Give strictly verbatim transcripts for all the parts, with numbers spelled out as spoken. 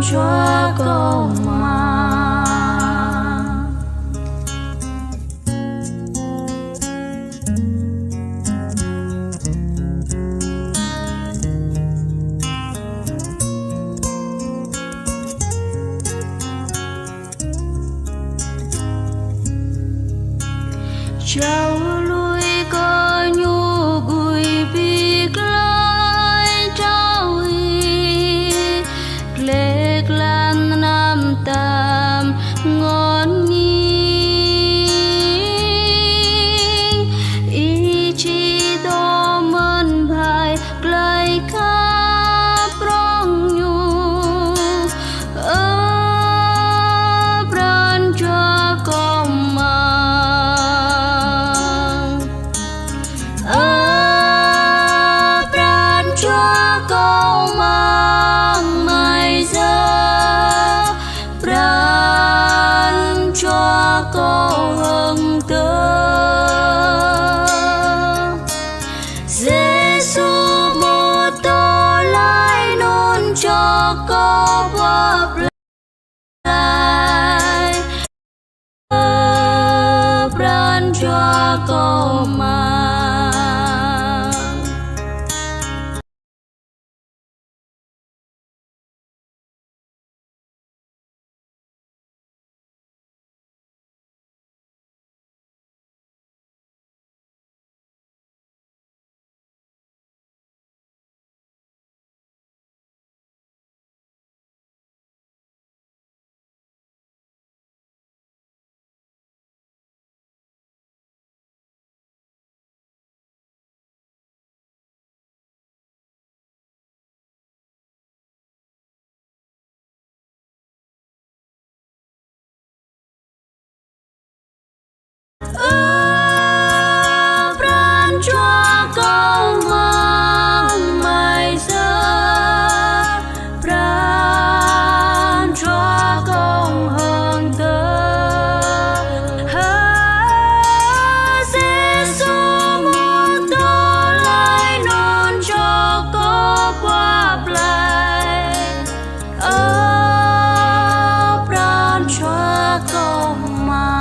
Jua kâo mă. Jao lui kơ ñu gui ƀiă glaĭ jao ih, gleh glan năm tam ngôn nging, ih či dŏ mơ̆n ƀai glaĭ khăp prong ñu. Ơ pran jua kâo mơ̆ng. Ơ pran jua kâo mơ̆ng mai yơh, pran jua kâo hơ̆ng tơ̆. Yêsu mŭt tơlơi anŭn čŏk kâo pơplai. Ơ pran jua kâo mơ̆ng. Ơ pran jua kâo mơ̆ng mai yơh, pran jua kâo hơ̆ng tơ̆. Hơ Yêsu mŭt tơlơi anŭn čŏk kâo pơplai. Ơ pran jua kâo mơ̆ng.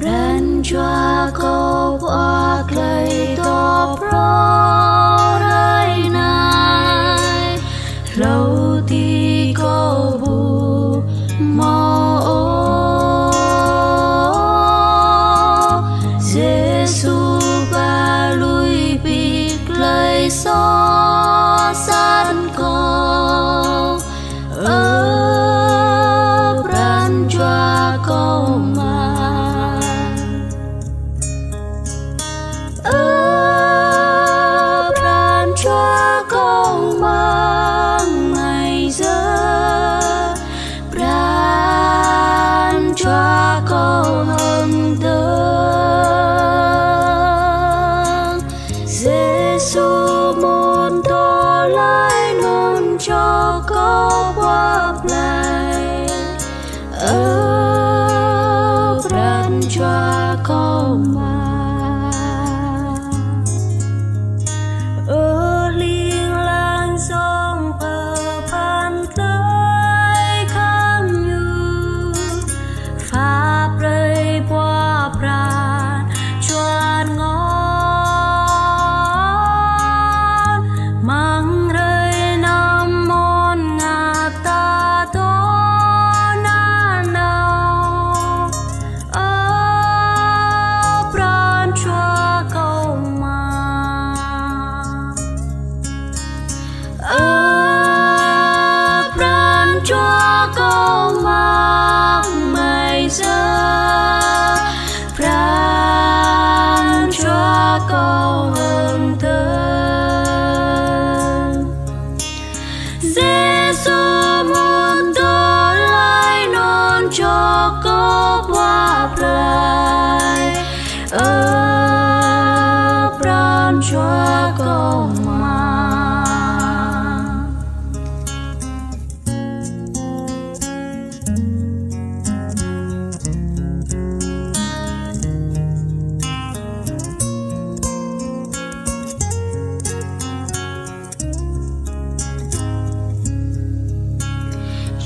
Pran jua kâo pơklaih tŏ phrâo hrơi anai, hlâo ti kâo ƀu hmâo ôh. Yêsu ba lui ƀiă glaĭ soh sat kâo. Ơ pran jua kâo mơ̆ng. Ơ pran jua kâo mơ̆ng mai yơh, pran jua kâo hơ̆ng tơ̆. Yêsu mŭt tơlơi anŭn čŏk kâo pơplai. Ơ pran jua kâo mơ̆ng. Ơ hling hlang song pơphan tơlơi khăm ñu. Pha brơi pua pran čuăn ngŏn, mơ̆ng hrơi anăm mơ̆n ngă ta tŏ nanao. Ơ pran Jua kâo mă.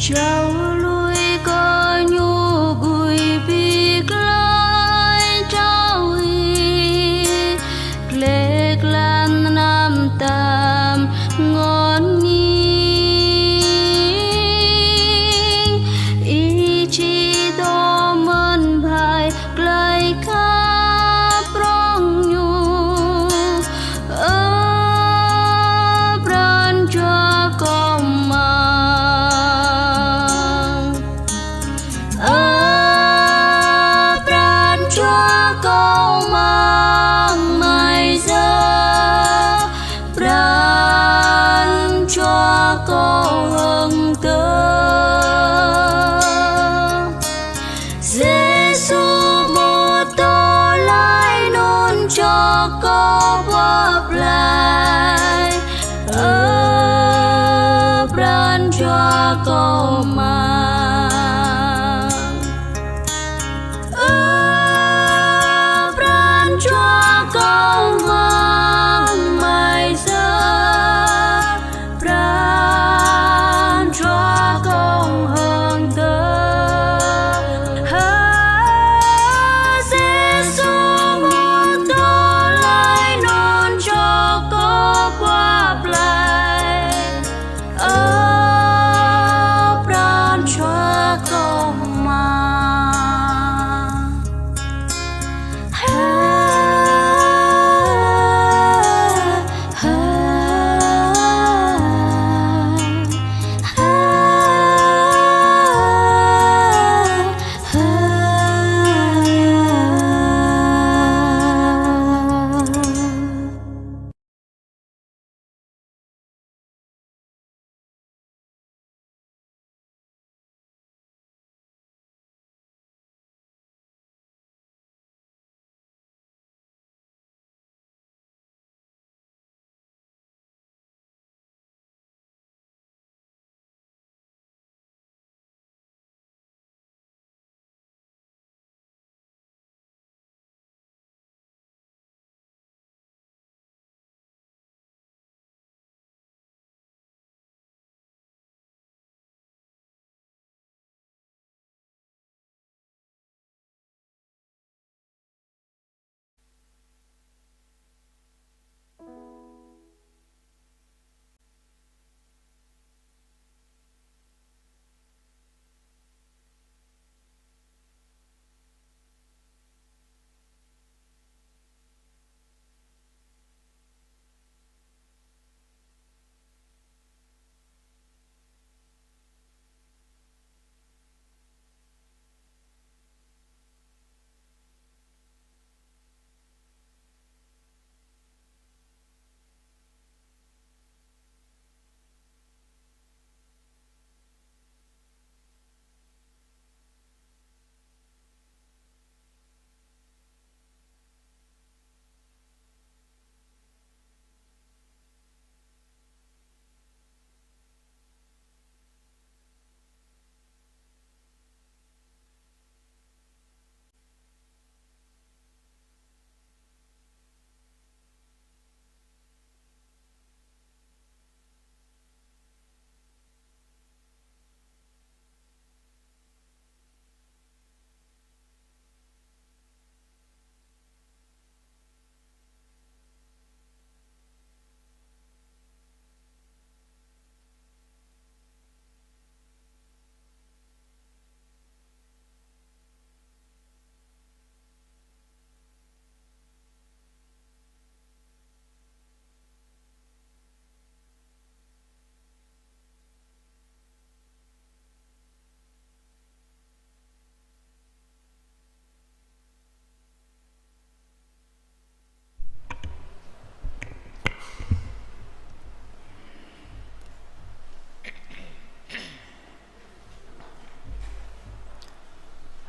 Čao lui kơ ñu gui ƀiă glaĭ čao ih, gleh glan năm tam ngôn ning, ih či dŏ mơ̆n ƀai glaĭ khăp prong ñu. Ơ pran jua kâo mơ̆ng. Ơ pran jua kâo mơ̆ng mai yơh, pran jua kâo hăng tơ̆. Yêsu mŭt tơlơi anŭn čŏk kâo pơplai. Ơ pran jua kâo mơ̆ng. Ơ pran jua kâo mơ̆ng mai yơh, pran jua kâo hăng tơ̆. Hơ, Yêsu mŭt tơlơi anŭn čŏk kâo pơplai. Ơ pran jua kâo mơ̆ng.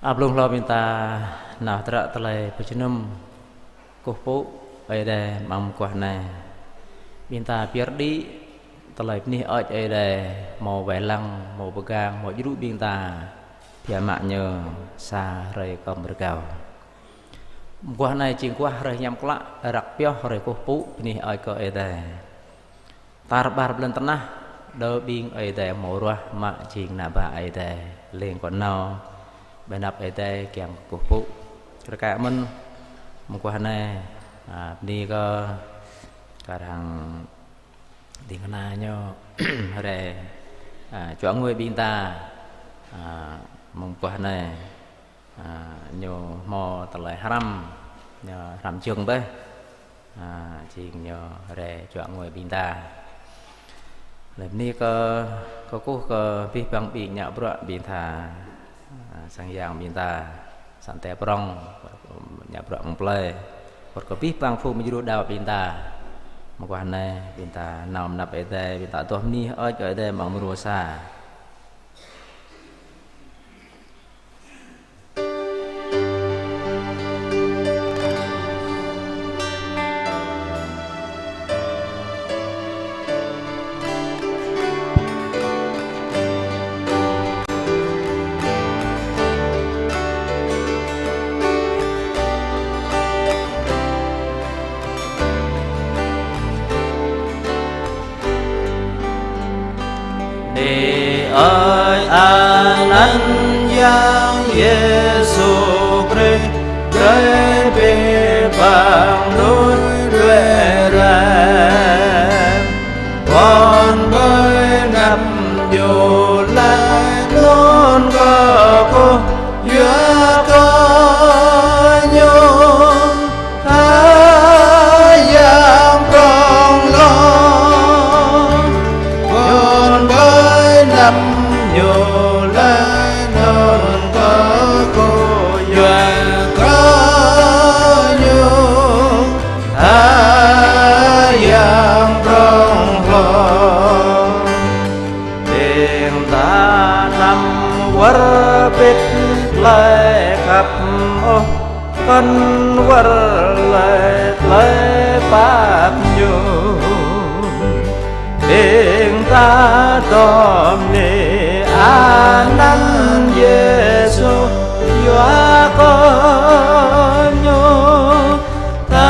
Ơ blung hlâo ƀing ta nao tơdră tơlơi pơjơnum kơkuh pơpŭ Ơi Adai amăng mơguah anai. Ƀing ta pơyơr đĭ tơlơi bơni hơơč Ơi Adai, hmâo wai lăng, hmâo pơgang, hmâo djru ƀing ta, biă mă ñu sa hrơi kơm rơgao. Mơguah anai jing guah hrơi hiam klă, răk pioh hrơi kơkuh pơpŭ bơni hơơč kơ Ơi Adai. Tar ƀar ƀlŏn tơnah, đơ ƀing Ơi Adai hmâo ruah mă jing ană bă Ơi Adai, leng kơ nao ƀơi anăp Ơi Adai kiăng kơkuh pơpŭ. Rơkâo mơ̆n mơguah anai, a, bơni kơ kar hăng ding kơna ñu rai, a, čuă ngui ƀing ta, a, mơguah anai. A, ñu hmâo tơlơi hrăm, ñu hrăm jơ̆ng bĕ. A, jing ñu rai čuă ngui ƀing ta. Laih bơni kơ, kơkuh kơ abih bang ƀing ngă bruă ƀing ta, a, sang yang ƀing ta, sang Adai prŏng, ngă bruă mơ̆ng plơi. Wơ̆t kơ abih bang phung mơdjru đaŏ ƀing ta. Mơguah anai ƀing ta nao ƀơi anăp Ơi Adai, ƀing ta adoh bơni hơơč kơ Ơi Adai amăng mrô sa. Ơ Adai, anăn Yang Yêsu Krist, brơi abih bang mơnuih đuaĭ rai. Pŏn ƀơi anăp ñu laih anŭn kơkuh yua kơ ñu. Khua Yang prŏng lŏn, pŏn ƀơi anăp ñu laih anŭn kơkuh yua kơ ñu. Khua Yang prŏng lŏn. Ƀing ta anăm wơr bĭt tơlơi khăp ôh, kŏn wơr laih tơlơi pap ñu. Ƀing ta adoh bơni anăn Yêsu yua kơ ñu. Khua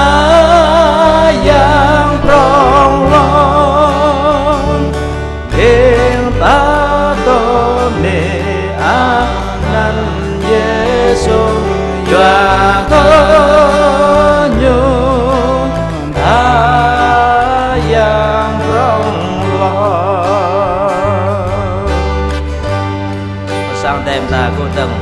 Yang prŏng lŏn, ƀing ta adoh bơni anăn Yêsu yua kơ ñu. Khua Yang prŏng lŏn. Pơ sang tem ta kơkuh dơ̆ng.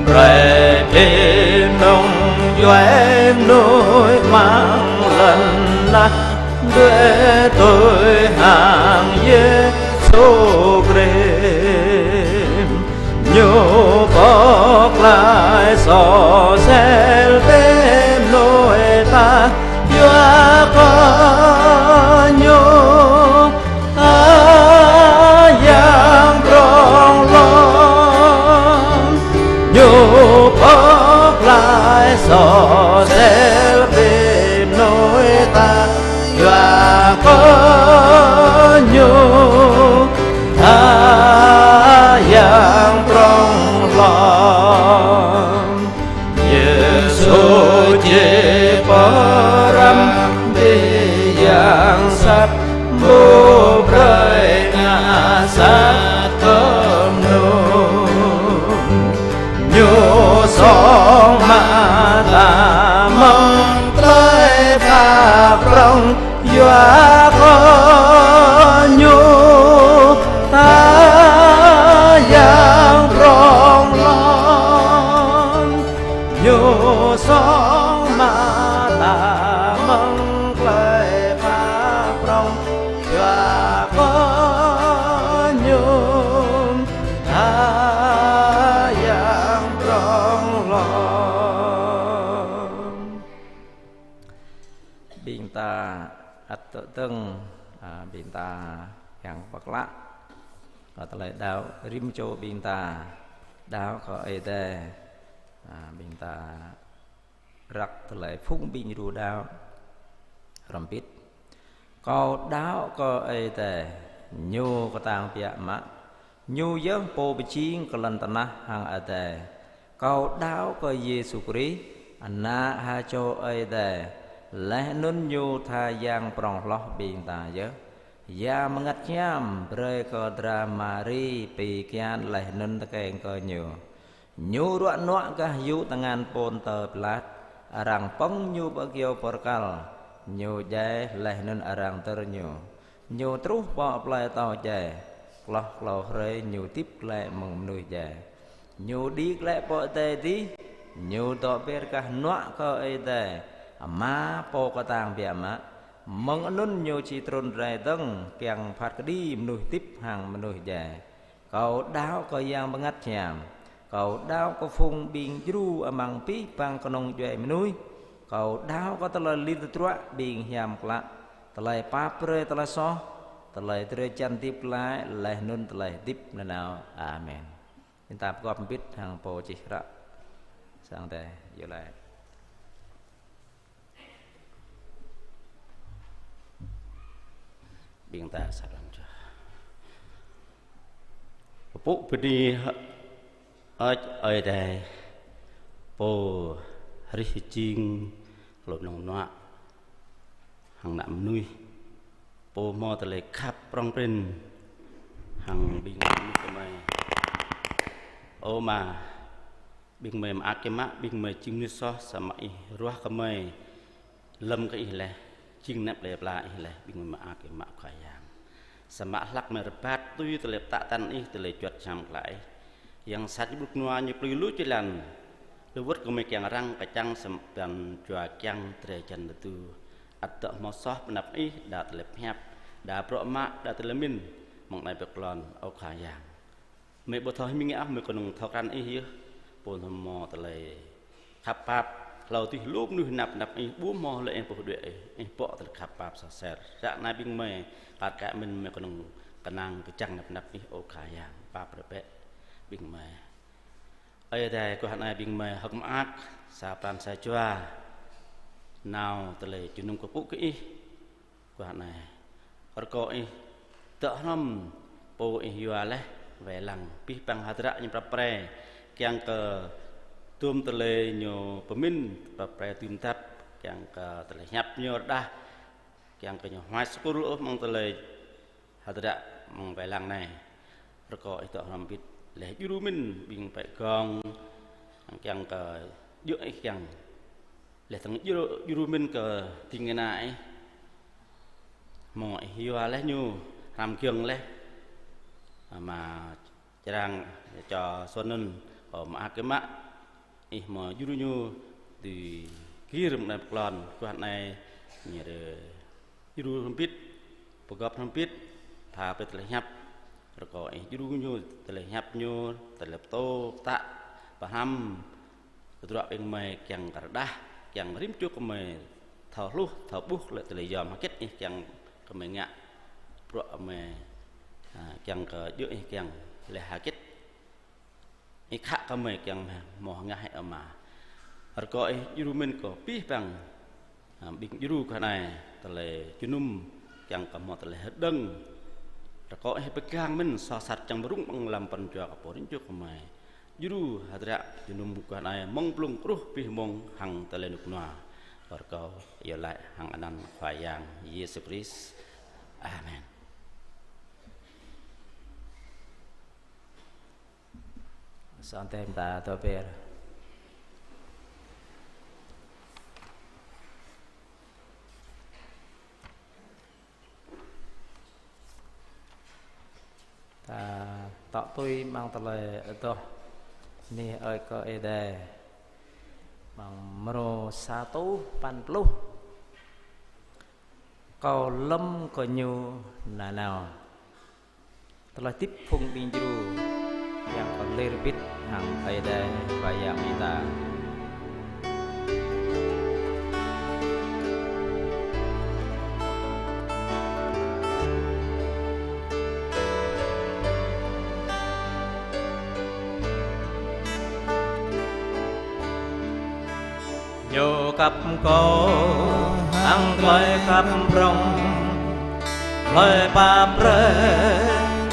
Brơi ƀing nong djuai mơnuih amăng lŏn tơnah đuaĭ tui hăng Yêsu Krist. Ñu pơklaih sosel ƀing mơnuih ta yua kơ ñu. Khua Yang prŏng lŏn, ñu pơklaih sosel ƀing mơnuih ta yua kơ ñu. Khua Yang prŏng lŏn. Yêsu či pơrăm abih yang sat, ƀu brơi ngă sat kơ mơnuih. Ñu song mă ta mơ̆ng tơlơi pap prŏng yua kơ ñu. Khua Yang prŏng lŏn, ñu song mă ta mơ̆ng tơlơi pap prŏng yua kơ ñu. Khua Yang prŏng lŏn. Ƀing ta ăt tơdơ̆ng A, ƀing ta kiăng pơklă kơ tơlơi đaŏ rĭm čô ƀing ta, đaŏ kơ Ơi Adai. A, ƀing ta răk tơlơi phung ƀing djru đaŏ hrŏm hơbĭt. Kâo đaŏ kơ Ơi Adai, Ñu kơtang biă mă, Ñu yơh Pô pơjing kơ lŏn tơnah hăng adai. Kâo đaŏ kơ Yêsu Krist, Ană ha čô Ơi Adai, laih anŭn Ñu tha Yang prŏng hloh ƀing ta yơh. Yang Bơngăt Hiam brơi kơ dra Mari pi kian laih anŭn tơkeng kơ Ñu. Ñu ruă nuă gah yŭ tơngan Pôntơ Pilat, arăng pơ̆ng Ñu pơ kyâo bơrkal, Ñu djai laih anŭn arăng dơr Ñu. Ñu truh pơ plơi atâo djai, hloh klâo hrơi Ñu hơdip glaĭ mơ̆ng mơnuih djai. Ñu đĭ glaĭ pơ adai adih, Ñu dŏ ber gah hơnuă kơ Ơi Adai Ama Pô kơtang biă mă, mơ̆ng anŭn Ñu či trŭn rai dơ̆ng kiăng phat kơđi mơnuih hơdip hăng mơnuih djai. Kâo đaŏ kơ Yang Bơngăt Hiam. Kâo đaŏ kơ phung ƀing djru amăng abih bang kơnung djuai mơnuih. Kâo đaŏ kơ tơlơi lir tơdruă ƀing hiam klă, tơlơi pap brơi tơlơi soh, tơlơi drơi jan hơdip glaĭ, laih anŭn tơlơi hơdip nanao. Amen. Ƀing ta pơgop hơbĭt hăng pô čih hră sang Ơi Adai iâu laĭ. Ƀing ta sa lăng čuah. Pơpŭ bơni hơơč Ơi Adai, Pô hrih jing hlô mơnơ̆ng mơnuă hăng ană mơnuih, Pô hmâo tơlơi khăp prŏng prin hăng ƀing mơnuih gơmơi. Ơ Ama, ƀing gơmơi mơak biă mă, ƀing gơmơi jing mơnuih soh, samơ̆ Ih ruah gơmơi lơ̆m kơ Ih laih, jing anăp plei pla Ih laih, ƀing gơmơi mơak biă mă Khua Yang. Samơ̆ hlak gơmơi rơbat tui tơlơi pơtă tăn Ih, tơlơi juăt hiam klă Ih. Yang sat ñu ƀlŭk nua ñu plui lu jơlan, lu wơ̆t gơmơi kiăng răng kơčăng samơ̆ pran jua kiăng drơi jan tơdu. Ăt dŏ hmâo soh pơ anăp Ih, đa tơlơi pơhiăp, đa bruă mă, đa tơlơi mĭn, mơ̆ng anai pơ klon, ơ Khua Yang. Gơmơi ƀu thâo hơmĭn ngă ôh, gơmơi kơnơ̆ng thâo krăn Ih yơh. Pô hmâo tơlơi khăp pap, hlâo adih lu mơnuih năp anăp Ih, ƀu hmâo hlơi Ih pơhơduĕ Ih, Ih pŏk tơlơi khăp pap soh ser. Ră anai ƀing gơmơi, kar kaĭ mĭn gơmơi kơnơ̆ng kơnang kơčăng năp anăp Ih, ơ Khua Yang, pap brơi bĕ ƀing gơmơi. Ơi Adai, guah anai ƀing gơmơi hơ̆k mơak, sa pran sa jua, nao tơlơi jơnum kơkuh kơ Ih. Guah anai, rơkâo Ih dŏ hrŏm pô Ih yua laih wai lăng, abih bang hơdră ñu prap pre, kiăng kơ tŭm tơlơi ñu pơmĭn prap pre tŭm tap, kiăng kơ tơlơi hiăp ñu rơđah, kiăng kơ ñu huač skul ôh mơ̆ng tơlơi hơdră mơ̆ng wai lăng anai. Rơkâo Ih dŏ hrŏm hơbĭt laih djru mĭn ƀing pĕ gong, kiăng kơ djơ̆ Ih kiăng laih dơ̆ng djru, djru mĭn kơ ding kơna Ih. Hmâo Ih yua laih ñu, hrăm giŏng laih. Ama čơrang čô Suôn anŭn, ơ, mơak biă mă, Ih hmâo djru ñu dưi gir mơ̆ng anai pơ klon, guah anai ñu rơ djru hrŏm hơbĭt, pơgop hrŏm hơbĭt, tha brơi tơlơi hiăp. Rơkâo Ih djru ñu, tơlơi hiăp ñu, tơlơi pơtô, pơtă, pơhrăm, tơdruă ƀing gơmơi kiăng kơ rơđah, kiăng rĭm čô gơmơi thâo hluh, thâo ƀuh lĕ tơlơi yom hơget Ih kiăng kơ gơmơi ngă, bruă gơmơi, a, kiăng kơ djơ̆ Ih kiăng laih hơget Ih khă kơ gơmơi kiăng hmâo hơngah hĕ Ama. Rơkâo Ih djru mĭn kơ abih bang, a, ƀing djru kơ anai, tơlơi jơnum kiăng kơ hmâo tơlơi hơđơ̆ng. Rơkâo Ih pơgang mĭn soh sat čang mơrŭng ƀơ̆ng lăm pran jua kơ pô rĭm čô kơ gơmơi. Djru hơdră jơnum kơ anai mơ̆ng blung truh abih mông hăng tơlơi rơnŭk rơnua. Rơkâo iâu laĭ hăng anăn Khua Yang Yêsu Krist. Amen. Sơ̆ tơm ta tơ ber. Ta tŏ tui amăng tơlơi adoh anih ơi kơ Ơi Adai. Amăng mrô sa rơtuh păn pluh. Kâo lơ̆m kơ ñu nanao. Tơlơi hơdip phung ƀing djru, kiăng kơ lir bit hăng Ơi Adai, Khua Yang ƀing ta. khăp kâo, hăng tơlơi khăp prŏng, tơlơi pap brơi,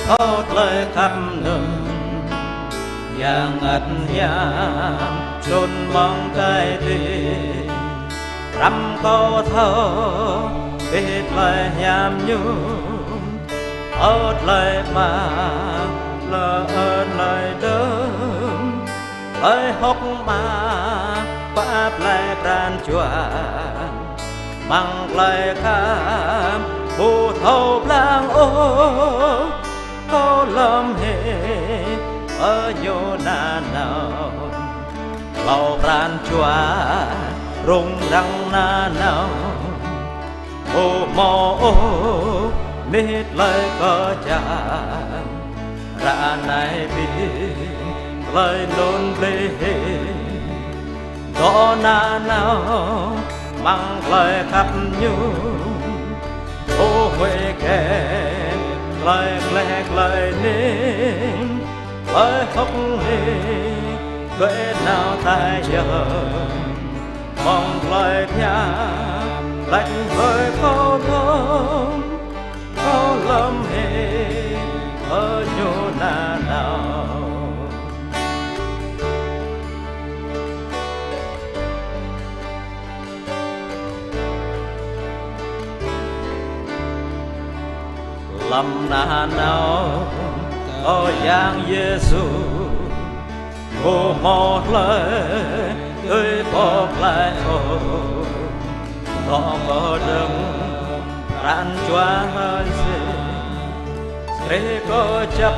kâo tơlơi khăp anŭn, Yang ăt hiam, trŭn amăng tơkai tih, răm kâo thâo, bĕ tơlơi hiam Ñu, ơ tơlơi mă, lơ ơn tơlơi đơm, tơlơi hơ̆k mơak, pap lĕ pran jua, amăng tơlơi khăp, ƀu thâo blang ôh, kâo lơ̆m hĭ, ơ Ñu nanao, hlâo pran jua, rŭng răng nanao. Ơ mơ̆ ôh, nĭ tơlơi kơjăp, ră anai ƀing tơlơi anŭn blơi hĭ, dŏ nanao, amăng tơlơi khăp Ñu, ơ huĭ kĕ, tơlơi gleh tơlơi ning, tơlơi hơ̆k nik, tơlơi nao tai yơh. Mơ̆ng tơlơi pia, laĭ ƀơi kâo dŏ, kâo lơ̆m hĭ, ơ Ñu nanao. Lơ̆m nanao, ơ Yang Yêsu, ơ mơ̆ tơlơi, tơlơi pơklaih ôh, dŏ kơdơ̆ng, pran jua hlơi sĭt, krih kơjăp,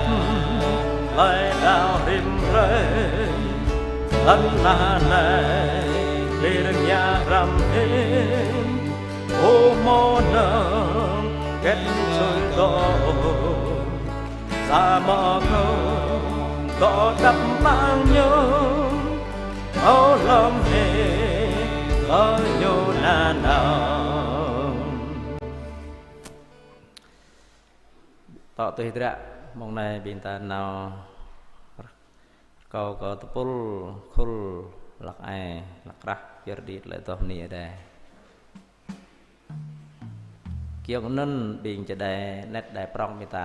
tơlơi đaŏ rĭm hrơi, lơ̆m anai, lir ña hrăm hĭ, ơ mơ̆ nơ̆ng, kĕt sui dŏ, samơ̆ kâo, dŏ đăp amăng Ñu, kâo lơ̆m hĭ, ơ Ñu nanao. Tŏ tui hơdră, mông anai ƀing ta nao rơkâo kơ tơpul khul hlăk ai, hlăk krah, pơyơr đĭ tơlơi adoh bơni Adai. Giŏng anŭn ƀing čơđai anet đai prŏng ƀing ta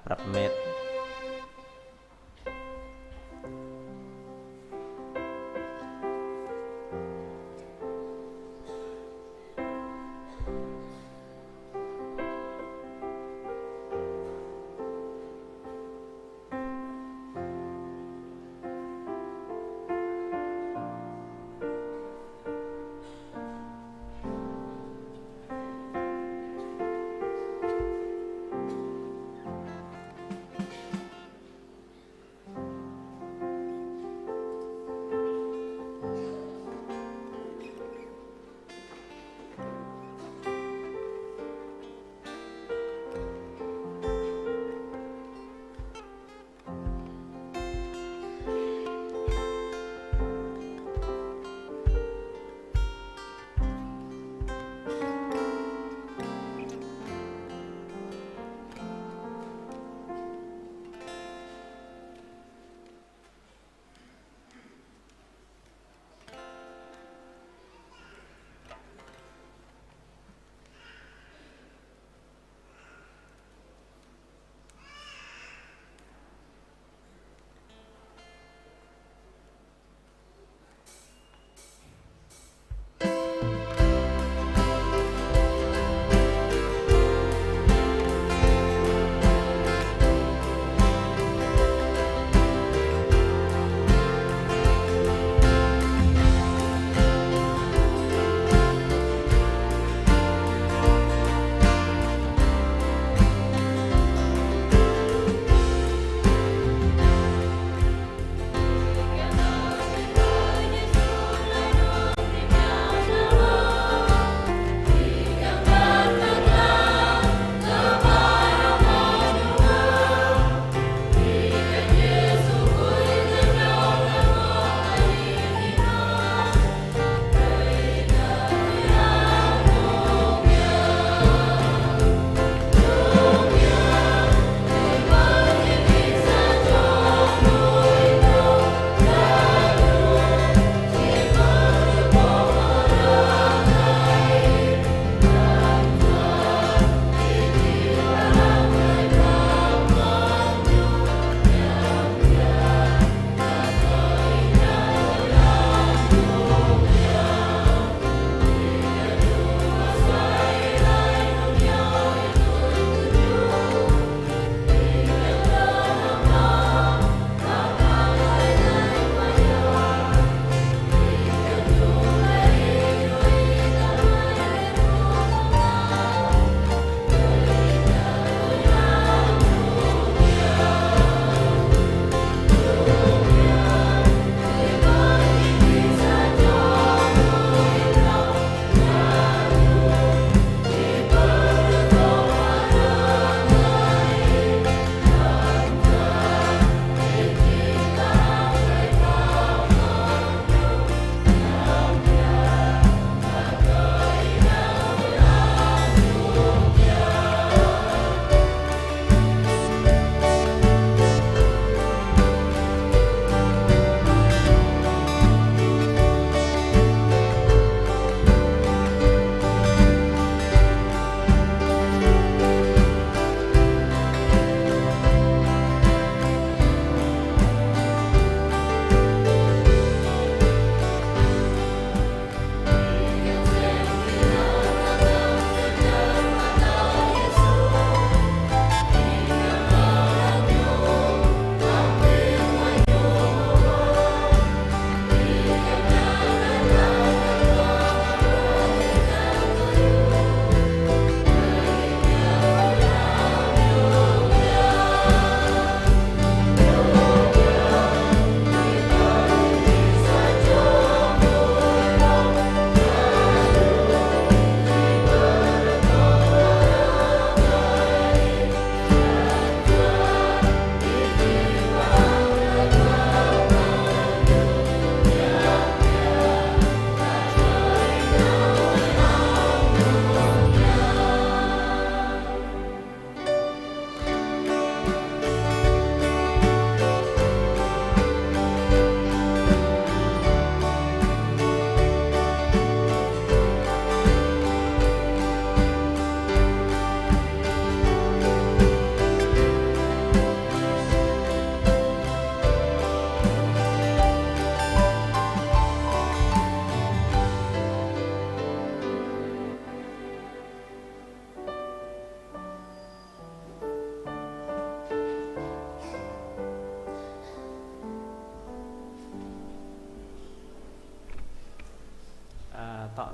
prăp met.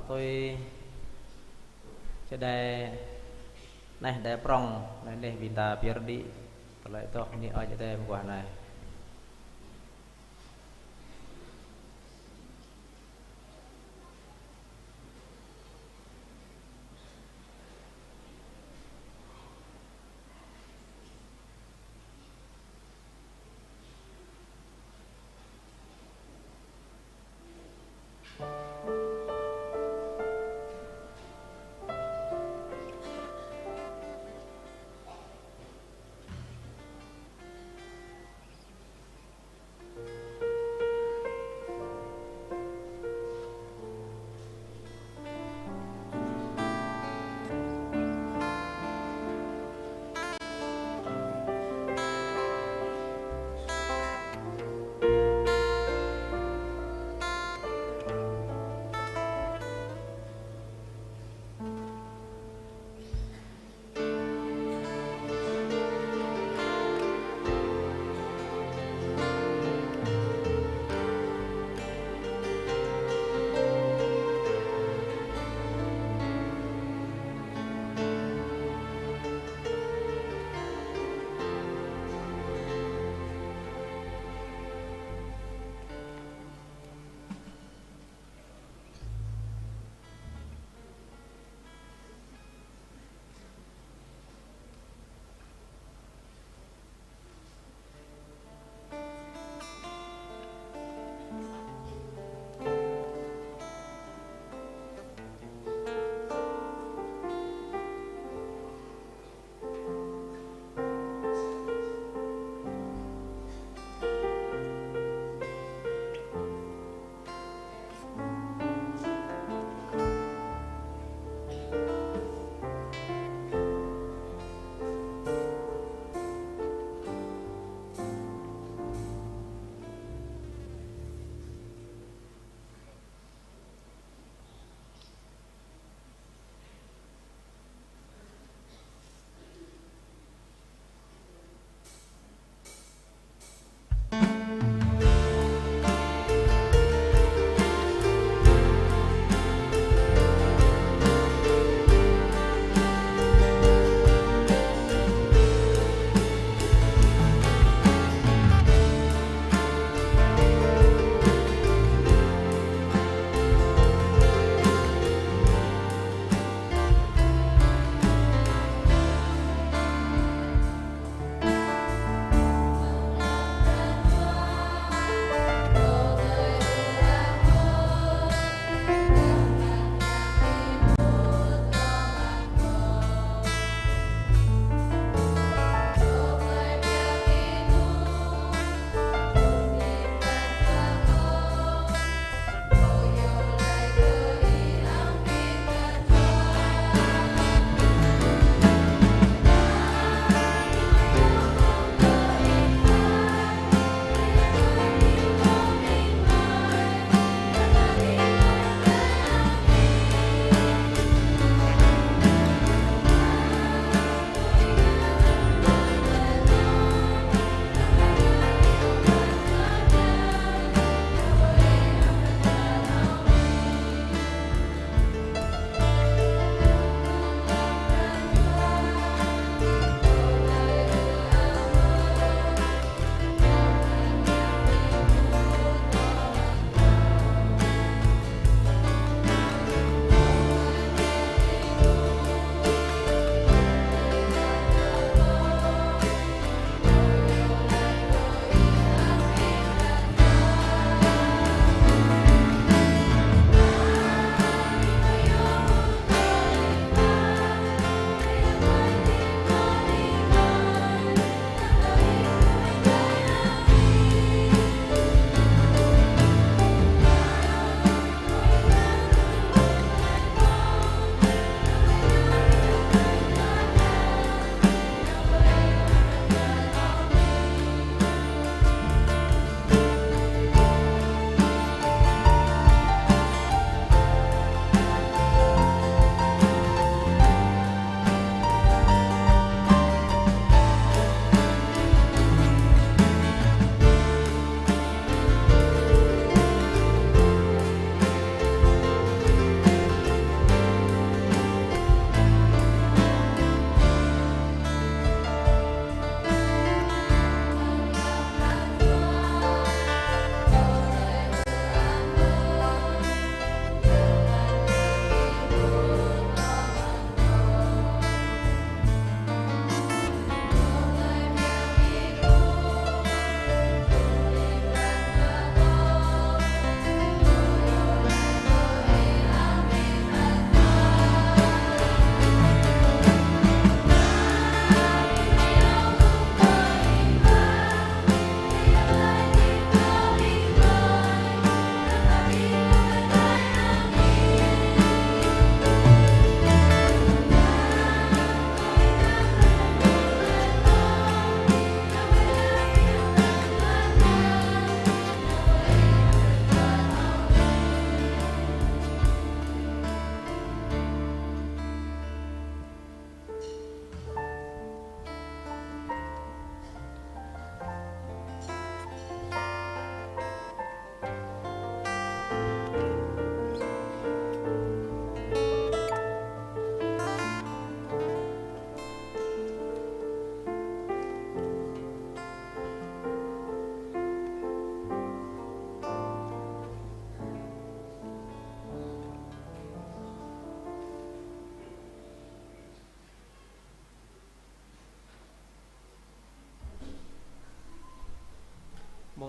Tui čơđai neh đai prŏng, neh neh ƀing ta pơyơr đĭ, tơlơi tŏh ni ơi čơđai mơguah anai.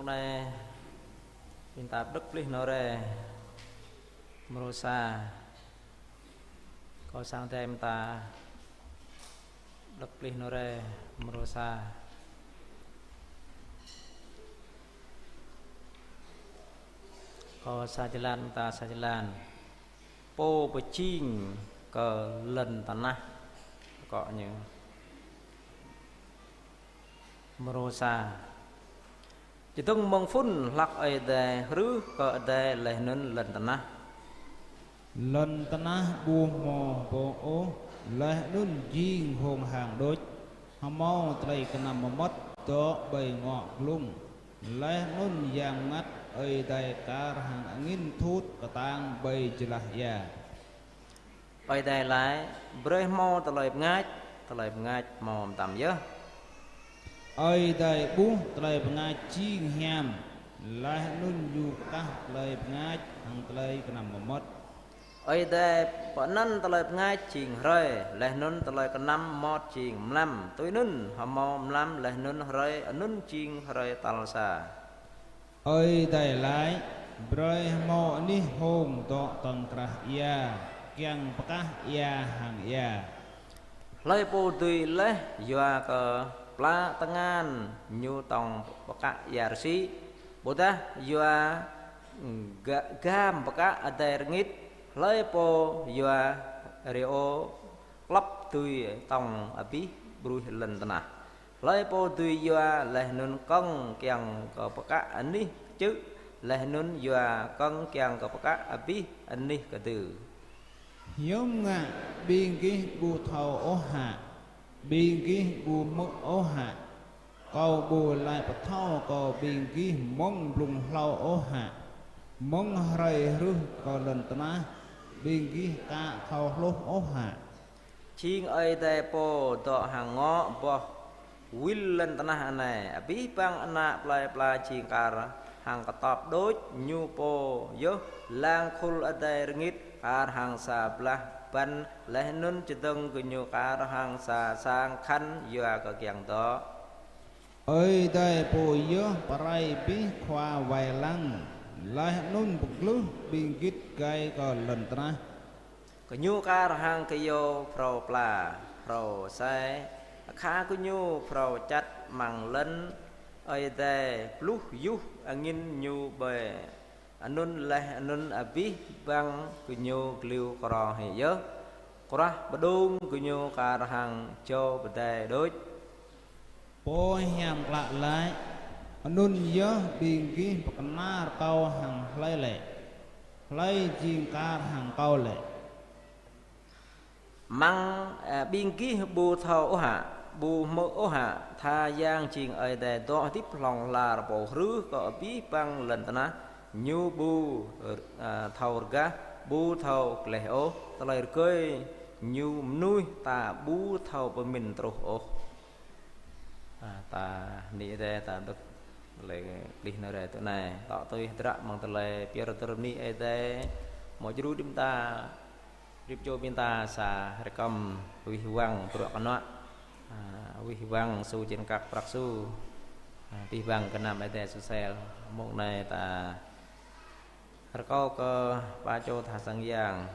Anai, ƀing ta đŏk plih nô rai mrô sa. Kâo sang tơm ta đŏk plih nô rai mrô sa. Kâo sa jơlan, ta sa jơlan. Pô pơjing kơ lŏn tơnah. Kâo ñu. Mrô sa. Čơdơ̆ng mơ̆ng phŭn hlăk Ơi Adai hrưh kơ adai laih anŭn lŏn tơnah. Lŏn tơnah ƀu hmâo pô ôh, laih anŭn jing hông hang đôč, hmâo tơlơi kơnăm mơmŏt dŏ ƀơi ngŏ glông. Laih anŭn Yang Bơngăt Ơi Adai kar hăng angin thut kơtang ƀơi jơlah ia. Ơi Adai laĭ: Brơi hmâo tơlơi bơngač, tơlơi bơngač hmâo mơtam yơh. Ơi Adai ƀuh tơlơi bơngač jing hiam, laih anŭn Ñu pơkah tơlơi bơngač hăng tơlơi kơnăm mơmŏt. Ơi Adai pơanăn tơlơi bơngač jing hrơi, laih anŭn tơlơi kơnăm mơmŏt jing mlam. Tui anŭn hmâo mlam laih anŭn hrơi, anŭn jing hrơi tal sa. Ơi Adai laĭ: Brơi hmâo anih hông dŏ tŏng krah ia, kiăng pơkă ia hăng ia. Hlơi pô dưi laih yua kơ pla tơngan ñu tŏng pơkă ia rơsĭ, ƀôdah yua ga-, gam pơkă adai rơngit? Hlơi pô yua rơô klŏp dưi tŏng abih ƀruih lŏn tơnah? Hlơi pô dưi yua laih anŭn kơ̆ng kiăng kơ pơkă anih čư̆, laih anŭn yua kơ̆ng kiăng kơ pơkă abih anih kơdư? Hiư̆m ngă ƀing gih ƀu thâo ôh hă? Ƀing gih ƀu hmư̆ ôh hă? Kâo ƀu laĭ pơthâo kơ ƀing gih mơ̆ng blung hlâo ôh hă? Mơ̆ng hrơi hrưh kơ lŏn tơnah, ƀing gih ka thâo hluh ôh hă? Jing Ơi Adai pô dŏ hăng ngŏ boh wĭl lŏn tơnah anai. Abih bang ană plơi pla jing kar hăng kơtop đôč Ñu pô yơh. Lăng khul adai rơngit kar hăng sa blah băn, laih anŭn čơdơ̆ng gơñu kar hăng sa sang khăn yua kơ kiăng dŏ. Ơi Adai pô yơh pơrai abih khua wai lăng, laih anŭn pơglưh ƀing git gai kơ lŏn tơnah. Gơñu kar hăng kơyâo phrâo pla, phrâo sai, akha gơñu phrâo čăt amăng lŏn. Ơi Adai bluh yuh angin Ñu ƀơi anŭn laih anŭn abih bang gơñu gliu krô hĭ yơh. Kruah pơdŏng gơñu kar hăng jâo pơdai đôč. Pô hiam klă laĭ: Anŭn yơh ƀing gih pơkơnar Kâo hăng hlơi lĕ? Hlơi jing kar hăng Kâo lĕ? Amăng, ơ, ƀing gih ƀu thâo ôh hă, ƀu hmư̆ ôh hă, tha Yang jing Ơi Adai dŏ hơdip hlŏng lar pô hrưh kơ abih bang lŏn tơnah, Ñu ƀu, ơ, thâo rơgah, ƀu thâo gleh ôh, tơlơi rơgơi Ñu mơnuih ta ƀu thâo pơmĭn truh ôh. A, ta bơni Ơi Adai, ta đŏk tơlơi plih nao rai tui anai. Tŏ tui hơdră mơ̆ng tơlơi pơyơr tơlơi bơni Ơi Adai, mơ̆ djru đĭ mơta, rĭm čô ƀing ta sa rơkăm wih wăng bruă kơnuă. A, wih wăng su čen kăk prăk su. A, abih bang gơnam Ơi Adai su sel. Mông anai ta rơkâo kơ pă čô tha sang yang,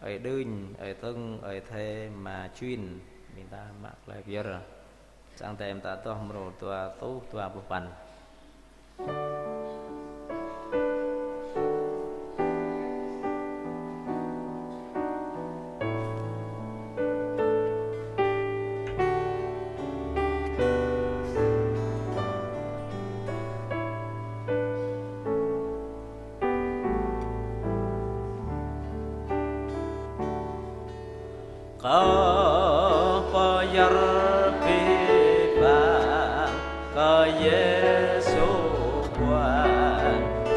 ơi Đưnh, ơi Tưng, ơi Thê, ama Chuyên, ƀing ta mă tơlơi pơyơr. Sang tơm ta tŏh mrô dua rơtuh dua pluh păn. Kâo pơyơr abih bang kơ Yêsu Khua,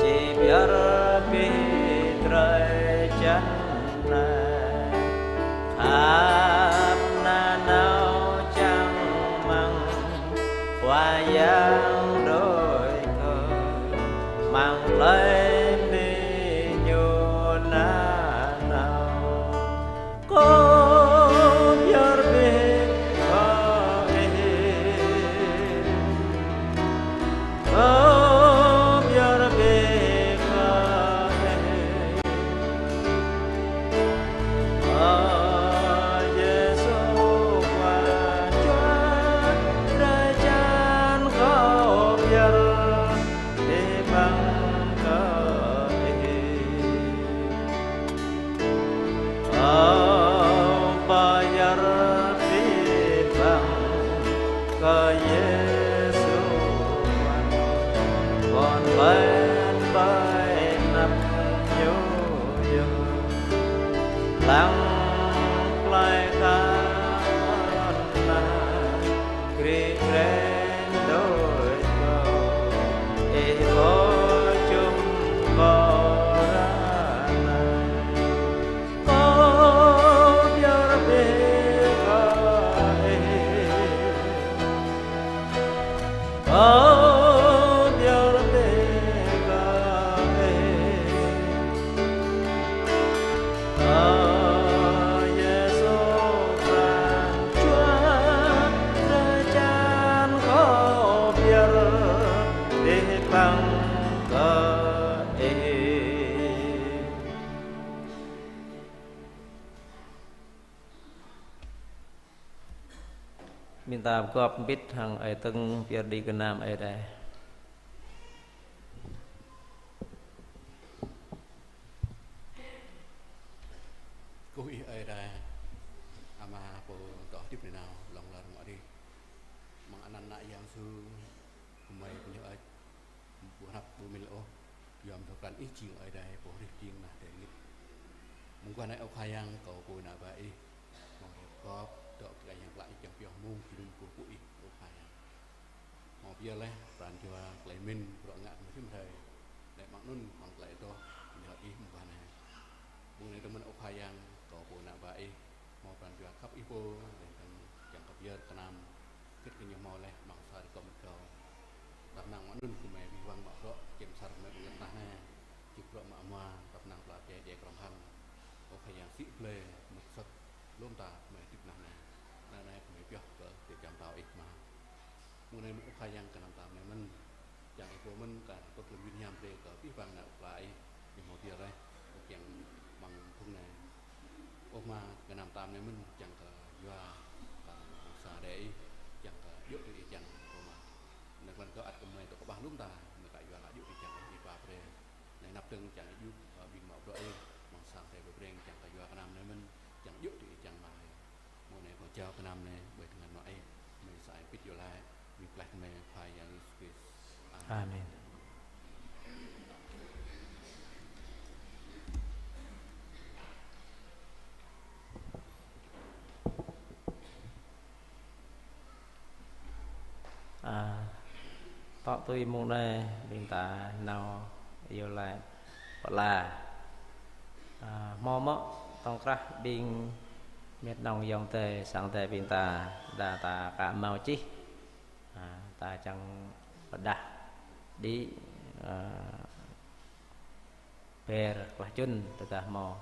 či pơyơr abih drơi jăn anai. Khăp nanao čang mơ̆ng Khua Yang đôč kơ, mơ̆ng tơlơi bơni Ñu nanao. Kâo pơyơr abih kơ Ih. Kâo Yêsu, ƀôn lan ƀơi anăp Ñu yơh, lăng plơi khăp anăn, krĭ krĕng đôč kâo, Ih pô čum kâo ră anai. Kâo pơyơr bĕ kơ Ih. Kâo pơyơr bĕ kơ Ih. Ơ Yêsu Khua, čuă drơi jan kâo pơyơr abih bang kơ Ih. Ƀing ta pơgop hơbĭt hăng ai tơng pơyơr đĭ gơnam Ơi Adai. Kơkuh Ih Ơi Adai, Ama pô dŏ hơdip nanao hlŏng lar mơ̆ng adih. Amăng anăn Ană Yang Yêsu, gơmơi pơñoh hơơč, ƀu hrăp ƀu mil ôh, yom dŏ pran Ih jing Ơi Adai pô hrih jing nah dêh ngĭt. Mơguah anai ơ Khua Yang, kâo pô ană bă Ih, hmâo rơkop dŏ kơ Yang klă Ih kiăng pioh mơ̆ng jơnum kơkuh pơpŭ Ih ơ Khua Yang. Hmâo pơyơr laih pran jua tơlơi mĭn bruă ngă kơ mơ̆ng rĭm hrơi, laih amăng anŭn hăng tơlơi adoh pơñoh Ih mơguah anai. Mơ̆ng anai tơmơ̆n ơ Khua Yang, kâo pô ană bă Ih, hmâo pran jua khăp Ih pô, laih dơ̆ng čang kơ pơyơr gơnam hơget kơ ñu hmâo laih amăng sa rơkâo mơ̆ng kâo. Tơdah amăng anŭn gơmơi abih bang mă bruă, čem sar gơmơi ƀơi lŏn tơnah anai, čih bruă mă hmua, tơdah amăng pla pơdjai djai krong hăng. Ơ Khua Yang, sĭ blơi mơ̆ng sŏt lŏm ta gơmơi hơdip nah anai. Anai anai gơmơi pioh kơ tơlơi čăm pơtao Ih mơ̆n. Mơ̆ng anai mơ̆n ơ Khua Yang, gơnam ta mơ̆n, čang Ih pô mơ̆n kar tŭ lơ̆m yun hiam brơi kơ abih bang ană plơi Ih, ñu hmâo pơyơr laih, ơ kiăng amăng phung anai. Ơ Ama, gơnam ta mơ̆n, čang kơ yua kơ sang Ơi Adai Ih, čang kơ djơ̆ tui Ih čang, ơ Ama. Anai kơmăn kơ ăt gơmơi dŏ kơƀah lŏm ta, anai kơ yua kơ djơ̆ tui čang Ih pap brơi. Anai anăp dơ̆ng čang Ih djru, ơ, ƀing mă bruă Ih, amăng sang Ơi Adai pơbreng, čang kơ yua gơnam anai mơ̆n, čang djơ̆ tui Ih čang mă. Mơ̆ng anai kâo jao gơnam anai ƀơi tơngan mă Ih, mơ̆ng sa ai pĭt iâu laĭ, mơ̆ng pleh kơmơi Khua Yang Yêsu Krist. Amen. Amen. A, tŏ tui mơ̆ng anai ƀing ta nao iâu laĭ pơala. A, hmâo mơ̆ tŏng krah ƀing mĕt nŏng ayŏng adơi sang Ơi Adai ƀing ta, đa ta ka hmâo čih. A, ta čang pơdah đĭ, a, ber klah čun tơdah hmâo.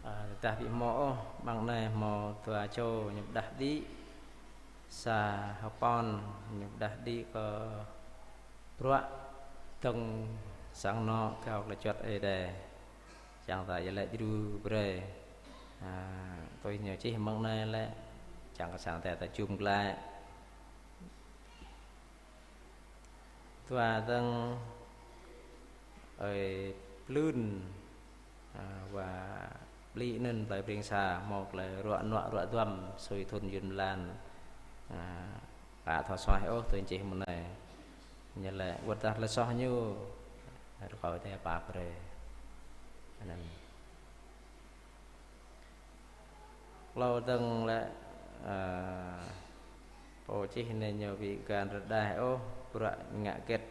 A, tơdah ƀu hmâo ôh, amăng anai hmâo dua čô ñu pơdah đĭ, sa hơpon ñu pơdah đĭ kơ bruă dơ̆ng sang anŏ gao kơ čuăt Ơi Adai. Čang ta iâu laĭ djru brơi. A, tui ñu čih amăng anai lĕ, čang kơ sang Ơi Adai ta jum glaĭ. Dua dơ̆ng ơi Plưn, a, wa Ƀlĭ anŭn plơi Breng Sa, hmâo tơlơi ruă nuă ruă duăm sui thŭn yŭn mlan, a, ka thâo suaih ôh tui čih mơ̆ng anai. Ñu laĭ wơ̆t dah tơlơi soh ñu, rơkâo Ơi Adai pap brơi. Anŭn. Klâo dơ̆ng lĕ, a, pô čih anai ñu ƀu găn rơđah ôh, bruă ngă hơget,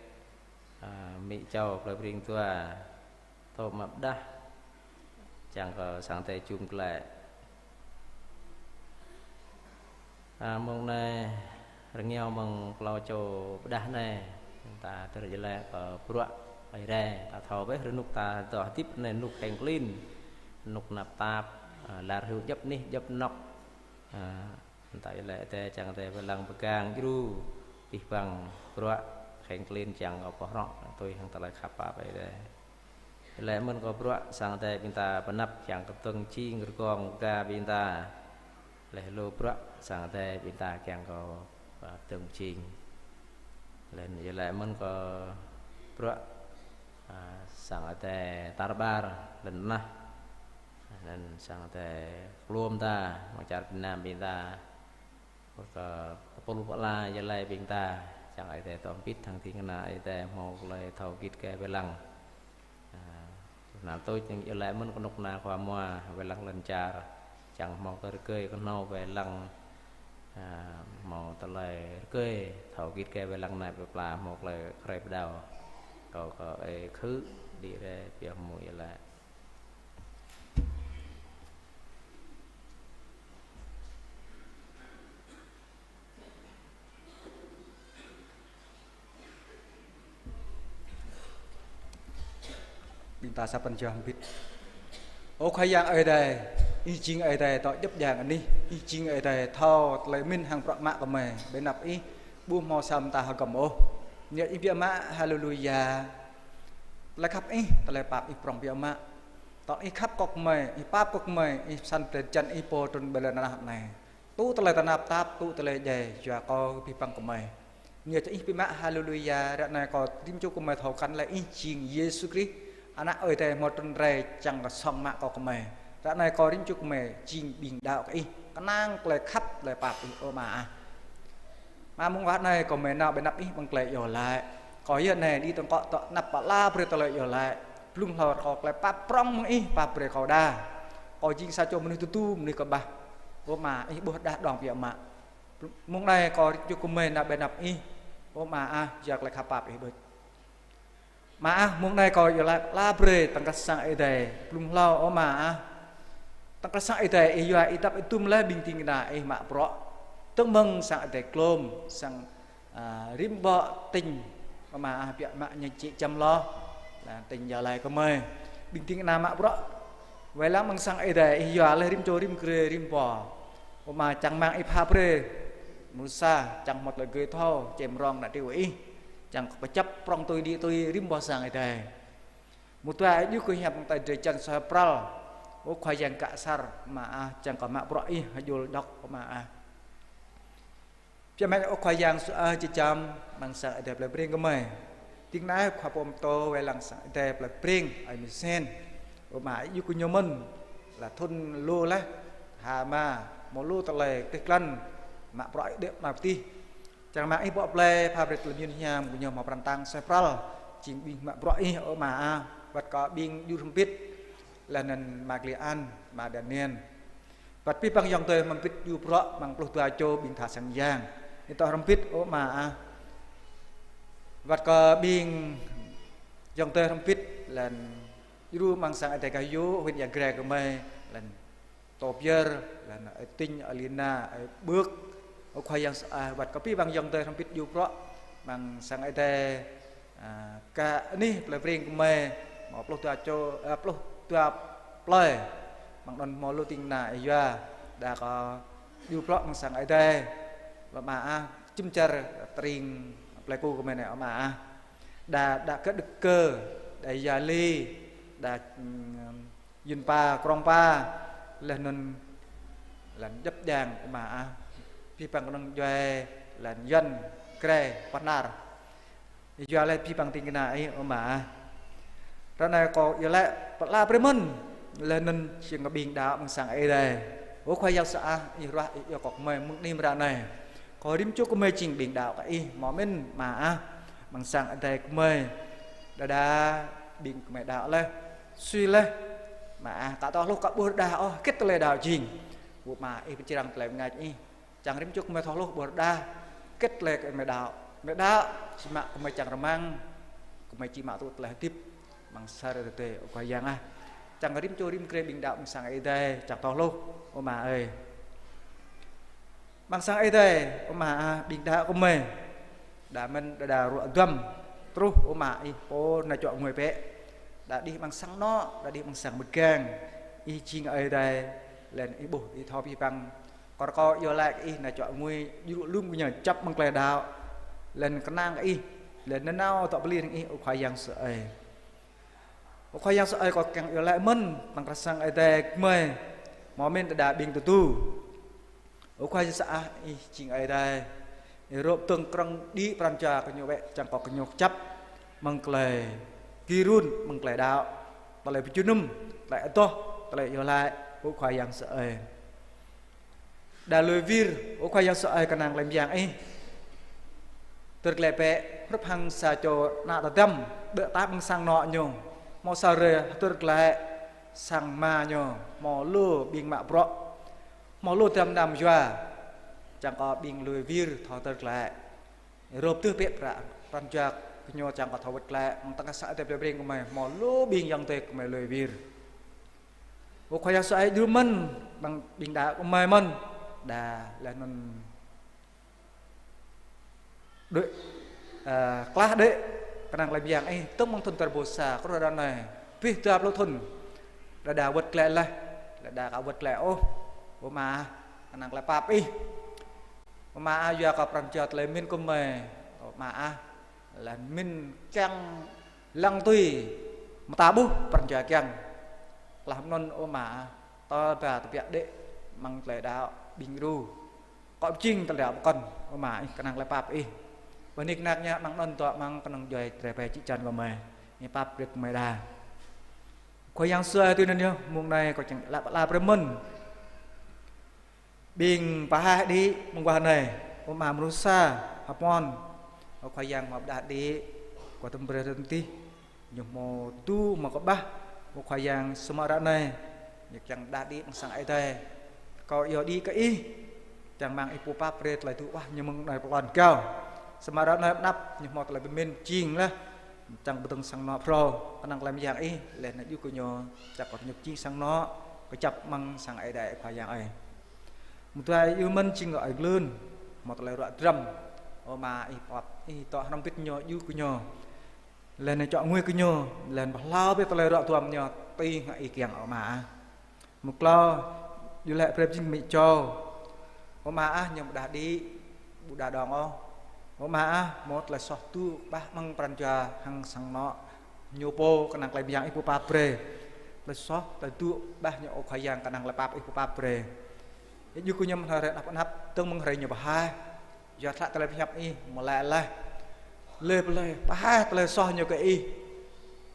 a, amĭ čô plơi Breng Dua, tŏ mă pơdah, čang kơ sang Ơi Adai jum glaĭ. A, mơ̆ng anai rơngiao mơ̆ng klâo čô pơdah anai, ta tơlơi iâu laĭ kơ bruă Ơi Adai, ta thâo bĕ rơnŭk ta dŏ hơdip anai rơnŭk heng klin, rơnŭk tơnap tap, a, lar hyu djŏp anih djŏp anŏ. A, ta iâu laĭ Ơi Adai čang Ơi Adai pơlăng pơgang djru abih bang bruă heng klin čang kơ pơhrŏ tui hăng tơlơi khăp pap Ơi Adai. Lĕ mơ̆n kơ bruă sang Ơi Adai ƀing ta pơanăp kiăng kơ dơ̆ng jing rơgong rơga ƀing ta. Lĕ lu bruă sang Ơi Adai ƀing ta kiăng kơ, a, dơ̆ng jing. Lĕ ñu laĭ mơ̆n kơ bruă, a, sang Ơi Adai tar ƀar lŏn tơnah. Anŭn sang Ơi Adai klum ta, mơ̆ng čar Việt Nam ƀing ta. Kơ tơpul pơala yơh laĭ ƀing ta, čang Ơi Adai tŏm pit hăng ding kơna Ơi Adai hmâo tơlơi thâo git gai wai lăng. A, nal tuč ñu yơh laĭ mơ̆n kơnuk kơna khua mua wai lăng lŏn čar, čang hmâo tơlơi rơgơi kơhnâo wai lăng, a, hmâo tơlơi rơgơi thâo git gai wai lăng anai pơpla hmâo tơlơi krep đao. Kâo kơ ơi khư đĭ rai pioh hmâo yơh laĭ. Ƀing ta sa păn jua hơbĭt. Ơ Khua Yang Ơi Adai, Ih jing Ơi Adai dŏ djŏp djang anih, Ih jing Ơi Adai thâo tơlơi pơmĭn hăng bruă mă kơmơi, ƀơi anăp Ih ƀu hmâo sa mơta hơgŏm ôh. Ñu Ih biă mă, haleluya. Tơlơi khăp Ih, tơlơi pap Ih prŏng biă mă. Tơl Ih khăp kơ kơmơi, Ih pap kơ kơmơi, Ih pơsăn drơi jăn Ih pô trŭn ƀơi lŏn tơnah anai. Tŭ tơlơi tơnap tap, tŭ tơlơi djai, yua kơ abih bang kơmơi. Ñu čang Ih biă mă, haleluya, ră anai kơ rĭm čô kơmơi thâo krăn laih Ih jing Yêsu Krist, Ană Ơi Adai hmâo trŭn rai čang kơ song mă kơ kơmơi. Ră anai kơ rĭm čô kơmơi jing ƀing đaŏ kơ Ih, kơnang tơlơi khăp, tơlơi pap Ih, ơ Ama ah. Mơ̆ng wơ̆t anai kơ mơi nao ƀơi anăp Ih mơ̆ng tơlơi iâu laĭ. Kơ yơh anai đĭ tơ̆ng kơ tŏ anăp pơala brơi tơlơi iâu laĭ. Blung hlâo kơ tơlơi pap prŏng mơ̆ng Ih pap brơi kơ đa. Kơ jing sa čô mơnuih tơdu, mơnuih kơƀah. Ơ Ama, Ih ƀuh đah đong biă mă. Mơ̆ng anai kơ rĭm čô kơmơi nao ƀơi anăp Ih. Ơ Ama ah, yua tơlơi khăp pap Ih đôč. Ama ah, mơ̆ng anai kơ yơh laĭ pơala brơi tơ̆ng kơ sang Ơi Adai. Blung hlâo, ơ Ama ah. Tơ̆ng kơ sang Ơi Adai, Ih yua Ih dăp Ih dŭm laih ƀing ding kơna Ih mă bruă. Tơ̆ng mơ̆ng sang Ơi Adai klôm, sang, a, rĭm ƀô̆ tỉnh, ơ Ama ah, biă mă ñu či čăm hloh. Lĕ tỉnh Gia Lai kơmơi. Ƀing ding kơna mă bruă. Wai lăng mơ̆ng sang Ơi Adai, Ih yua laih rĭm čô rĭm grê rĭm pô. Ơ Ama, čang rơmang Ih pha brơi. Mơnuih sa, čang hmâo tơlơi gơ̆ thâo, čem rong ană triu Ih. Čang kơ pơčăp prŏng tui đĭ tui rĭm boh sang Ơi Adai. Mơtua Ih djru kơ hiăp mơ̆ng ta drơi jăn suaih pral. Ơ Khua Yang kă sar, Ama ah, čang kơ mă bruă Ih hơjul dŏ, Ama ah. Biă mă Ơ Khua Yang sua ah či čăm, mơ̆ng sang Ơi Adai plơi Breng kơmơi. Ding kơna Khua pô pơtô wai lăng sang Ơi Adai plơi Breng, ơi Misen. Ơ Ama, Ih djru kơ ñu mơ̆n, lĕ thŭn lu laih, ha ma, hmâo lu tơlơi tih klăn, mă bruă Ih đĕ mă pơtih. Čang rơmang Ih bŏ blai, pha brơi tơlơi mơyun hiam, kơ ñu hmâo pran tang suaih pral, jing ƀing mă bruă Ih, ơ Ama ah, wơ̆t kơ ƀing djru hrŏm hơbĭt, laih anŭn Ama Kli An, Ama Daniel. Wơ̆t abih bang ayŏng adơi hrŏm hơbĭt djru bruă, mơ̆ng pluh dua čô ƀing tha sang yang. Ñu tŏ hrŏm hơbĭt, ơ Ama ah. Wơ̆t kơ ƀing ayŏng adơi hrŏm hơbĭt, laih anŭn djru mơ̆ng sang Ơi Adai Gayo, huyện Ia Grai kơmơi, laih anŭn Tô Pierre, laih anŭn ơi Tinh, ơi Lina, ơi Bưk, ơ Khua Yang sua ah, wơ̆t kơ abih bang ayŏng adơi hrŏm hơbĭt djru bruă, mơ̆ng sang Ơi Adai, a, kơ anih plơi Breng kơmơi, hmâo pluh dua čô, a, pluh dua plơi, mơ̆ng anŭn hmâo lu ding kơna Ih yua, đa kơ djru bruă mơ̆ng sang Ơi Adai, ơ Ama ah, jum dar tơring Plei Ku kơmơi anai, ơ Ama ah. Đa, đa kơ Đức Cơ, đa Gia Ly, đa, ưm, Yun Pa, Krông Pa, laih anŭn, laih anŭn djŏp djang, ơ Ama ah. Abih bang kơnơ̆ng djuai, laih anŭn Yuan, Grai, Bahnar. Yua laih abih bang ding kơna Ih, ơ Ama ah. Ră anai kơ yơh laĭ pơala brơi mơ̆n, laih anŭn jing kơ ƀing đaŏ mơ̆ng sang Ơi Adai. Ơ Khua Yang sua ah, Ih ruah Ih iâu kơ kơmơi mơ̆ng anih ră anai. Kơ rĭm čô kơmơi jing ƀing đaŏ kơ Ih, hmâo pơmĭn, Ama ah, mơ̆ng sang Ơi Adai kơmơi. Đơđa ƀing kơmơi đaŏ laih, sui laih, Ama ah, kơ tŏ hluh kơ ƀu rơđah ôh, hơget tơlơi đaŏ jing. Ơ Ama, Ih pơčrang tơlơi bơngač Ih. Čang rĭm čô kơmơi tŏ hluh ƀu rơđah, hơget tơlơi kơmơi đaŏ. Kơmơi đaŏ, či mă kơmơi čang rơmang, kơmơi či mă tŭ tơlơi hơdip, mơ̆ng sa hrơi tơdơi, ơ Khua Yang ah. Čang rĭm čô rĭm grê ƀing đaŏ mơ̆ng sang Ơi Adai, čang tŏ hluh, ơ Ama ơi. Mơ̆ng sang Ơi Adai, ơ Ama ah, ƀing đaŏ kơmơi. Đa mơ̆n, đa, đa ruă duăm. Truh, ơ Ama, Ih pô nao čuă ngui bĕ. Đa đih mơ̆ng sang anŏ, đa đih mơ̆ng sang pơgang. Ih jing Ơi Adai, laih anŭn Ih ƀuh, Ih thâo abih bang. Kơ rơkâo iâu laĭ kơ Ih nao čuă ngui, djru lŏm kơ ñu djŏp mơ̆ng tơlơi đaŏ. Laih anŭn kơnang kơ Ih, laih anŭn nanao dŏ pơplih hăng Ih, ơ Khua Yang sua ơi. Ơ Khua Yang sua ơi, kâo kiăng iâu laĭ mơ̆n, tơ̆ng kơ sang Ơi Adai kơmơi, hmâo pơmĭn đơđa ƀing tơdu. Ơ Khua Yang sua ah, Ih jing Ơi Adai. Ih rôp tơ̆ng krong đĭ pran jua kơ ñu wĕ, čang kơ ñu kơjăp mơ̆ng tơlơi gir run, mơ̆ng tơlơi đaŏ, tơlơi pơjơnum, tơlơi adoh, tơlơi iâu laĭ kơ Khua Yang sơai. Đa lui wir, ơ Khua Yang sơai, kơnang tơlơi mơyang Ih. Tơl glaĭ bĕ, hrup hăng sa čô ană tơdăm, đuaĭ tap mơ̆ng sang anŏ ñu. Hmâo sa hrơi tơl glaĭ sang ama ñu, hmâo lu ƀing mă bruă, hmâo lu tơdăm anăm yua. Čang kơ ƀing lui wir thâo tơl glaĭ. Rôp tơ̆ bĕ prăk pran jua kơ ñu, čang kơ thâo wơ̆t glaĭ, mơ̆ng tơngan sa tơlơi pơring kơ gơmơi, hmâo lu ƀing ayŏng adơi kơ gơmơi lui wir. Ơ Khua Yang sơai, djru mơ̆n, ƀing, ƀing đaŏ kơ gơmơi mơ̆n. Đa laih anŭn đuaĭ, ơ, klah đuaĭ, kơnang tơlơi mơyang Ih, tơ̆ng mơ̆ng thŭn tơrơbô sa truh ră anai, abih dua pluh thŭn. Đa đa wơ̆t glaĭ laih, đa đa ka wơ̆t glaĭ ôh. Ơ Ama, kơnang tơlơi pap Ih. Ơ Ama ah, yua kơ pran jua tơlơi mĭn kơ gơmơi, ơ Ama ah, laih mĭn kiăng lăng tui mơta ƀuh pran jua kiăng. Laih anŭn, ơ Ama ah, tơl ba tơbiă đĕ mơ̆ng tơlơi đaŏ ƀing gru. Kơ pơjing tơlơi đaŏ pơkŏn, ơ Ama Ih, kơnang tơlơi pap Ih. Bơni kơnang ñă mơ̆ng anŭn dŏ mơ̆ng kơnơ̆ng djuai tơlơi pơjing čan kơ gơmơi. Ih pap brơi kơ gơmơi đa. Khua Yang sơai, tui anŭn yơh, mông anai kâo čang lăp lăp brơi mơ̆n. Ƀing pơhaih đĭ mơguah anai, ơ Ama, mrô sa, hơpon, ơ Khua Yang hmâo pơđah đĭ, kâo tơm brơi rơ̆n tih, ñu hmâo tŭ hmâo kơƀah, ơ Khua Yang, samơ̆ ră anai, ñu kiăng pơđah đĭ mơ̆ng sang Ơi Adai. Kâo iâu đĭ kơ Ih, čang rơmang Ih pô pap brơi tơlơi tŭ wah ñu mơ̆ng anai pơlon kâo. Samơ̆ ră anai pơanăp, ñu hmâo tơlơi pơmĭn jing laih, čang pơdơ̆ng sang anŏ phrâo, kơnang tơlơi mơyang Ih, laih anŭn djru kơ ñu, čang kơ ñu pơjing sang anŏ, kơjăp mơ̆ng sang Ơi Adai, Khua Yang ơi. Mơtuai yua mơ̆n jing kơ ơi glưn, hmâo tơlơi ruă drăm. Ơ Ama, Ih pap, Ih dŏ hrŏm hơbĭt ñu, djru kơ ñu. Laih anŭn čŏk ngui kơ ñu, laih anŭn pơhlao brơi tơlơi ruă duăm ñu, tui hăng Ih kiăng, ơ Ama ah. Mơ̆ng klâo, yua laih brơi jing mĭ čô. Ơ Ama ah, ñu ƀu đah đĭ, ƀu đah đŏng ôh. Ơ Ama ah, hmâo tơlơi soh tŭ kơƀah mơ̆ng pran jua hăng sang anŏ. Ñu pô, kơnang tơlơi mơyang Ih pô pap brơi. Tơlơi soh, tơlơi tŭ kơƀah ñu, ơ Khua Yang, kơnang tơlơi pap Ih pô pap brơi. Yua djru kơ ñu mơ̆ng hrơi anăp anăp, tơ̆ng mơ̆ng hrơi ñu pơhaih. Yua tlă tơlơi pơhiăp Ih, mơ̆ laĭ laih. Lĕ pơlơi, pơhaih tơlơi soh ñu kơ Ih.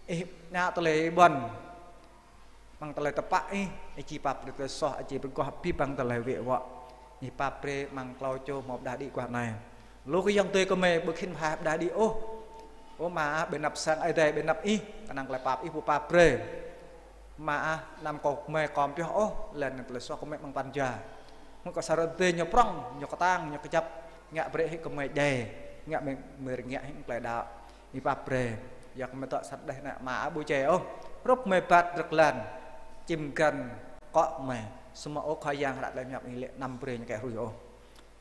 Ih ngă tơlơi ƀuăn. Mơ̆ng tơlơi tơpă Ih, Ih či pap brơi tơlơi soh, Ih či pơrơgoh abih bang tơlơi wĕ wŏ. Ih pap brơi mơ̆ng klâo čô hmâo pơđah đĭ guah anai. Lu kơ ayŏng adơi kơ gơmơi ƀu khĭn pơhaih pơđah đĭ ôh. Ơ Ama ah, ƀơi anăp sang Ơi Adai, ƀơi anăp Ih, kơnang tơlơi pap Ih pô pap brơi. Ama ah, anăm kơ gơmơi kơm pioh ôh, laih anŭn tơlơi soh kơ gơmơi mơ̆ng pran jua. Mơ̆ng kơ sa rơdê ñu prŏng, ñu kơtang, ñu kơjăp, ngă brơi hĭ kơ gơmơi djai, ngă gơmơi, gơmơi rơngiă hĭ mơ̆ng tơlơi đaŏ. Ih pap brơi, yua kơ gơmơi dŏ sat đeh anai, Ama ah, ƀu djai ôh. Hrup gơmơi bat rơ̆k lan, čim găn kŏ gơmơi. Samơ̆ ơ Khua Yang, hră tơlơi pơhiăp Ih lĕ anăm brơi ñu kĕ hrui ôh.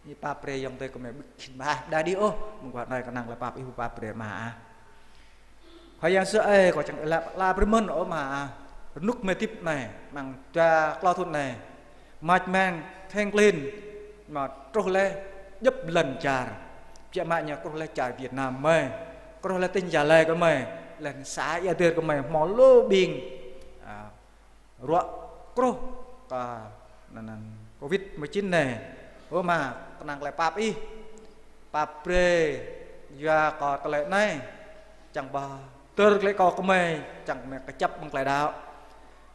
Ih pap brơi ayŏng adơi kơ gơmơi ƀu khĭn pơhaih pơđah đĭ ôh, mơguah anai kơnang tơlơi pap Ih pô pap brơi, Ama ah. Khua Yang sơai, kâo čang lăp lăp brơi mơ̆n, ơ Ama ah. Rơnŭk gơmơi hơdip anai, mơ̆ng dua klâo thŭn anai, mač mang, kheng klin, mă truh laih djŏp lŏn čar. Biă mă ñu truh laih čar Việt Nam gơmơi, truh laih tỉnh Gia Lai gơmơi, laih anŭn xã Ia Dêr gơmơi, hmâo lu ƀing, a, ruă truh kơ anŭn, anŭn covid mười chín anai. Ơ Ama, kơnang tơlơi pap Ih, pap brơi, yua kơ tơlơi anai, čang ba tơl glaĭ kơ gơmơi, čang gơmơi kơjăp mơ̆ng tơlơi đaŏ.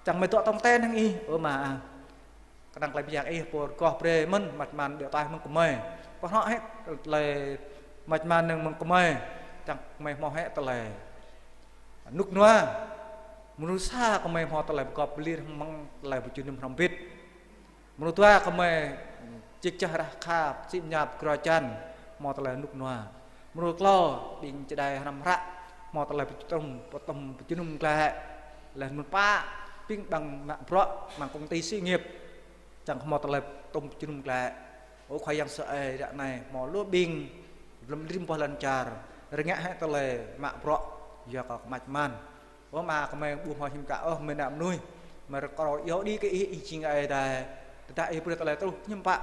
Čang gơmơi dŏ tong ten hăng Ih, ơ Ama ah. Kơnang tơlơi mơyang Ih pô rơgoh brơi mơ̆n, mač man đuaĭ ataih mơ̆ng gơmơi. Pơhrŏ hĭ tơlơi mač man anŭn mơ̆ng gơmơi, čang gơmơi hmâo hĭ tơlơi rơnŭk rơnua. Mrô sa, gơmơi hmâo tơlơi pơgop pơlir hăng mơ̆ng tơlơi pơjơnum hrŏm hơbĭt. Mrô dua, gơmơi čih čah rah kha, sĭ mơñam pơgrô čan, hmâo tơlơi rơnŭk rơnua. Mrô klâo, ƀing čơđai hrăm hră, hmâo tơlơi pơtŭm, pơtŭm pơjơnum glaĭ. Laih mrô pă, ƀing ƀăng mă bruă, mơ̆ng công ty sự nghiệp, čang hmâo tơlơi pơtŭm pơjơnum glaĭ. Ơ Khua Yang sơai, ră anai hmâo lu ƀing lŏm rĭm boh lŏn čar, rơngiă hĭ tơlơi mă bruă, yua kơ kơmač man. Ơ Ama, gơmơi ƀu hmâo hiam klă ôh, gơmơi ană mơnuih. Gơmơi rơkâo iâu đĭ kơ Ih, Ih jing Ơi Adai. Tơdah Ih brơi tơlơi truh hiư̆m pă,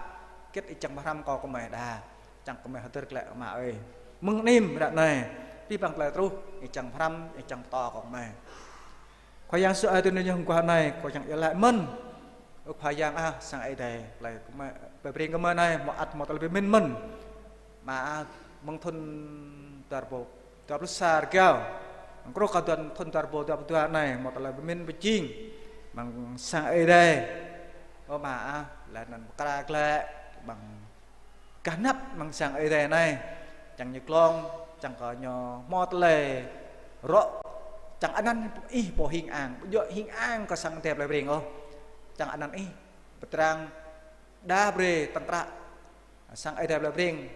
hơget Ih čang pơhrăm kơ gơmơi đa. Čang gơmơi hơdơr glaĭ, Ama ơi. Mơ̆ng anih ră anai, abih bang tơlơi truh, Ih čang pơhrăm, Ih čang pơtô kơ gơmơi. Khua Yang sơai, tui anŭn yơh mơguah anai, kâo čang iâu laĭ mơ̆n. Ơ Khua Yang ah, sang Ơi Adai, tơlơi gơmơi, tơlơi pơring gơmơi anai, hmâo ăt hmâo tơlơi pơmĭn mơ̆n. Mơ̆ng thŭn dua rơbâo dua pluh sa rơgao, mơ̆ng truh kơ thŭn dua rơbâo dua pluh dua anai, hmâo tơlơi pơmĭn pơjing mơ̆ng sang Ơi Adai. Ơ Ama ah, laih anŭn pơkra glaĭ mơ̆ng gah anăp mơ̆ng sang Ơi Adai anai, čang ñu glông, čang kơ ñu hmâo tơlơi rŏ, čang anăn Ih pô hing ang, ƀu djơ̆ hing ang kơ sang Ơi Adai plei Breng ôh, čang anăn Ih pơtrang đa brơi tơ̆ng tră sang Ơi Adai plei Breng,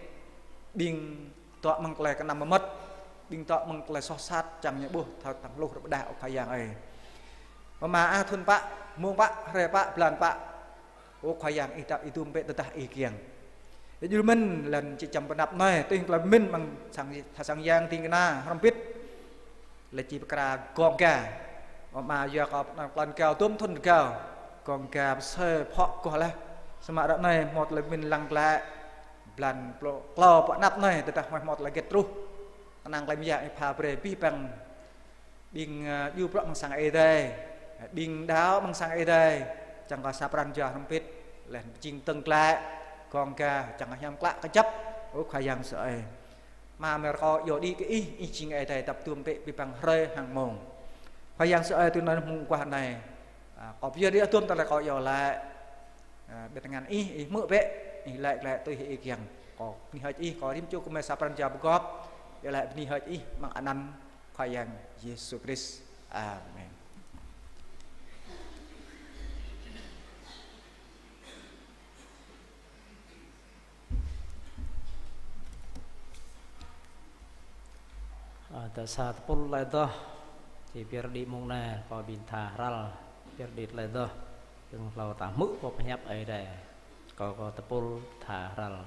ƀing dŏ mơ̆ng tơlơi kơnăm mơmŏt, ƀing dŏ mơ̆ng tơlơi soh sat, čang ñu ƀuh thâo tơ̆ng hluh rơbơđah, ơ Khua Yang ơi. Mơma ah thŭn pă, mông pă, hrơi pă, blan pă, ơ Khua Yang, Ih dăp Ih dŭm bĕ tơdah Ih kiăng. Ơ djru mĭn, lŏn či čăm pơanăp anai, tui hăng tơlơi pơmĭn mơ̆ng sang, tha sang yang ding kơna hrŏm hơbĭt. Lĕ či pơkra gŏng ga. Ơ Ama, yua kơ anăn klŏn rơgao, dŭm thŭn rơgao, gŏng ga pơsơi phŏ goh laih. Samơ̆ ră anai hmâo tơlơi pơmĭn lăng glaĭ, blan plô-, klâo pơanăp anai, tơdah hmâo, hmâo tơlơi hơget truh, kơnang tơlơi mơyang Ih pha brơi abih bang ƀing, ơ, djru bruă mơ̆ng sang Ơi Adai, ƀing đaŏ mơ̆ng sang Ơi Adai, čang kơ sa pran jua hrŏm hơbĭt, laih pơjing tơ̆ng glaĭ, gŏng ga, čang kơ hiam klă kơjăp, ơ Khua Yang Yêsu ơi. Ama, rơkâo iâu đĭ kơ Ih, Ih jing Ơi Adai dăp dŭm bĕ abih bang hrơi hăng mông. Khua Yang Yêsu ơi, tui anŭn mơguah anai, a, kâo pơyơr đĭ dŭm tơlơi kâo iâu laĭ. A, ƀơi tơngan Ih, Ih hmư̆ bĕ, Ih laĭ glaĭ tui hăng Ih kiăng. Kâo bơni hơơč Ih, kâo rĭm čô gơmơi sa pran jua pơgop, iâu laĭ bơni hơơč Ih amăng anăn Khua Yang Yêsu Krist. Amen. Ơ, ta sa tơpul tơlơi adoh, či pơyơr đĭ mông anai, kâo ƀing tha hrăl, pơyơr đĭ tơlơi adoh, kiăng hlâo ta hmư̆ pô pơhiăp Ơi Adai, kâo, kâo tơpul tha hrăl.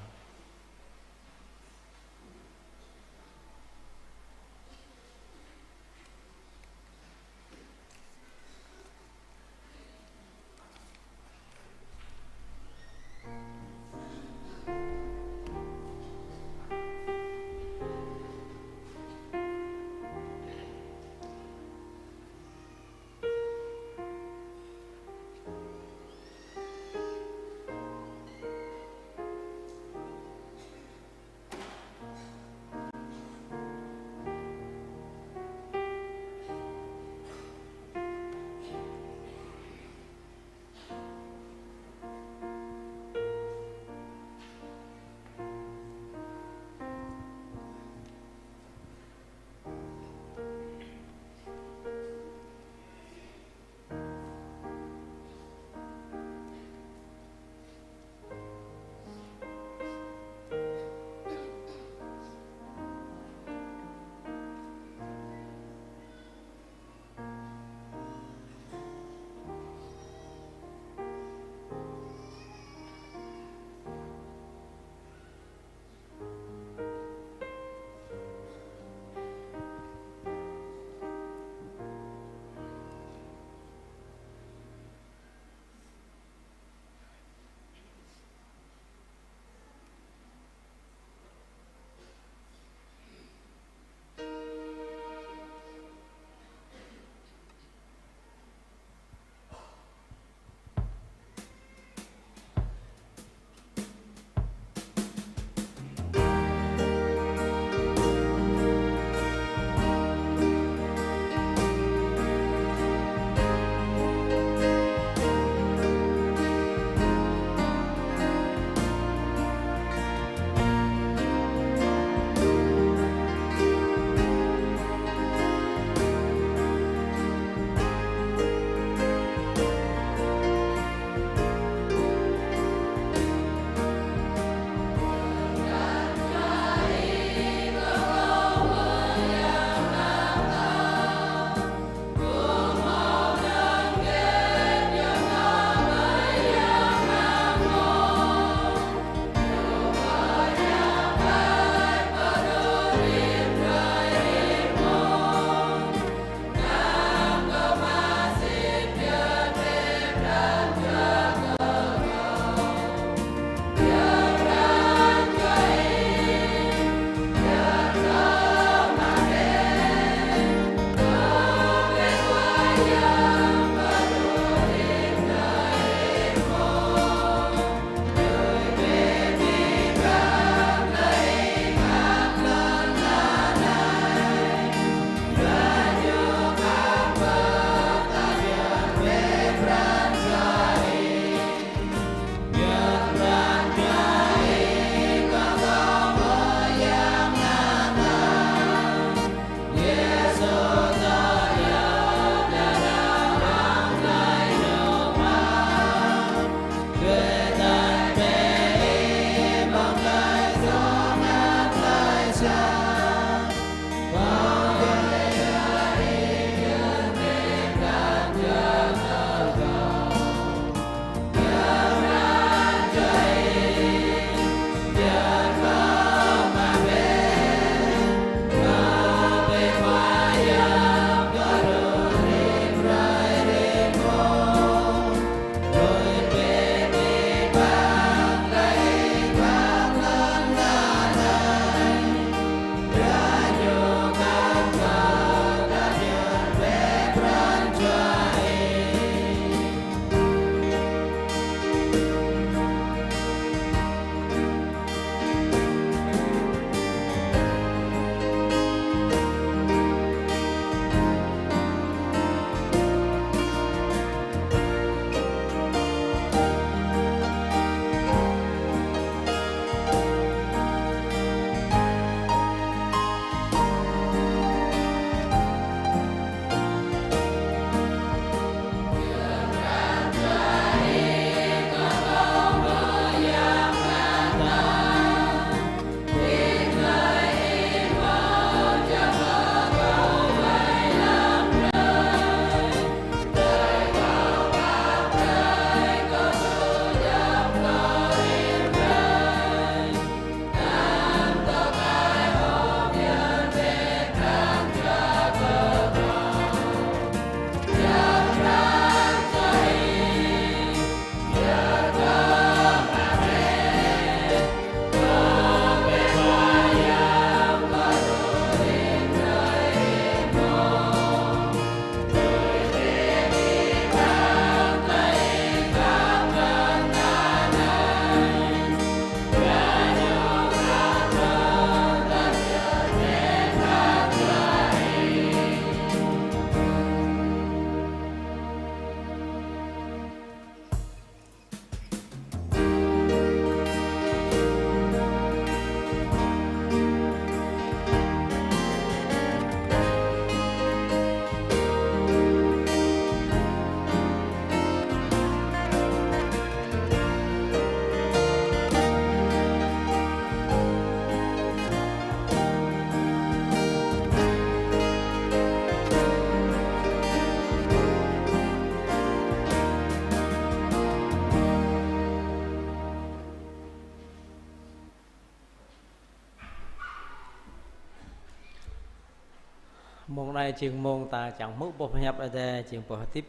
Mông anai jing mông ta čang hmư̆ boh pơhiăp Ơi Adai, jing boh hơdip.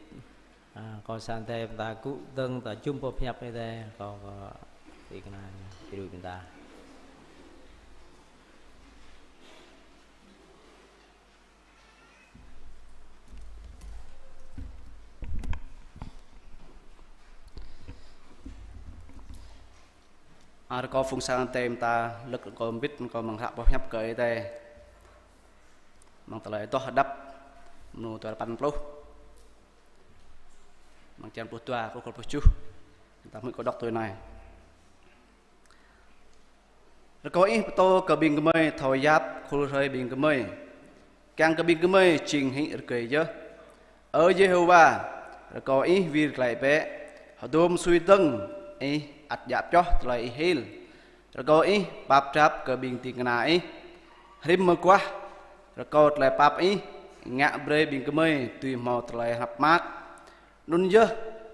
A, kâo sang Ơi Adai ƀing ta gŭ dơ̆ng ta jum boh pơhiăp Ơi Adai, kâo, kâo ƀing kơna, ƀing ta. A, rơkâo phung sang Ơi Adai ƀing ta lơ̆k rơkâo mbĭt, rơkâo mơ̆ng hră boh pơhiăp kơ Ơi Adai. Mơ̆ng tơlơi Adoh Hơđăp, mơnu tơlơi păn pluh. Mơ̆ng črăn pluh dua truh kơ pluh tơjuh. Ta hmư̆ kâo đŏk tui anai. Rơkâo Ih pơtô kơ ƀing gơmơi thâo yap khul hrơi ƀing gơmơi, kiăng kơ ƀing gơmơi jing hĭ rơgơi yơh. Ơ Yêhôwa, rơkâo Ih wir glaĭ bĕ, hơdôm sui dơ̆ng Ih ăt djă pioh tơlơi Ih hil. Rơkâo Ih pap drap kơ ƀing ding kơna Ih, rĭm mơguah. Rơkâo tơlơi pap Ih ngă brơi ƀing gơmơi dưi hmâo tơlơi hrăp mơak. Anŭn yơh,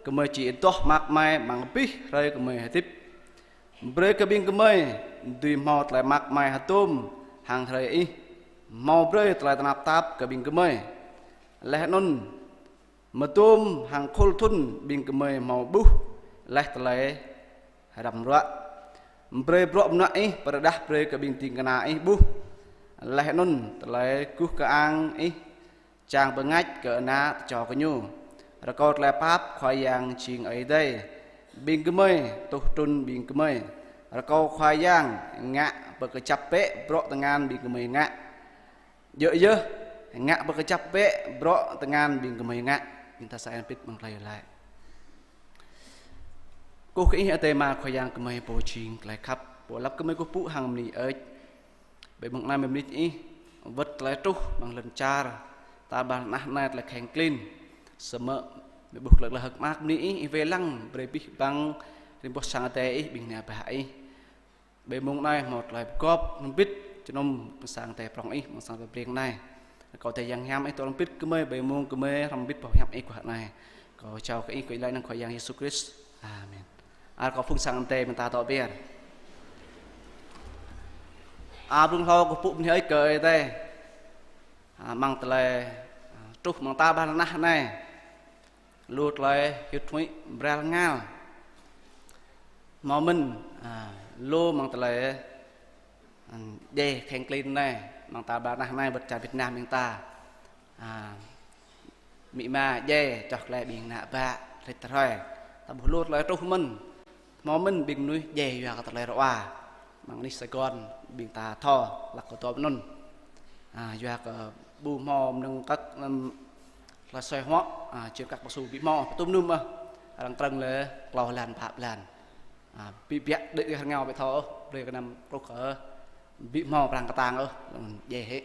gơmơi či adoh mơak mai amăng abih hrơi gơmơi hơdip. Brơi kơ ƀing gơmơi dưi hmâo tơlơi mơak mai hơdôm hăng hrơi Ih hmâo brơi tơlơi tơnap tap kơ ƀing gơmơi. Laih anŭn mơdôm hăng khul thŭn ƀing gơmơi hmâo ƀuh laih tơlơi răm ruă. Brơi bruă mơnuă Ih pơrơđah brơi kơ ƀing ding kơna Ih ƀuh. Laih anŭn tơlơi guh kơang Ih čang bơngač kơ ană tơčô kơ ñu. Rơkâo tơlơi pap Khua Yang jing Ơi Adai ƀing gơmơi, tuh trŭn ƀing gơmơi. Rơkâo Khua Yang ngă pơkơjăp bĕ bruă tơngan ƀing gơmơi ngă. Djơ̆ yơh, ngă pơkơjăp bĕ bruă tơngan ƀing gơmơi ngă. Ƀing ta sa en pit mơ̆ng tơlơi laĭ. Kơkuh kơ Ih Adai Ama Khua Yang gơmơi pô jing tơlơi khăp, pô lăp gơmơi kơkuh pơpŭ hăng bơni hơơč. Ƀơi mông anai mơ̆ng bơni Ih wơ̆t tơlơi truh amăng lŏn čar, ta ƀar lŏn tơnah anai tơlơi kheng klin. Samơ̆ mơ̆ng ƀuh tơlơi hơ̆k mơak bơni Ih, Ih wai lăng brơi abih bang rĭm boh sang Adai Ih, ƀing ană bă Ih. Ƀơi mông anai hmâo tơlơi pơgop hrŏm hơbĭt jơnum ƀing sang Adai prŏng Ih, ƀing sang Adai Breng anai. Rơkâo Adai Yang Hiam Ih dŏ hrŏm hơbĭt gơmơi ƀơi mông gơmơi hrŏm hơbĭt boh pơhiăp Ih guah anai. Kâo jao kơ Ih, kâo iâu laĭ amăng Khua Yang Yêsu Krist. Amen. A, rơkâo phung sang Adai ƀing ta dŏ ber. A, blung hlâo kâo pơpŭ bơni hơơč kơ Ơi Adai. A, amăng tơlơi, a, truh amăng ta ƀar lŏn tơnah anai. Lu tơlơi hyưt huĭ bral ngal. Hmâo mơ̆n, a, lu amăng tơlơi, a, djai kheng klin anai, amăng ta ƀar lŏn tơnah anai wơ̆t čar Việt Nam ƀing ta. A, amĭ ama djai čoh tơlơi ƀing ană bă rit tơhrơi. Ta ƀuh lu tơlơi truh mơ̆n. Hmâo mơ̆n ƀing mơnuih djai yua kơ tơlơi rơwa. Amăng anih Sài Gòn ƀing ta thâo hlăk kơ dŏ anŭn. A, yua kơ ƀu hmâo mơnơ̆ng kăk, ưm, tơlơi soi huă, a, či kăk pơsu ƀu hmâo, pơtŭm num ôh. Arăng krơ̆ng lĕ klâo blan, pă blan. A, ƀu biă đĕ rơngao ƀu thâo ôh, brơi kơ năm truh kơ ƀu hmâo pran kơtang ôh, djai hĭ.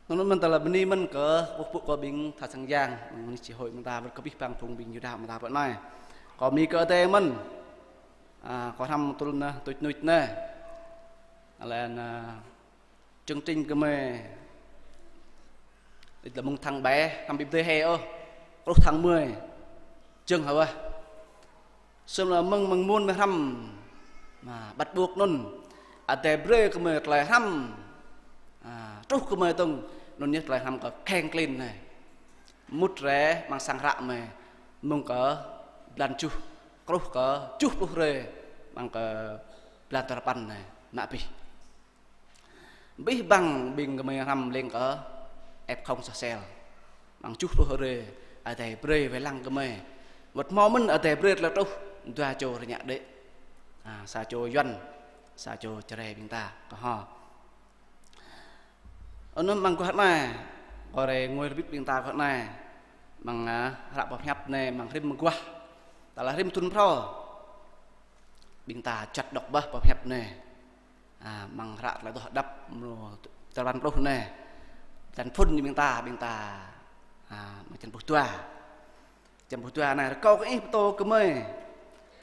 Anŭn mơ̆n tơlơi bơni mơ̆n kơ kơkuh pơpŭ kơ ƀing tha sang yang, mơ̆ng anih Chi hội ƀing ta wơ̆t kơ abih bang phung ƀing Yuđa ƀing ta pơ anai. Kâo bơni kơ Adai mơ̆n. A, kâo hrăm tŭl anai, tuč nuč anai. Laih anŭn, a, chương trình gơmơi. Đĭ lĕ mơ̆ng tháng bảy, hrăm ƀu djơ̆ hĕ ôh. Truh tháng mười. Jơ̆ng hă wah. Sum lĕ mơ̆ng, mơ̆ng mơ̆n mơ̆ hrăm. Mă, bắt buộc anŭn. Adai brơi kơ gơmơi tơlơi hrăm. A, truh kơ gơmơi tơ̆ng, anŭn yơh tơlơi hrăm kơ kheng klin anai. Mŭt rai amăng sang hră gơmơi. Mơ̆ng kơ blan tơjuh, truh kơ tơjuh pluh hrơi. Amăng kơ blan duapăn anai. Mă abih. Abih bang ƀing gơmơi hrăm lêng kơ F không soh sel. Amăng tơjuh pluh hrơi Adai brơi wai lăng gơmơi. Wơ̆t hmâo mơ̆n Adai brơi tơlơi truh dua čô rơñă đĕ. A, sa čô Yuan, sa čô Jrai ƀing ta kơ ho. Anŭn amăng guah anai, kơ rai ngui rơbit ƀing ta guah anai. Amăng, a, hră boh pơhiăp anai, amăng rĭm mơguah. Tơlơi rĭm thŭn phrâo. Ƀing ta juăt đŏk bơh boh pơhiăp anai. A, amăng hră tơlơi Adoh Hơđăp mrô tơlơi păn pluh anai. Črăn phŭn ñu ƀing ta, ƀing ta, a, amăng črăn pluh dua. Črăn pluh dua anai, rơkâo kơ Ih pơtô gơmơi.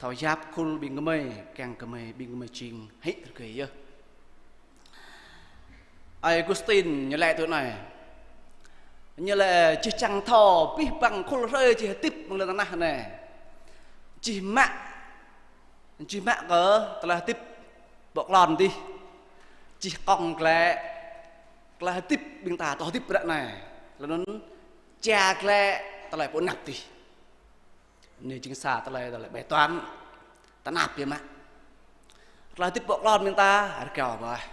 Thâo yap khul ƀing gơmơi, kiăng gơmơi, ƀing gơmơi jing hĭ rơgơi yơh. Ơi Augustin ñu laĭ tui anai. Ñu laĭ čih čang thâo abih bang khul hrơi čih hơdip amăng lŏn tơnah anai. Čih mă, čih mă kơ tơlơi hơdip ƀô̆ klon dih. Čih kŏng glaĭ Tơlơi hơdip ƀing ta, tơlơi hơdip ră anai, laih anŭn ča glaĭ tơlơi pơanăp tih. Anai jing sa tơlơi, tơlơi bê toan, tơnap biă mă. Tơlơi hơdip pơklŏn ƀing ta rơgao bơih.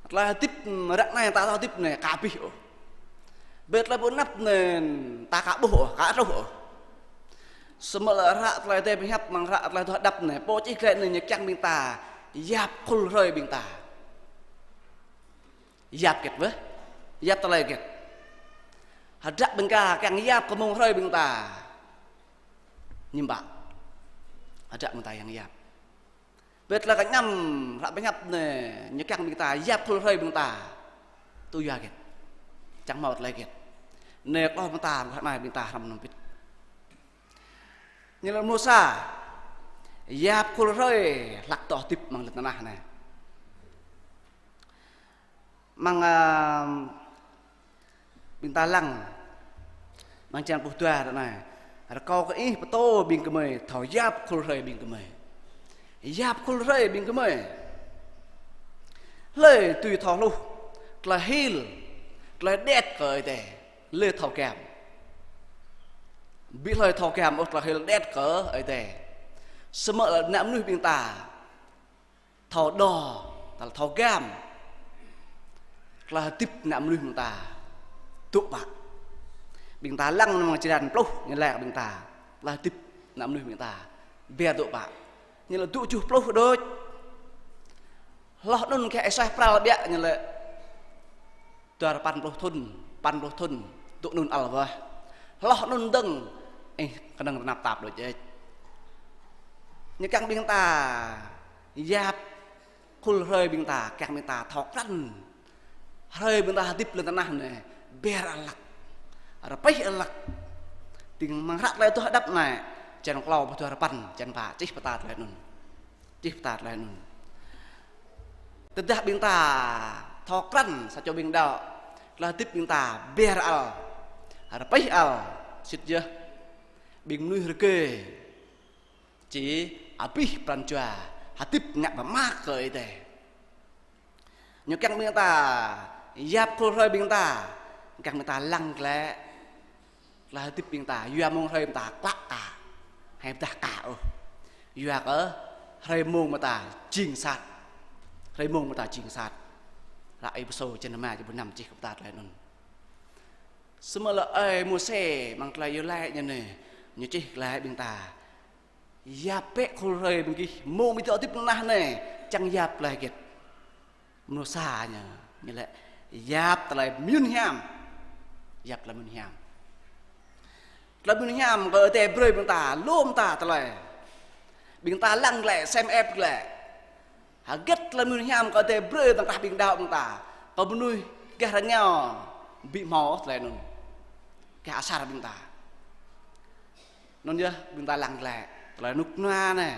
Tơlơi hơdip ră anai ta, tơlơi hơdip anai ka abih ôh. Bơ tơlơi pơanăp anai ta ka ƀuh ôh, ka truh ôh. Samơ̆ lĕ ră tơlơi tơbiă hiăp mơ̆ng ră tơlơi tơlơi hơdip anai, pô čih glaĭ anai ñu kiăng ƀing ta yap khul hrơi ƀing ta. Yap hơget bơ? Yap tơlơi hơget? Hơdră ƀing ta kiăng yap kơ mông hrơi ƀing ta. Ñu ƀă. Hơdră ƀing ta kiăng yap. Bơ tơlơi kơñăm ră ƀing hiăp anai, ñu kiăng ƀing ta yap khul hrơi ƀing ta. Tui yua hơget? Čang hmâo tơlơi hơget? Anai klâo ƀing ta, ră anai ƀing ta hrăm nơm pit. Ñu lĕ mrô sa, yap khul hrơi hlăk tơlơi hơdip mơ̆ng lŏn tơnah anai. Mơ̆ng, a, ƀing ta lăng, mơ̆ng črăn pluh dua ră anai. Rơkâo kơ ih pơtô ƀing gơmơi, thâo yap khul hrơi ƀing gơmơi. Yap khul hrơi ƀing gơmơi. Hlơi dưi thâo hluh tơlơi hil, tơlơi đet kơ Ơi Adai, hlơi thâo gam. Ƀu hlơi thâo gam ôh tơlơi hil đet kơ Ơi Adai. Samơ̆ lĕ ană mơnuih ƀing ta thâo đo, ta thâo gam tơlơi hơdip ană mơnuih ƀing ta dŏ pă. Ƀing ta lăng mơ̆ng črăn pluh, ñu laĭ kơ ƀing ta tơlơi hơdip ană mơnuih ƀing ta ƀiă dŏ pă. Ñu laĭ dŏ tơjuh pluh đôč. Hloh anŭn kơ ih suaih pral biă ñu laĭ dua rơpăn pluh thŭn, păn pluh thŭn, dŏ anŭn ăl bơih. Hloh anŭn dơ̆ng, ih kơnơ̆ng tơnap tap đôč ĕč. Ñu kiăng ƀing ta yap khul hrơi ƀing ta, kiăng ƀing ta thâo krăn hrơi ƀing ta hơdip lŏn tơnah anai, ƀiă hlăk, rơpih hlăk. Tĭng mơ̆ng ră tơlơi tơlơi hơdip anai, črăn klâo pluh dua rơpăn, črăn pă, čih pơtă tơlơi anŭn. Čih pơtă tơlơi anŭn. Tơdah ƀing ta thâo krăn sa čô ƀing đaŏ, tơlơi hơdip ƀing ta ƀiă ăl, rơpih ăl, sĭt yơh ƀing mơnuih rơgơi či abih pran jua, hơdip ngă pơmă kơ Ơi Adai. Ñu kiăng ƀing ta yap khul hrơi ƀing ta, kiăng ƀing ta lăng glaĭ tơlơi hơdip ƀing ta, yua mông hrơi ƀing ta klă ka, hai pơdah ka ôh. Yua kơ hrơi mông ƀing ta jing sat. Hrơi mông ƀing ta jing sat. Ră Êphêsô črăn rơma, črăn pluh năm čih kơ ƀing ta tơlơi anŭn. Samơ̆ lĕ ơi Môsê mơ̆ng tơlơi iâu laĭ ñu anai, ñu čih glaĭ ƀing ta. Yap bĕ khul hrơi ƀing gih, mông ƀing ta hơdip lŏn tơnah anai, čang yap tơlơi hơget? Mrô sa ñu, ñu laĭ yap tơlơi mơyŭn hiam. Yap tơlơi mơyŭn hiam. Tơlơi mơyŭn hiam kơ Ơi Adai brơi ƀing ta, lŏm ta tơlơi. Ƀing ta lăng glaĭ, sem ĕp glaĭ. Hơget tơlơi mơyŭn hiam kơ Ơi Adai brơi tơ̆ng krah ƀing đaŏ ƀing ta. Kơ mơnuih gah rơngiao ƀu hmâo tơlơi anŭn. Gah asar ƀing ta. Anŭn yơh ƀing ta lăng glaĭ. Tơlơi rơnŭk rơnua anai.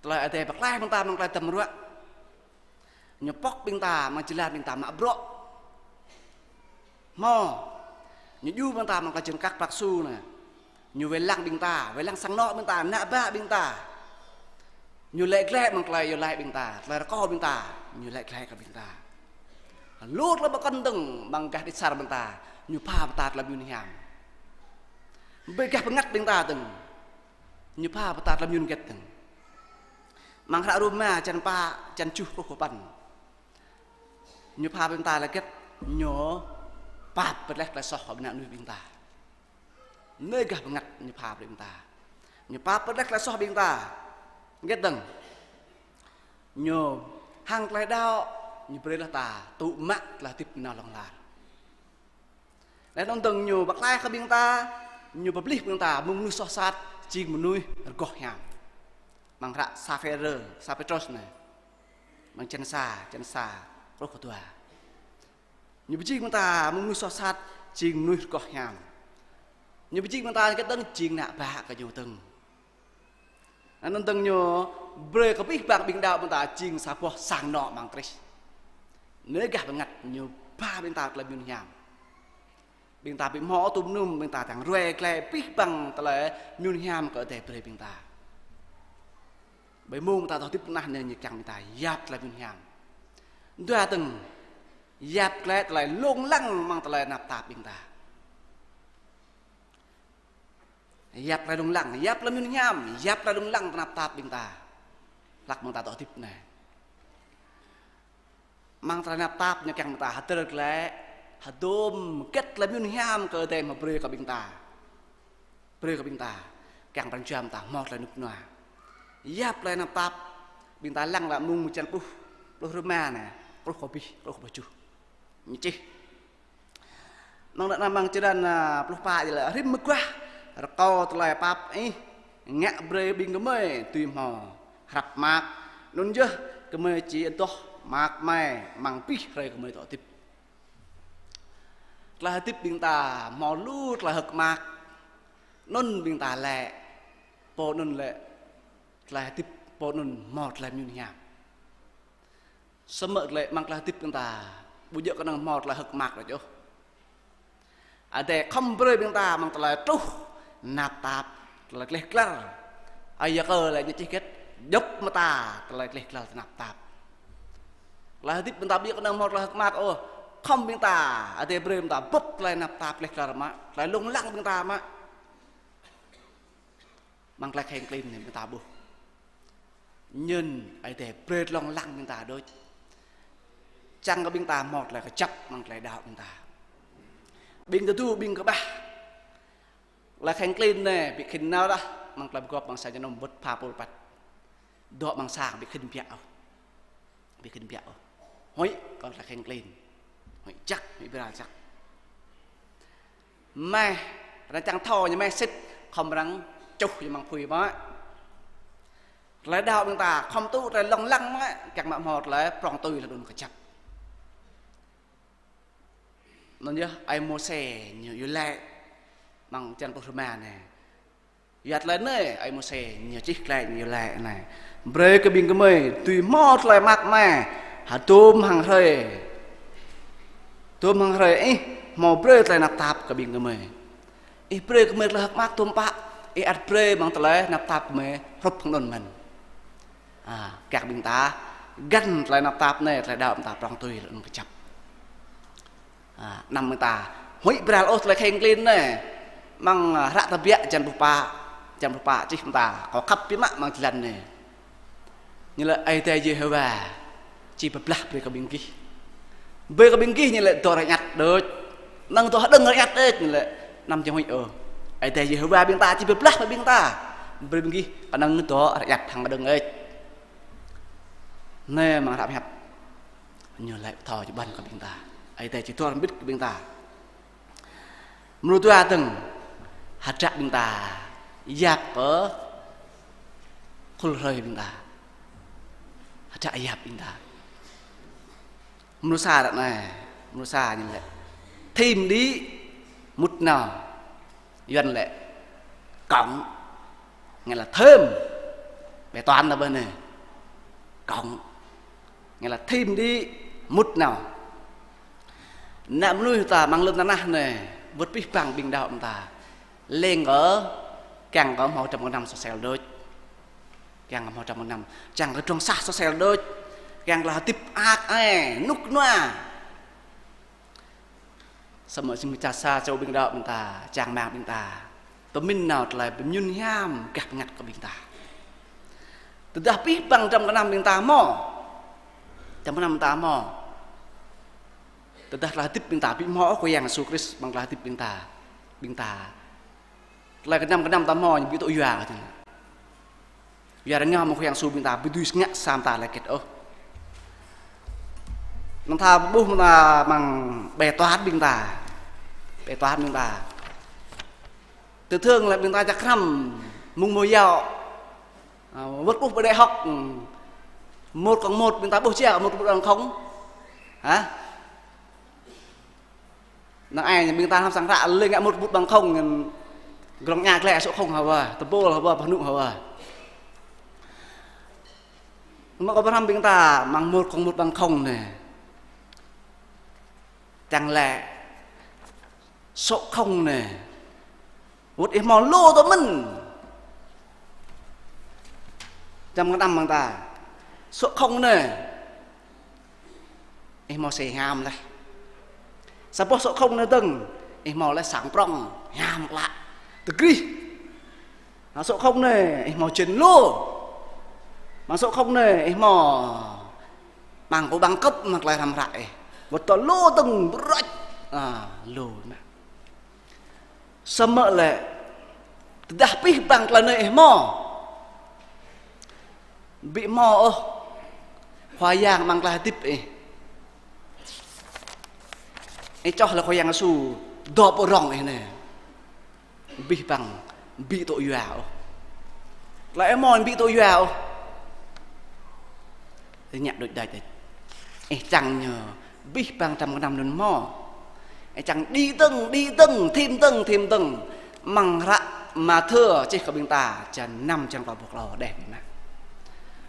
Tơlơi Ơi Adai pơklaih ƀing ta mơ̆ng tơlơi tơm ruă. Ñu pŏk ƀing ta, mơ̆ng jơlan ƀing ta mă bruă. Hmâo. Ñu djru ƀing ta mơ̆ng tơlơi čơkăk prăk su anai. Ñu wai lăng ƀing ta, wai lăng sang anŏ ƀing ta, ană bă ƀing ta. Ñu laĭ glaĭ mơ̆ng tơlơi iâu laĭ ƀing ta, tơlơi rơkâo ƀing ta, ñu laĭ glaĭ kơ ƀing ta. Lu tơlơi pơkŏn dơ̆ng mơ̆ng gah đĭ asar ƀing ta, ñu pha pơtă tơlơi mơyŭn hiam. Ƀơi gah bơngăt ƀing ta dơ̆ng, ñu pha pơtă tơlơi mơyŭn hơget dơ̆ng. Mơ̆ng hră Rôma črăn pă, črăn tơjuh truh kơ păn. Ñu pha brơi ƀing ta laĭ hơget, ñu pap brơi laih tơlơi soh kơ ană mơnuih ƀing ta. Anai gah bơngăt ñu pha brơi ƀing ta. Ñu pap brơi laih tơlơi soh ƀing ta. Hơget dơ̆ng? Ñu hăng tơlơi đaŏ, ñu brơi laih ta tŭ mă tơlơi hơdip nao hlŏng lar. Laih anŭn dơ̆ng ñu pơklaih kơ ƀing ta, ñu pơplih ƀing ta mơ̆ng mơnuih soh sat, jing mơnuih rơgoh hiam. Mơ̆ng hră sa Pêtrôs, sa Pêtrôs anai. Mơ̆ng črăn sa, črăn sa, truh kơ dua. Ñu pơjing ƀing ta mơ̆ng mơnuih soh sat, jing mơnuih rơgoh hiam. Ñu pơjing ƀing ta hơget dơ̆ng, jing ană bă kơ ñu dơ̆ng. Anŭn dơ̆ng ñu brơi kơ abih bang ƀing đaŏ ƀing ta jing sa boh sang anŏ mơ̆ng Krist. Anai gah bơngăt ñu pha ƀing ta tơlơi mơyŭn hiam. Ƀing ta ƀu hmâo tŭm num, ƀing ta kiăng ruai glaĭ abih bang tơlơi mơyŭn hiam kơ Ơi Adai brơi ƀing ta. Ƀơi mông ta tơlơi hơdip tơnah anai ñu kiăng ƀing ta yap tơlơi mơyŭn hiam. Dua dơ̆ng, Yap glaĭ tơlơi lông lăng amăng tơlơi tơnap tap ƀing ta. Yap tơlơi lông lăng, yap tơlơi mơyun hiam, yap tơlơi lông lăng tơnap tap ƀing ta. Hlăk ƀing ta dŏ hơdip anai. Amăng tơlơi tơnap tap ñu kiăng ƀing ta hơdơr glaĭ, hơdôm hơget tơlơi mơyun hiam kơ Ơi Adai hmâo brơi kơ ƀing ta. Brơi kơ ƀing ta, kiăng pran jua ƀing ta hmâo tơlơi rơnŭk rơnua. Yap tơlơi tơnap tap, ƀing ta lăng lĕ mơ̆ng črăn pluh, pluh rơma anai, truh kơ abih, truh kơ pluh tơjuh. Ñu čih. Amăng anai, amăng črăn, a, pluh pă ñu laĭ: Rĭm mơguah rơkâo tơlơi pap Ih ngă brơi ƀing gơmơi dưi hmâo hrăp mơak, anŭn yơh gơmơi či adoh mơak amai amăng abih hrơi gơmơi dŏ hơdip. Tơlơi hơdip ƀing ta hmâo lu tơlơi hơ̆k mơak. Anŭn ƀing ta laĭ, pô anŭn lĕ tơlơi hơdip, pô anŭn hmâo tơlơi mơyun hiam. Samơ̆ glaĭ amăng tơlơi hơdip ƀing ta, ƀu djơ̆ kơnơ̆ng hmâo tơlơi hơ̆k mơak đôč ôh. Ơi Adai khŏm brơi ƀing ta amăng tơlơi truh tơnap tap, tơlơi gleh glar. Ơi Yakơ lĕ ñu čih hơget: Djŏp mơta tơlơi gleh glar tơnap tap. Tơlơi hơdip ƀing ta ƀu djơ̆ kơnơ̆ng hmâo tơlơi hơ̆k mơak ôh. Khŏm ƀing ta, Ơi Adai brơi ƀing ta bưp tơlơi tơnap tap gleh glar mă, tơlơi lông lăng ƀing ta mă. Amăng tơlơi kheng klin anai ƀing ta ƀuh. Anŭn Ơi Adai brơi tơlơi lông lăng ƀing ta đôč. Čang kơ ƀing ta hmâo tơlơi kơjăp amăng tơlơi đaŏ ƀing ta. Ƀing tơdu, ƀing kơƀah. Tơlơi kheng klin anai, ƀing khĭn nao dah, amăng tơlơi pơgop amăng sa jơnum wơ̆t pha pôl păt. Dŏ amăng sang ƀing khĭn biă ôh. Ƀing khĭn biă ôh. Huĭ kơ tơlơi kheng klin. Huĭ jăk, huĭ bral jăk. Mơ̆, arăng čang thâo ñu mơ̆ sĭt, khŏm arăng čuh ñu amăng apui mơ̆. Tơlơi đaŏ ƀing ta, khŏm tŭ tơlơi lông lăng mơ̆, kiăng mă hmâo tơlơi prŏng tui lŏn anŭn kơjăp. Anŭn yơh, ơi Môsê ñu iâu laĭ, amăng črăn pluh rơma anai. Yua tơlơi anai, ơi Môsê ñu čih glaĭ ñu iâu laĭ anai: Brơi kơ ƀing gơmơi dưi hmâo tơlơi mơak amai, hơdôm hăng hrơi. Hơdôm hăng hrơi Ih hmâo brơi tơlơi tơnap tap kơ ƀing gơmơi. Ih brơi kơ gơmơi tơlơi hơ̆k mơak tơm pă, Ih ăt brơi amăng tơlơi tơnap tap gơmơi hrup hăng anŭn mơ̆n. A, kiăng ƀing ta găn tơlơi tơnap tap anai, tơlơi đaŏ ƀing ta prŏng tui lŏn anŭn kơjăp. A, anăm ƀing ta huĭ bral ôh tơlơi kheng klin anai. Amăng, a, hră Tơbiă črăn pluh pă, črăn pluh pă čih ƀing ta, kâo khăp biă mă amăng jơlan anai. Ñu laĭ Ơi Adai Yêhôwa či pơblah brơi kơ ƀing gih. Brơi kơ ƀing gih ñu laĭ dŏ rơñăt đôč. Năng dŏ hơđơ̆ng rơñăt đôč ñu laĭ. Anăm či huĭ ôh. Ơi Adai Yêhôwa ƀing ta či pơblah brơi ƀing ta. Brơi ƀing gih kơnơ̆ng dŏ rơñăt hăng hơđơ̆ng đôč. Anai amăng hră pơhiăp. Ñu laĭ pơthâo čơbăn kơ ƀing ta. Ơi Adai či dŏ hrŏm hơbĭt kơ ƀing ta. Mrô dua dơ̆ng, hơdră ƀing ta yap kơ khul hrơi ƀing ta. Hơdră yap ƀing ta. Mrô sa ră anai, mrô sa ñu laĭ: Thim đĭ mŭt nao. Yuan laĭ cộng, nghĩa là thêm. Bài toán ta bơnê cộng, nghĩa là thim đĭ mŭt nao. Ană mơnuih ta amăng lŏn tơnah anai, wơ̆t abih bang ƀing đaŏ ƀing ta, leng kơ, kiăng kơ hmâo trăm kơ năm sosel đôč. Kiăng kơ hmâo trăm kơ năm, kiăng kơ drŏng sah sosel đôč. Kiăng kơ hơdip mơak ai, rơnŭk rơnua. Samơ̆ jing ča sa čô ƀing đaŏ ƀing ta, čang rơmang ƀing ta, pơmĭn nao tơlơi pơmĭn hiam gah pơngăt kơ ƀing ta. Tơdah abih bang trăm kơ năm ƀing ta hmâo, trăm kơ năm ƀing ta hmâo, tơdah tơlơi hơdip ƀing ta ƀu hmâo ôh Khua Yang Yêsu Krist amăng tơlơi hơdip ƀing ta, ƀing ta, tơlơi kơnăm kơnăm ta hmâo ñu ƀu tŭ yua kơ ƀing ta. Yua rơngiao mơ̆ng Khua Yang Yêsu ƀing ta ƀu dưi ngă sa mơta lĕ hơget ôh. Năng ta ƀuh mơta amăng bài toán ƀing ta. Bài toán ƀing ta. Thường thường lĕ ƀing ta čăk hrăm mơ̆ng mơyâo. À, wơ̆t kơkuh ƀơi đại học, ừ, một cộng một ƀing ta ƀuh či một cộng một bằng không? Hả? Năng ai ƀing ta hrăm sang hră lĕ ngă một cộng một bằng không, grong ña klĕ số không hă wa, tơpul hă wa, pơhnuh hă wa. Mơ̆ kơ hrăm ƀing ta amăng một cộng một bằng không anai. Čang lĕ số không anai. Wơ̆t ih hmâo lu tơ mơ̆n. Trăm kơ năm ƀing ta. Số không anai. Ih hmâo sĕ hiam laih. Sa boh sŏ không anai dơ̆ng, ih hmâo laih sang prŏng, hiam klă. Tơgrih. Hăng sŏ không anai, ih hmâo jên lu. Hăng sŏ không anai, ih hmâo mơ̆ng kơ ƀăng kơp mơ̆ng tơlơi hrăm hră ih. Wơ̆t tơ lu dơ̆ng brơi. A, lu anai. Samơ̆ lĕ, tơdah abih bang tơlơi anai ih hmâo, ƀu hmâo ôh Khua Yang amăng tơlơi hơdip ih. Ih čoh lĕ Khua Yang Yêsu dŏ pơ rŏng ih anai. Abih bang ƀu tŭ yua ôh. Tơlơi ih hmâo ƀu tŭ yua ôh. Ih ngă đôč đač đač. Ih čang ñu abih bang trăm kơnăm anŭn hmâo. Ih čang đĭ dơ̆ng, đĭ dơ̆ng, thim dơ̆ng, thim dơ̆ng. Amăng hră Mathiơ čih kơ ƀing ta, črăn năm, črăn klâo pluh klâo đeh mơ̆n.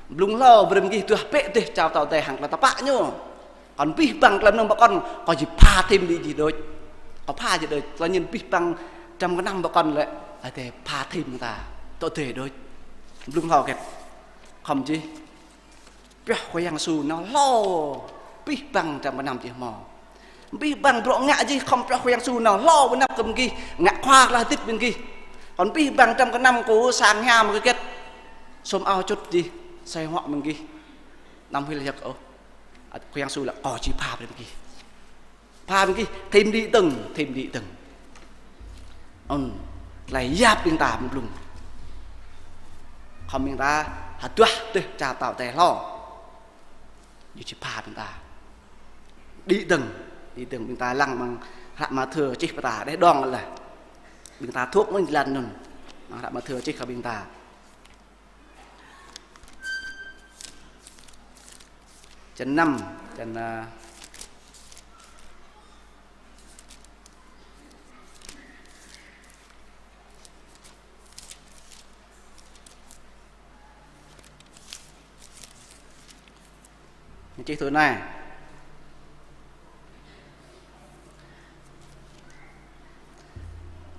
Blung hlâo brơi ƀing gih hơduah bĕ dêh čar pơtao adai hăng tơlơi tơpă ñu. Kŏn abih bang tơlơi mơnơ̆ng ƀơi kŏn, kâo či pha thim đĭ gih đôč. Kâo pha gih đôč, tơlơi anŭn abih bang trăm kơnăm ƀơi kŏn lĕ, Adai pha thim ta, tŏ dêh đôč. Blung hlâo hơget, khŏm či pioh Khua Yang Yêsu nao hlâo abih bang trăm kơnăm či hmâo. Abih bang bruă ngă či khŏm pioh Khua Yang Yêsu nao hlâo pơ anăp kơ ƀing gih, ngă khua tơlơi hơdip ƀing gih. Kŏn abih bang trăm kơnăm kơ sang hiam kơ hơget, sum ao čut či asơi huă ƀing gih. Anăm hil hơget ôh. Khua Yang Yêsu laĭ kâo či pha brơi ƀing gih. Pha ƀing gih, thim đĭ dơ̆ng, thim đĭ dơ̆ng. Anŭn, tơlơi yap ƀing ta mơ̆ng blung. Khŏm ƀing ta hơduah dêh čar pơtao adai hlâo. Ñu či pha ƀing ta. Đĭ dơ̆ng, đĭ dơ̆ng ƀing ta lăng amăng hră Mathiơ čih pơ ta, đeh đŏng laih. Ƀing ta thâo mơ̆n jơlan anŭn. Amăng hră Mathiơ čih kơ ƀing ta. Črăn năm, črăn, a, ñu čih tui anai.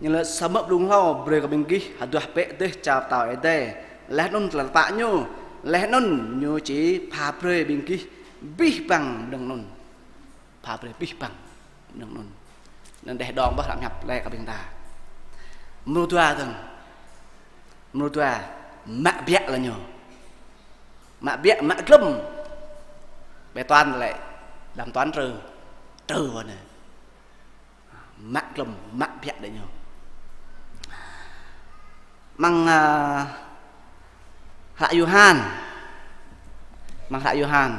Ñu laĭ samơ̆ blung hlâo brơi kơ ƀing gih hơduah bĕ dêh čar pơtao adai, laih anŭn tơlơi tơpă ñu, laih anŭn ñu či pha brơi ƀing gih abih bang mơnơ̆ng anŭn. Pha brơi abih bang mơnơ̆ng anŭn. Anŭn đeh đŏng ƀơi hră pơhiăp laĭ kơ ƀing ta. Mrô dua dơ̆ng. Mrô dua, mă biă laih ñu. Mă biă, mă glŏm. Bê toan lĕ, lăm toan trơ, trơ anai. Mă glŏm, mă biă đĕ ñu. Amăng, a, hră Yôhan. Amăng hră Yôhan.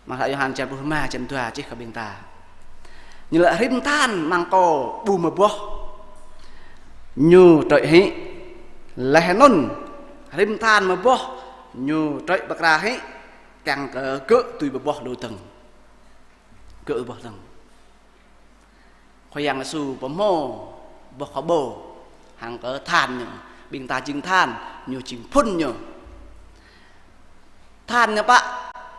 Amăng hră Yôhan črăn pluh rơma, črăn dua čih kơ ƀing ta. Ñu laĭ rĭm than amăng kâo ƀu mơboh, ñu trơi hĭ. Laih anŭn, rĭm than mơboh, ñu trơi pơkra hĭ, kiăng kơ gơ̆ dưi mơboh lu dơ̆ng. Gơ̆ mơboh dơ̆ng. Khua Yang Yêsu pơhmô boh kơƀâo hăng kơ than ñu, ƀing ta jing than, ñu jing phŭn ñu. Than ñu pă,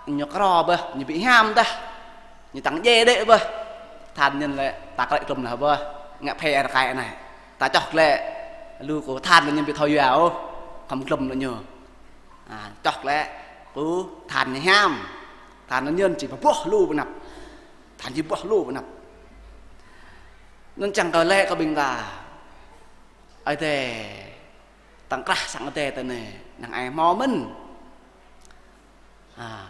ñu krô bơh, ñu ƀu hiam dah, ñu tăng djai đĕ bơh. Than ñu lĕ ta krĕ glŏm lah bơh, ngă phê rơkai anai. Ta čoh lĕ lu kơ than ñu ƀu thâo yua ôh, khŏm glŏm lĕ ñu. A, čoh lĕ kơ than ñu hiam, than ñu či mơboh lu pơ anăp. Than či mơboh lu pơ anăp. Anŭn čang kơ laĭ kơ ƀing ta, Ơi Adai, tăng krah sang Ơi Adai ta anai, năng ai hmâo mơ̆n. A,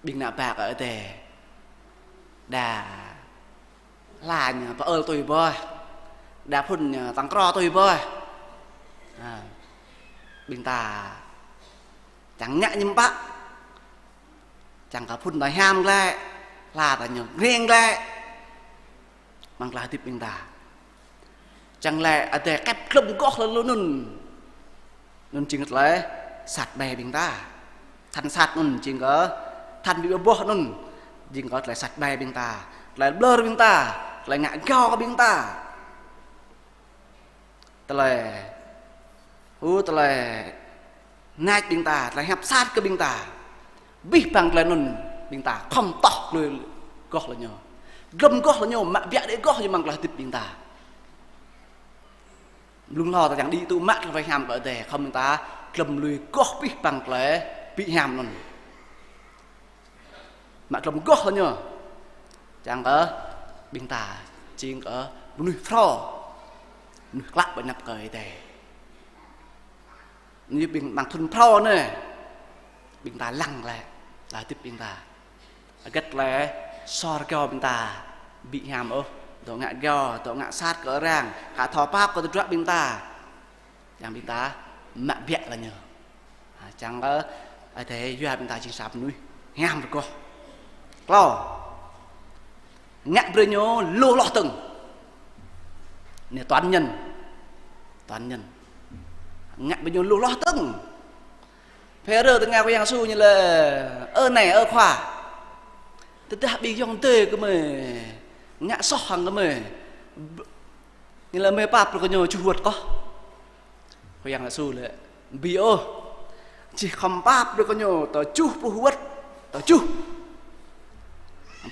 ƀing ană bă kơ Ơi Adai, đa hla ñu pơơl tui bơh, đa phŭn ñu tăng krô tui bơh. A, ƀing ta čang ngă ñu pă, čang kơ phŭn ta hiam glaĭ, hla ta ñu reng glaĭ. Amăng tơlơi hơdip ƀing ta. Čang lĕ Adai kĕp glŏm goh laih lu anŭn. Anŭn jing tơlơi sat ƀai ƀing ta. Than sat anŭn jing kơ than ƀu mơboh anŭn. Jing kơ tơlơi sat ƀai ƀing ta. Tơlơi ƀlŏr ƀing ta. Tơlơi ngă gao kơ ƀing ta. Tơlơi, ơ, tơlơi nač ƀing ta, tơlơi hiăp sat kơ ƀing ta. Abih bang tơlơi anŭn ƀing ta khŏm tŏh lui goh laih ñu. Glŏm goh laih ñu, mă biă đĕ goh ñu amăng tơlơi hơdip ƀing ta. Blung hlâo ta čang đĭ tŭ mă tơlơi hiam kơ Adai, khŏm ƀing ta glŏm lui goh abih bang tơlơi ƀu hiam anŭn. mă glŏm rơgoh laih ñu. Čang kơ ƀing ta jing kơ mơnuih phrâo, mơnuih klă pơanăp kơ Ơi Adai. Ñu ƀing mơ̆ng thŭn phrâo anai, ƀing ta lăng glaĭ, ta hơdip ƀing ta. Hơget glaĭ sor rơgao ƀing ta ƀu hiam ôh, dŏ ngă rơgao, dŏ ngă sat kơ arăng, ka thâo pap kơ tơdruă ƀing ta. Čang ƀing ta mă biă laih ñu. Ha, čang kơ Ơi Adai yua ƀing ta jing sa mơnuih hiam rơgoh. Klâo. Ngă brơi ñu lu hloh dơ̆ng. Anai toàn nhân. Toàn nhân. Ngă brơi ñu lu hloh dơ̆ng. Pêtrôs tơña Khua Yang Yêsu ñu laĭ: Ơ Nai, ơ Khua, tơdah ƀing ayŏng adơi gơmơi ngă soh hăng gơmơi, ñu laĭ mơi pap brơi kơ ñu tơjuh wơ̆t kơh? Khua Yang Yêsu laĭ: Ƀu ôh, či khŏm pap brơi kơ ñu tơjuh pluh wơ̆t tơjuh.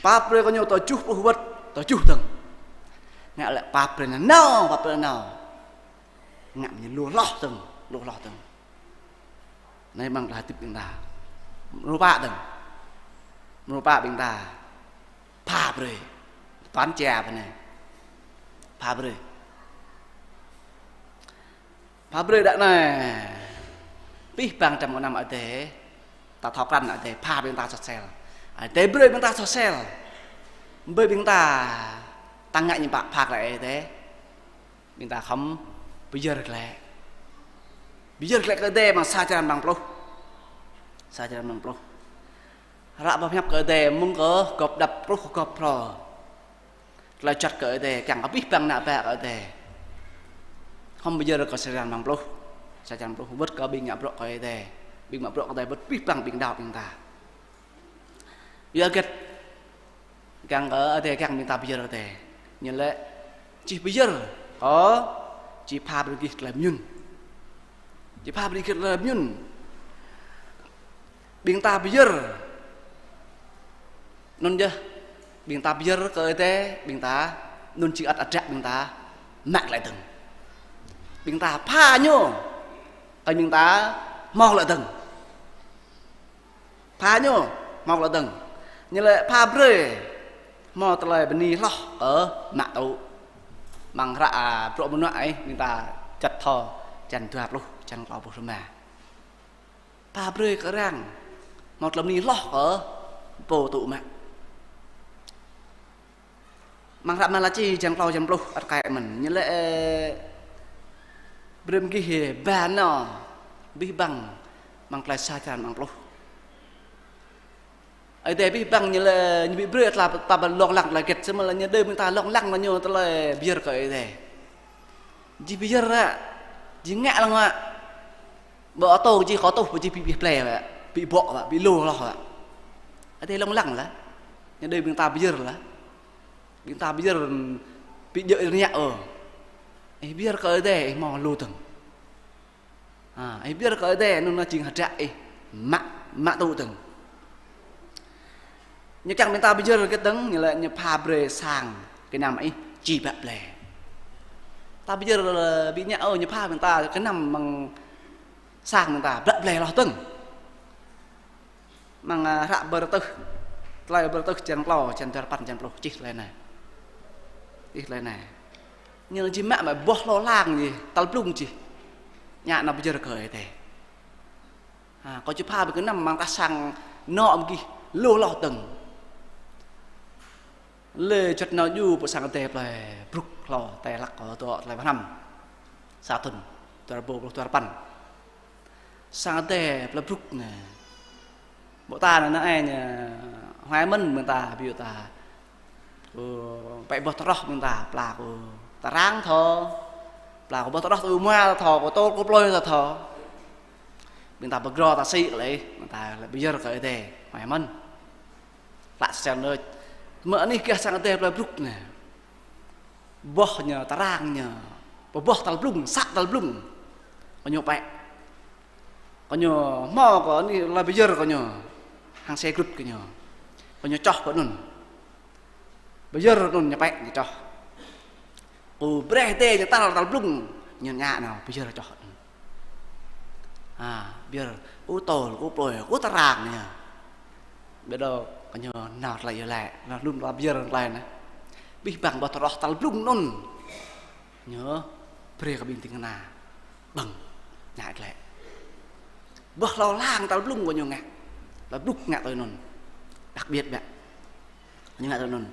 Pap brơi kơ ñu tơjuh pluh wơ̆t tơjuh dơ̆ng. Ngă lĕ pap brơi nanao, pap brơi nanao. Ngă mơ̆ ñu lu hloh dơ̆ng, lu hloh dơ̆ng. Anai mơ̆ng tơlơi hơdip ƀing ta. Mrô pă dơ̆ng. Mrô pă ƀing ta pha brơi. Toàn chia pơ anai. Pha brơi. Pha brơi đah anai. Abih bang trăm ngă năm Ơi Adai, ta thâo krăn Ơi Adai pha brơi ƀing ta soh sel. Ơi Adai brơi ƀing ta soh sel. Brơi ƀing ta tăng ngă ñu pă pha glaĭ Ơi Adai. Ƀing ta khŏm pơyơr glaĭ. Pơyơr glaĭ kơ Ơi Adai mơ̆ng sa črăn amăng pluh. Sa črăn amăng pluh. Ră pơhiăp kơ Ơi Adai mơ̆ng kơ gŏp đăp truh gŏp phrâo. Tơlơi juăt kơ Ơi Adai kiăng kơ abih bang ană bă kơ Ơi Adai. Khŏm pơyơr kơ sa črăn amăng pluh. Sa črăn pluh wơ̆t kơ ƀing ngă bruă kơ Ơi Adai. Ƀing ngă bruă kơ Ơi Adai wơ̆t abih bang ƀing đaŏ ƀing ta. Yua hơget? Kiăng kơ Ơi Adai, kiăng ƀing ta pơyơr Ơi Adai. Ñu laĭ: Či pơyơr kâo, či pha brơi gih tơlơi mơyun. Či pha brơi gih tơlơi mơyun. Ƀing ta pơyơr. Anŭn yơh. Ƀing ta pơyơr kơ Ơi Adai, ƀing ta anŭn či ăt adră ƀing ta mă glaĭ dơ̆ng. Ƀing ta pha ñu, kơ ƀing ta hmâo glaĭ dơ̆ng. Pha ñu hmâo glaĭ dơ̆ng. Ñu laĭ pha brơi hmâo tơlơi bơni hloh kơ mă tŭ. Amăng hră, a, Bruă Mơnuă ih, ƀing ta čăt thâo, črăn dua pluh, črăn klâo pluh rơma. Pha brơi kơ arăng hmâo tơlơi bơni hloh kơ pô tŭ mă. Amăng hră Malachi črăn klâo črăn pluh ăt kĕ mơ̆n. Ñu laĭ, ơ, brơi mơ̆ng gih ba nao abih bang amăng tơlơi sa črăn amăng pluh. Ơi Adai abih bang ñu laĭ, ñu ƀu brơi tơlơi ta ƀu lông lăng tơlơi hơget, samơ̆ laĭ ñu đơi ƀing ta lông lăng laih ñu tơlơi pơyơr kơ Ơi Adai. Či pơyơr ră, či ngă lăng ră. Ƀơi ô tô či kơ tuh, či ƀu, ƀu plĕ ră, ƀu ƀô̆ ră, ƀu lu hloh ră. Ơi Adai lông lăng laih. Ñu đơi ƀing ta pơyơr laih. Ƀing ta pơyơr ƀu djơ̆ ih rơngiă ôh. Ih pơyơr kơ Ơi Adai, ih hmâo lu dơ̆ng. Ha, ih pơyơr kơ Ơi Adai, anŭn jing hơdră ih mă, mă tŭ dơ̆ng. Ñu kiăng ƀing ta pơyơr hơget dơ̆ng, ñu laĭ ñu pha brơi sang gơnam ih či bă blai. Ta pơyơr ƀu ngă ôh, ñu pha ƀing ta gơnam amăng sang ƀing ta bă blai hloh dơ̆ng. Amăng, a, hră Bơrơtuh, tơlơi Bơrơtuh črăn klâo, črăn duapăn, črăn pluh, čih tơlơi anai. Čih tơlơi anai. Ñu či mă mă boh hlô hlang či, tal blung či. Ngă nao pơyơr kơ Ơi Adai. Ha, kâo či pha brơi gơnam amăng tah sang anŏ mơ̆ng gih lu hloh dơ̆ng. Lĕ čăt nao djru pơ sang Ơi Adai plơi Bruk hlâo, tơlơi hlak kâo dŏ tơlơi pơhrăm. Sa thŭn, dua rơbâo pluh duapăn. Sang Ơi Adai plơi Bruk anai. Ƀô̆ ta anai, anai, anai, huai mơ̆n ƀing ta, ƀiă ta. Kơ pĕ boh tơroh ƀing ta, pla kơ tơrang thâo. Pla kơ boh tơroh tơ mua ta thâo, kơ tôl kơ plơi ta thâo. Ƀing ta pơgro ta sĭ lĕ, ƀing ta lĕ pơyơr kơ Ơi Adai, huai mơ̆n. Klă sel nơ̆. Mơ̆ anih gah sang Ơi Adai plơi Bruk anai. Boh ñu, tơrang ñu. Pơboh tal blung, sat tal blung. Kơ ñu pĕ. Kơ ñu hmâo kơ anih tơlơi pơyơr kơ ñu. Hăng xe grŭt kơ ñu. Kơ ñu čoh pơ anŭn. Pơyơr anŭn ñu pĕ ñu čoh. Kơ brơi Ơi Adai ñu tal tal blung. Ñu ngă nao pơyơr čoh anŭn. Ha, pơyơr kơ tôl, kơ plơi, kơ tơrang ñu. Ƀiă đôč Kơ ñu nao tơlơi yơh lĕ, nao lŭm tơlơi pơyơr tơlơi anai. Abih bang ƀơi tơlơi tơlŭng anŭn. Ñu brơi kơ ƀing ding kơna ƀơ̆ng ngă glaĭ. Ƀơi hlâo lăng tơlŭng kơ ñu ngă. Tơlŭng ngă tui anŭn. Đặc biệt ƀĕ. Ñu ngă tui anŭn.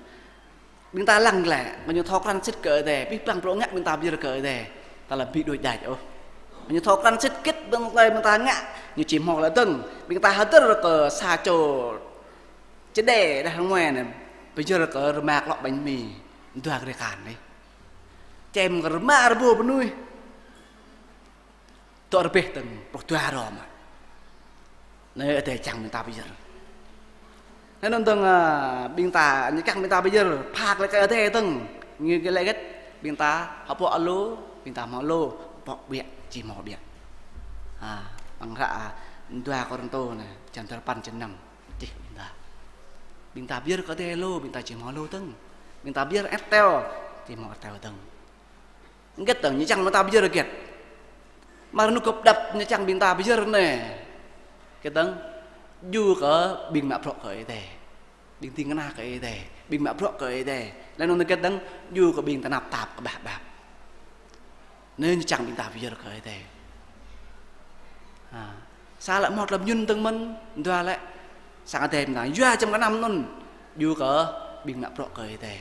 Ƀing ta lăng glaĭ, kơ ñu thâo krăn sĭt kơ Ơi Adai, abih bang bruă ngă ƀing ta pơyơr kơ Ơi Adai. Ta lăm ƀu đuaĭ đač ôh. Kơ ñu thâo krăn sĭt kĭt ƀing tơlơi ƀing ta ngă, ñu či hmâo tơlơi dơ̆ng. Ƀing ta hơdơr kơ sa čô čơđai đah rơngue anai, pơyơr kơ rơma klŏ ƀañ mi, dua grê kan anai. Čem kơ rơma rơbâo mơnuih. Dŏ rơbeh dơ̆ng, pluh dua hrŏm. Anai Ơi Adai čang ƀing ta pơyơr. Anai anŭn dơ̆ng, a, ƀing ta, ñu čang ƀing ta pơyơr, pha glaĭ kơ Ơi Adai dơ̆ng. Ñu kơ lĕ gĕt, ƀing ta, hơpă lu, ƀing ta hmâo lu, pŏk ƀiă, či hmâo ƀiă. A, amăng hră, a, dua Kôrintô anai, črăn dua rơpăn, črăn năm. Čih ƀing ta. Ƀing ta pơyơr kơ Ơi Adai lu, ƀing ta či hmâo lu dơ̆ng. Ƀing ta pơyơr ĕt teo, či hmâo ĕt teo dơ̆ng. Gĕt dơ̆ng, ñu čang ƀing ta pơyơr gĕt. Mă rơnŭk gơ̆p đăp ñu čang ƀing ta pơyơr anai. Gĕt dơ̆ng, djru kơ ƀing mă bruă kơ Ơi Adai. Ƀing ding kơna kơ Ơi Adai. Ƀing mă bruă kơ Ơi Adai. Laih anŭn gĕt dơ̆ng, djru kơ ƀing tơnap tap kơƀah ƀap. Anai ñu čang ƀing ta pơyơr kơ Ơi Adai. Ha. Sa lĕ hmâo tơlơi mơñum dơ̆ng mơ̆n, dua lĕ sang Ơi Adai ƀing ta. Yua čem kơnăm anŭn, djru kơ ƀing mă bruă kơ Ơi Adai.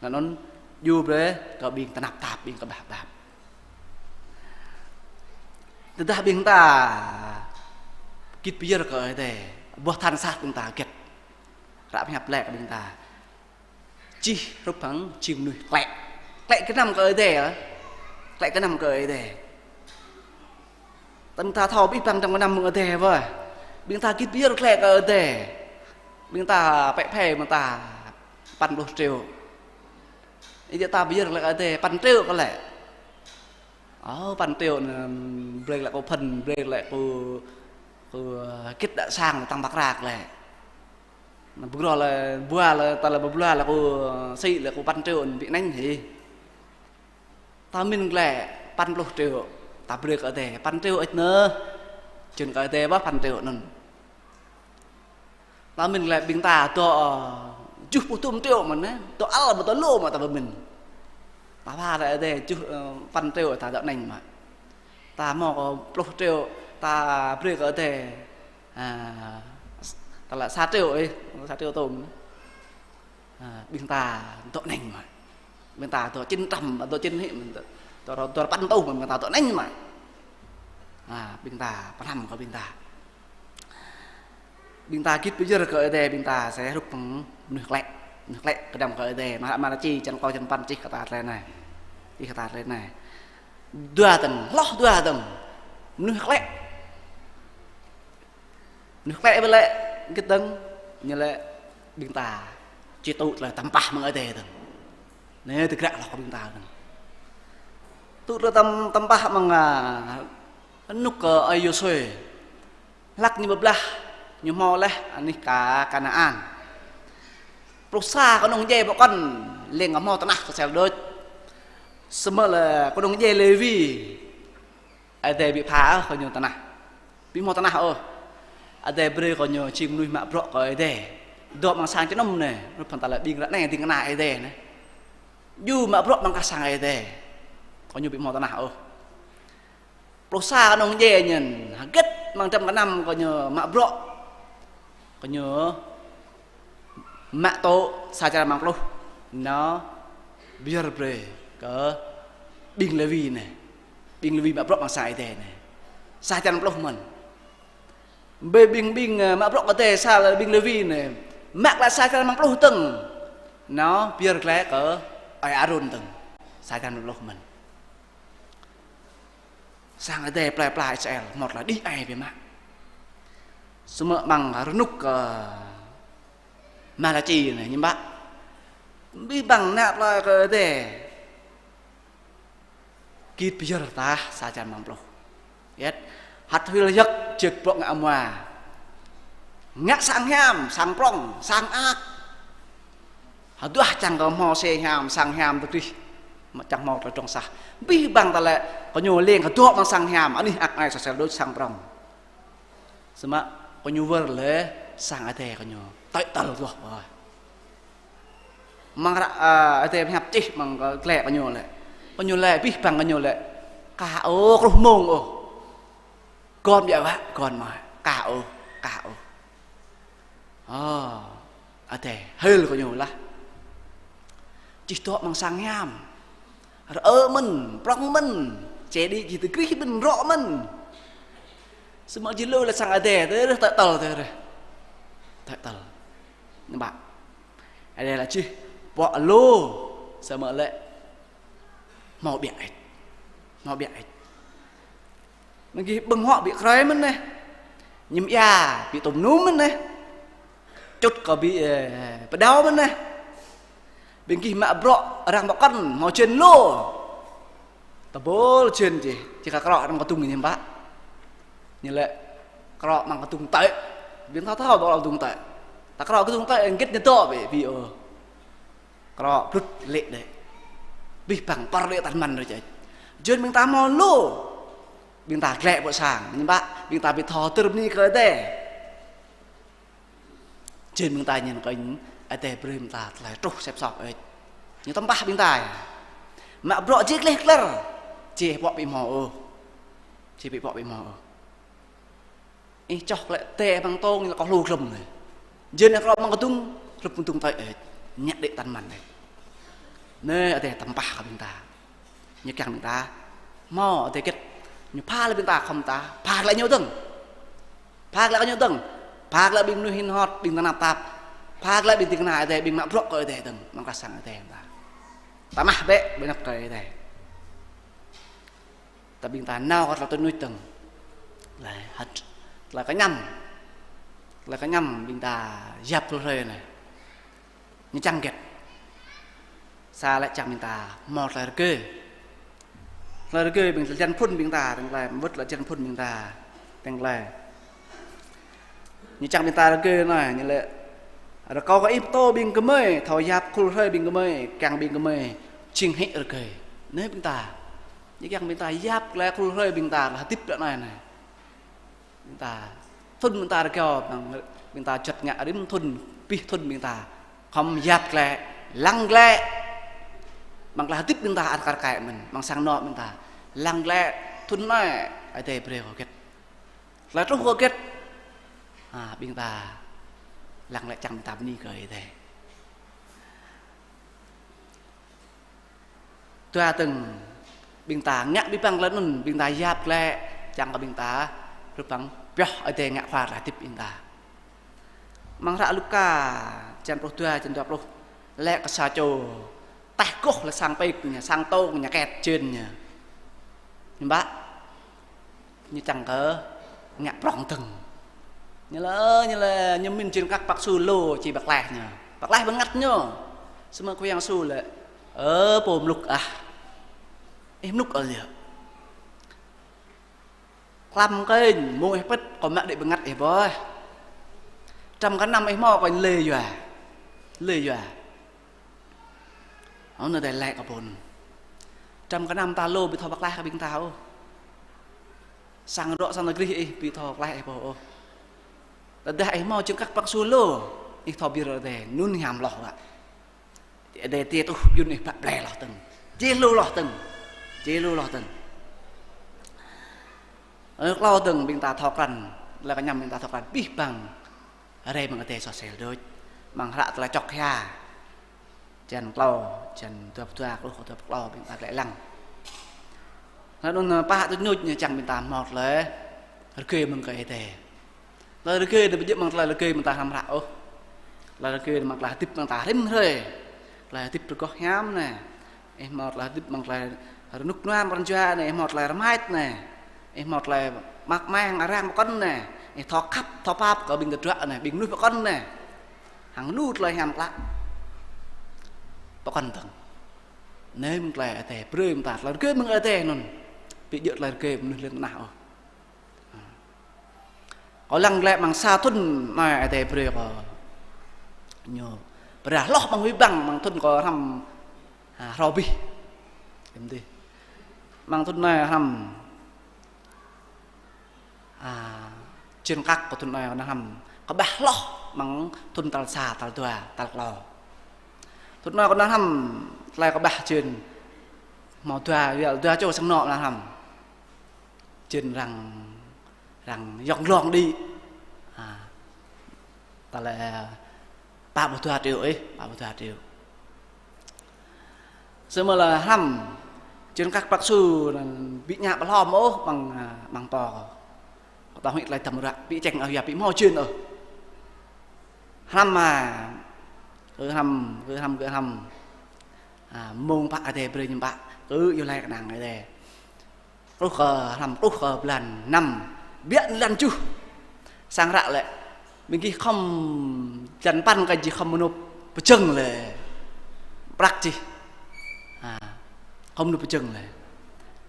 Laih anŭn djru brơi kơ ƀing tơnap tap, ƀing kơƀah ƀap. Tơdah ƀing ta git pơyơr kơ Ơi Adai, ƀuh than sat ƀing ta git. Ră pơhiăp lĕ kơ ƀing ta. Čih hrup hăng jing mơnuih klĕ. Klĕ kơnăm kơ Ơi Adai, ơ. Klĕ kơnăm kơ Ơi Adai. Tơdah ta thâo abih bang čem kơnăm mơ̆ng Ơi Adai wơ̆. Ƀing ta git pơyơr klĕ kơ Ơi Adai. Ƀing ta pĕ phê mơ̆ng ta păn pluh triệu. Ih ta pơyơr klĕ kơ Ơi Adai păn triệu kơ lĕ. Ơ, păn triệu anai, brơi lĕ kơ phŭn, brơi lĕ kơ, kơ, git đă sang tăng bak rak lĕ. Anai, bơgrô lĕ, bua lĕ, ta lĕ bơbua lĕ kơ, sĭ lĕ kơ păn triệu anai ƀu anih hĭ. Ta mĭn glaĭ păn pluh triệu, ta brơi kơ Ơi Adai, păn triệu ih anai. Čun kơ Ơi Adai ƀơi păn triệu anŭn. Ta mĭn glaĭ ƀing ta dŏ, ơ, tơjuh pluh dŭm triệu mơ̆n anai, dŏ ăl ƀơi dŏ lu mă ta pơmĭn. Ta ba lĕ Ơi Adai tơjuh, ơ, păn triệu ta dŏ anih mă. Ta hmâo kơ pluh triệu, ta brơi kơ Ơi Adai. A, ta lĕ sa triệu ih, sa triệu tôm. A, ƀing ta dŏ anih mă. Ƀing ta dŏ čin trăm, dŏ čin hĭ, dŏ, dŏ, dŏ păn tuh, ƀing ta dŏ anih mă. A, ƀing ta, pơhrăm kơ ƀing ta. Ƀing ta git pơyơr kơ Ơi Adai, ƀing ta sa hrup hăng mơnuih klĕ. Mơnuih klĕ kơđăm kơ Ơi Adai. Mă, Malachi črăn klâo črăn păn čih kơ ta tơlơi anai. Čih kơ ta tơlơi anai. Dua dơ̆ng, hloh dua dơ̆ng. Mơnuih klĕ. Mơnuih klĕ ƀơi lĕ, git dơ̆ng, ñu lĕ ƀing ta či tŭ tơlơi tơmpah mơ̆ng Ơi Adai dơ̆ng. Anai tơgră hloh kơ ƀing ta dơ̆ng. Tŭ tơlơi tơm-, tơmpah mơ̆ng, a, rơnŭk kơ ơi Yôsuê. Hlăk ñu pơblah, ñu hmâo laih anih Ka-, Kanaan. Pluh sa kơnung djuai pơkŏn, leng kơ hmâo tơnah kơsel đôč. Samơ̆ lĕ kơnung djuai Lêwi. Ơi Adai ƀu pha ôh kơ ñu tơnah. Ƀu hmâo tơnah ôh. Ơi Adai brơi kơ ñu jing mơnuih mă bruă kơ Ơi Adai. Dŏ amăng sang jơnum anai, hrup hăng ta lĕ ƀing ră anai ding kơna Ơi Adai anai. Djru mă bruă amăng kah sang Ơi Adai. Kơ ñu ƀu hmâo tơnah ôh. Pluh sa kơnung djuai ñu, hơget amăng čem kơnăm kơ ñu mă bruă. Kơ ñu mă tŏ sa črăn rơmang pluh, ñu pơyơr brơi kơ ƀing Lêwi anai. Ƀing Lêwi mă bruă amăng sang Ơi Adai anai. Sa črăn pluh mơ̆n. Ƀơi ƀing, ƀing, ơ, mă bruă kơ Ơi Adai sa lĕ ƀing Lêwi anai. Mă glaĭ sa črăn rơmang pluh dơ̆ng. Ñu pơyơr glaĭ kơ ơi Arôn dơ̆ng. Sa črăn pluh mơ̆n. Sang Ơi Adai plơi pla Israel, hmâo tơlơi đih ai biă mă. Samơ̆ amăng rơnŭk kơ Malachi anai, hiư̆m pă. Abih bang ană plơi kơ Ơi Adai git pơyơr tah sa črăn rơmang pluh. Yơh, hăt hil yơk jơk bruă ngă mua. Ngă sang hiam, sang prŏng, sang ak. Hơduah čang kơ hmâo sang hiam, sang hiam tơdrih. Mă čang hmâo tơlơi dŏng sah. Abih bang ta lĕ, kơ ñu leng kơ dŏ amăng sang hiam, anih ak ai kơsel đôč sang prŏng. Samơ̆ kơ ñu wơr lĕ sang Ơi Adai kơ ñu. Tơl tơl tuh, ơi. Mơ̆ng ră, a, Ơi Adai pơhiăp čih mơ̆ng kơ glĕ kơ ñu lĕ. Kơ ñu lĕ, abih bang kơ ñu lĕ. Ka ôh, truh mông ôh. Gom biă wă, gom mơ̆. Ka ôh, ka ôh. Ơ, Ơi Adai hil kơ ñu lah. Čih dŏ amăng sang hiam. Rơ̆ mơ̆n, prŏng mơ̆n, čê đĭ gih tơgrih mơ̆n, rŏ mơ̆n. Samơ̆ či lu lĕ sang Ơi Adai, tơ rơh tơl tơl tơ rơh. Tơl tơl. Nă bă. Ơi Adai lĕ čih, pŏk lu, samơ̆ lĕ hmâo biă ĕč. Hmâo biă ĕč. Ƀing gih ƀơ̆ng huă ƀu krơi mơ̆n anai. Ñim ia ƀu tŭm num mơ̆n anai. Čŭt kơ ƀu, ơ, pơdao mơ̆n anai. Ƀing gih mă bruă arăng pơkŏn hmâo jên lu. Tơbul jên či, či kơ krŏ arăng kơdŭng ñu ƀă. Ñu lĕ krŏ amăng kơdŭng tơi. Ƀing ta thâo tơlơi kơdŭng tơi. Ta krŏ kơdŭng tơi, gĭt ñu dŏ ƀĕ, ƀu ôh. Krŏ blŭt lê̆ đĕ. Abih bang pơr đĕ tăn mơ̆n rơčĕč. Jên ƀing ta hmâo lu. Ƀing ta glĕ ƀơi sang. Ñu ƀă, ƀing ta ƀu thâo tơr bơni kơ Ơi Adai. Jên ƀing ta ñen kơ Ơi Adai brơi ƀing ta tơlơi truh sĕp sŏk ĕč. Ñu tơmpah ƀing ta. Mă bruă jĕ gleh gler. Či pŏk ƀu hmâo ôh. Či ƀu pŏk ƀu hmâo ôh. Ih čŏh klĕ tê amăng tông ñu lĕ kơ hlu glŏm anai. Jên ih krŏ amăng kơdŭng, hrup kơdŭng tơi ĕč. Ñă đĕ tăn mơ̆n ĕč. Anai Ơi Adai tơmpah kơ ƀing ta. Ñu kiăng ƀing ta. Hmâo Ơi Adai hơget. Ñu pha lĕ ƀing ta khŏm ta. Pha lĕ ñu dơ̆ng. Pha lĕ ñu dơ̆ng. Pha lĕ ƀing mơnuih hĭn hot, ƀing tơnap tap. Pha lĕ ƀing ding kơna Ơi Adai, ƀing mă bruă kơ Ơi Adai dơ̆ng. Amăng kơ sang Ơi Adai ta. Tơmah bĕ, ƀơi anăp kơ Ơi Adai. Ta ƀing ta nao kơ tơlơi tui nuč dơ̆ng. Tơlơi hăt, tơlơi kơñăm. Tơlơi kơñăm ƀing ta yap tơlơi hrơi anai. Ñu čang hơget. Sa lĕ čang ƀing ta hmâo tơlơi rơgơi. Tơlơi rơgơi ƀing tơlơi jăn phŭn ƀing ta, tơlơi wơ̆t tơlơi jăn phŭn ƀing ta. Tơlơi Ñu čang ƀing ta rơgơi anai, ñu lĕ rơkâo kơ Ih pơtô ƀing gơmơi, thâo yap khul hrơi ƀing gơmơi, kiăng ƀing gơmơi jing hĭ rơgơi. Anai ƀing ta. Ñu kiăng ƀing ta yap glaĭ khul hrơi ƀing ta, tơlơi hơdip ră anai anai. Ƀing ta, thŭn ƀing ta rơgao, ƀing, ƀing ta juăt ngă rĭm thŭn, abih thŭn ƀing ta. Khŏm yap glaĭ, lăng glaĭ. Amăng tơlơi hơdip ƀing ta ăt kar kaĭ mơ̆n, amăng sang anŏ ƀing ta. Lăng glaĭ, thŭn anai, Ơi Adai brơi kơ hơget. Tơlơi truh kơ hơget. A, ƀing ta lăng glaĭ čang ƀing ta bơni kơ Ơi Adai. Dua dơ̆ng, ƀing ta ngă abih bang tơlơi anŭn, ƀing ta yap glaĭ, čang kơ ƀing ta, hrup hăng pioh Ơi Adai ngă khua tơlơi hơdip ƀing ta. Amăng hră Luka, črăn pluh dua, črăn dua pluh, lĕ kơ sa čô, taih gŏh lĕ sang pik ñu, sang tông ñu, kĕt jên ñu. Ñu ƀă. Ñu čang kơ ngă prŏng dơ̆ng. Ñu lĕ, ñu lĕ, ñu mĭn jên kăk păk su lu či pơklaih ñu. Pơklaih bơngăt ñu. Samơ̆ Khua Yang Yêsu lĕ, ơ, pô mlŭk ah. Ih mlŭk ôh yơh. Klăm kơnh, mông ih pĭt, kâo mă đĭ bơngăt ih boih. Trăm kơ năm ih hmâo kơnh lê yua. Lê yua. Ơ, anŭn Ơi Adai laĭ kơ pô anŭn. Trăm kơ năm ta lu ƀu thâo pơklaih kơ ƀing ta ôh. Sang rŏ sang tơgrih ih ƀu thâo pơklaih ih pô ôh. Tơdah ih hmâo jên kăk păk su lu, ih thâo bir Ơi Adai, anŭn hiam hloh wă. Ơi Adai tê tuh yun ih bă blai hloh dơ̆ng. Čih lu hloh dơ̆ng. Čih lu hloh dơ̆ng. Ơ, klâo dơ̆ng ƀing ta thâo krăn, tơlơi kơñăm ƀing ta thâo krăn, abih bang rai mơ̆ng Ơi Adai soh sel đôč. Amăng hră tơlơi čŏk hia. Črăn klâo, črăn dua pluh dua, klâo, dua pluh klâo, ƀing ta glaĭ lăng. Tơlơi anŭn pă tui nuč ñu čang ƀing ta hmâo tơlơi rơgơi mơ̆ng kơ Ơi Adai. Tơlơi rơgơi anai ƀu djơ̆ mơ̆ng tơlơi rơgơi mơ̆ng ta hrăm hră ôh. Tơlơi rơgơi anai mơ̆ng tơlơi hơdip mơ̆ng ta rĭm hrơi. Tơlơi hơdip rơgoh hiam anai. Ih hmâo tơlơi hơdip mơ̆ng tơlơi rơnŭk rơnua pran jua anai, ih hmâo tơlơi rơmač anai. Ih hmâo tơlơi mă mang arăng pơkŏn anai. Ih thâo khăp, thâo pap kơ ƀing tơdruă anai, ƀing mơnuih pơkŏn anai. Hăng lu tơlơi hiam klă. Pơkŏn dơ̆ng. Anai mơ̆ng tơlơi Ơi Adai brơi mơ̆ng ta, tơlơi rơgơi mơ̆ng Ơi Adai anŭn. Ƀu djơ̆ tơlơi rơgơi mơnuih lŏn tơnah ôh. Kâo lăng glaĭ amăng sa thŭn anai Ơi Adai brơi kơ ñu pơrơđah hloh amăng abih bang, amăng thŭn kâo hrăm, a, hrâo abih. Em dih. Amăng thŭn anai hrăm, a, jên kăk kơ thŭn anai hrăm kơƀah hloh. Mơ̆ng thŭn tal sa, tal dua, tal klâo. Thŭn anŭn kơ anŭn hrăm tơlơi kơƀah jên. Hmâo dua, dua čô sang anŏ anŭn hrăm. Jên arăng, arăng yŏng glông đĭ. Ha. Tơlơi pă pluh dua triệu ih, pă pluh dua triệu. Samơ̆ lĕ hrăm, jên kăk prăk su anŭn ƀu ñă ƀlŏm ôh ƀăng, ƀăng pô. Kơ tơhuĭ tơlơi tăm ră, ƀu čeng ôh, yua ƀu hmâo jên ôh. Hrăm mă, kơ hrăm, kơ hrăm, kơ hrăm. Ha, mơ̆ng pă Ơi Adai brơi ñu pă, kơ yua lĕ kơnang Ơi Adai. Truh kơ hrăm, truh kơ blan năm, biă blan tơjuh. Sang ră lĕ, ƀing gih khŏm jăn păn kơ gih khŏm mơnŭp pơjơ̆ng lĕ. Prăk gih. Ha, khŏm mơnŭp pơjơ̆ng lĕ.